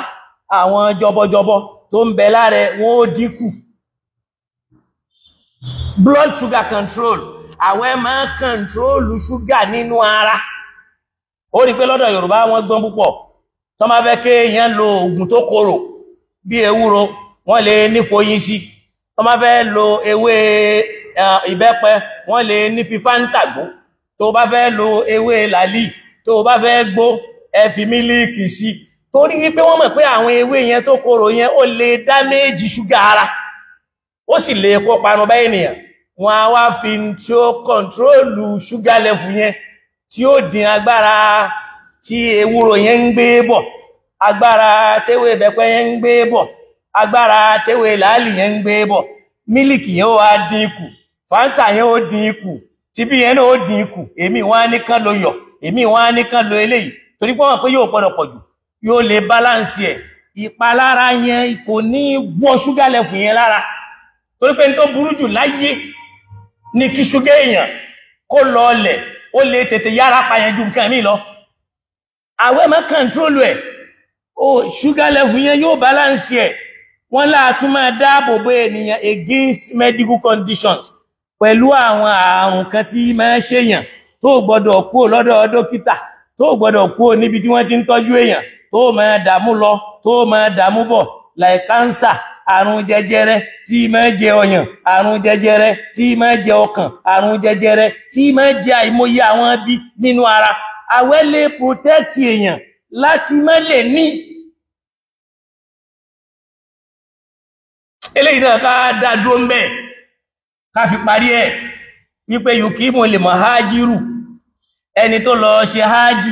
àwọn jọbọjọbọ tó ń bẹ lára wọn ó dínkù. Blood sugar control, àwẹ̀ máa ń kọ̀ntrólù ṣúgà nínú ara. Ó rí pé lọ́dọ̀ Yorùbá wọ́n gbọ́n púpọ̀. Tó máa fẹ́ kéèyàn lo oògùn tó korò bí ewúro, wọ́n lè ní foyín sí. Tó máa fẹ́ lo ewé ìbẹ́pẹ, wọ́n lè ní fi Fáńtà gbó. Tó bá fẹ́ lo ewé làlì, tó bá fẹ́ gbó, ẹ fi mílíìkì sí. Torí wípé wọ́n mọ̀ pé àwọn ewé yẹn tó korò yẹn ó lè dáméjì ṣúgà ara, ó sì lè kó parun bá ènìyàn. Wọ́n á wá fi tí ó kọ̀ntrólù ṣúgà lẹ́fù yẹn, tí ó dín agbára tí ewúro yẹn ń gbé bọ̀, agbára téwé ìbẹ́pẹ yẹn ń gbé bọ̀, agbára téwé làálì yẹn ń gbé bọ̀. Mílìkì yẹn ó wá dín kù, Fáńtà yẹn ó dín kù, tibí yẹn náà ó dín kù. Èmi wọ́n á ní kán lo yọ̀, èmi wọ́n á ní kán lo eléyìí, torí pé wọ́n pé yóò gbọ́dọ̀ pọ̀ jù, yóò lè balance ẹ̀. Ìpalára yẹn kò ní wọ ṣúgà lẹ́fù yẹn lára, torí pé ní tó burú jù láyé ní kí ṣúgà èèyàn kó lọọlẹ̀, ó lè tètè yára pààyàn ju nǹkan mi lọ. Àwẹ̀ máa kọ̀ntrólù ẹ̀, ó ṣúgà lẹ́fù yẹn yóò balance ẹ̀. Wọ́n láàtún máa dáàbò bo ènìyàn against medical conditions pẹ̀lú àwọn àrùn kan tí máa ṣèyàn tó gbọ́dọ̀ kúrò lọ́dọ̀ dókítà, tó gbọ́dọ̀ kúrò níbi tí wọ́n ti ń tọ́jú èèyàn, tó máa dààmú lọ, tó máa dààmú bọ̀, like cancer, àrùn jẹjẹrẹ tí máa jẹ ọyàn, àrùn jẹjẹrẹ tí máa jẹ ọkàn, àrùn jẹjẹrẹ tí máa jẹ àìmọye àwọn ibi nínú ara. Àwẹ̀ lè protect èèyàn láti má lè ní. Eléyìí náà ká dá dúró ń bẹ̀, ká fi parí ẹ̀ wípé yukimu lè mọ̀ hájírù, ẹni tó lọ ṣe hájì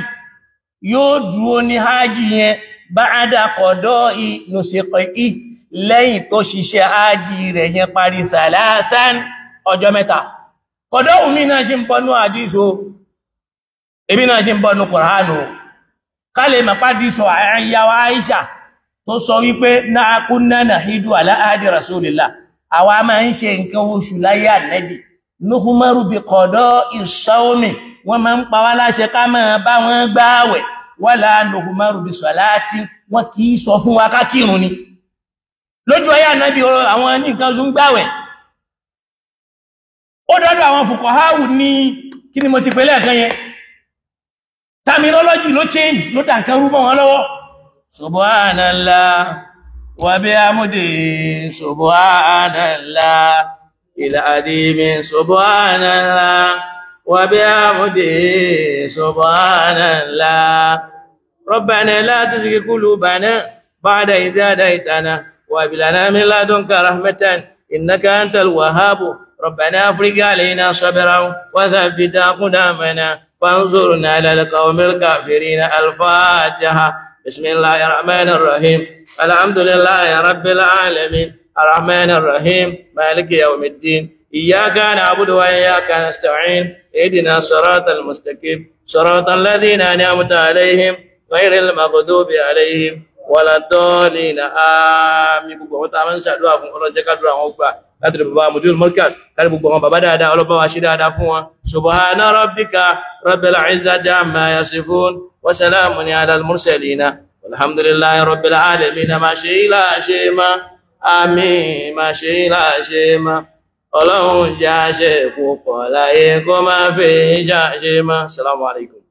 yóò dúró ní hájì yẹn ba'da qada'i nusukihi, lẹ́yìn tó ṣiṣẹ́ hájì rẹ̀ yẹn parí sàlásán ọjọ́ mẹ́ta. Kọ̀dọ̀ omi náà ṣe ń bọ́nú àdíso, èmi náà ṣe ń bọ́nú Kùránù. Ká lè mọ̀ pàdísọ àyàwó Aisha tó sọ wípé náà kunna nahidu ala ahdi rasulillah, àwa máa ń ṣe nǹkan oṣù láyé Ànábì, nuhmaru bi qada'i sawmi, wọ́n máa ń pa wá láṣẹ ká máa bá wọn gbáwẹ̀, wala nuhmaru bi salati, wọ́n kì í sọ fún wa ká kírun ni. Lójú ayé Ànábì àwọn nǹkan oṣù ń gbáwẹ̀. Ó dọ́dọ̀ àwọn fuqaháwù ní kí ni mo ti pè lẹ́ẹ̀kan yẹn, terminology ló change, ló dà nǹkan rú mọ́ wọn lọ́wọ́. Subhanallah wa bihamdihi subhanallah il-azim, subhanallah wa bihamdihi subhanallah. Rabbana la tuzigh qulubana ba'da idh hadaytana wa hab lana min ladunka rahmatan innaka antal wahhab. Rabbana afrigh alayna sabran wa thabbit aqdamana fanzurna ala al-qawmil kafirin. Al-Fatiha. Bismillahir rahmanir rahim. Alhamdulillahi rabbil alamin. Arrahmanir rahim. Maliki yawmiddin. Iyyaka na'budu wa iyyaka nasta'in. Ihdina siratal mustaqim. Siratal ladhina an'amta alayhim ghayril maghdubi alayhim waladdallin. Àmín. Gbogbo àwọn tá a máa ń ṣàdúrà fún Ọlọ́run jẹ́ kádúrà wọn gbà. Láti lè bàbá Mujul Markaz, kárí gbogbo àwọn bàbá dáadáa, ọlọ́bàá wa ṣe dáadáa fún wọn. Subhana rabbika rabbil izzati amma yasifun wa salamun ala al-mursalin. Walhamdulillahi rabbil alamin. Ma ṣe ilá ṣe ma. Àmín, má ṣe láṣẹ má. Ọlọ́run jẹ́ àṣẹ púpọ̀ láyé kó má fi ṣàṣe má. Assalamu alaikum.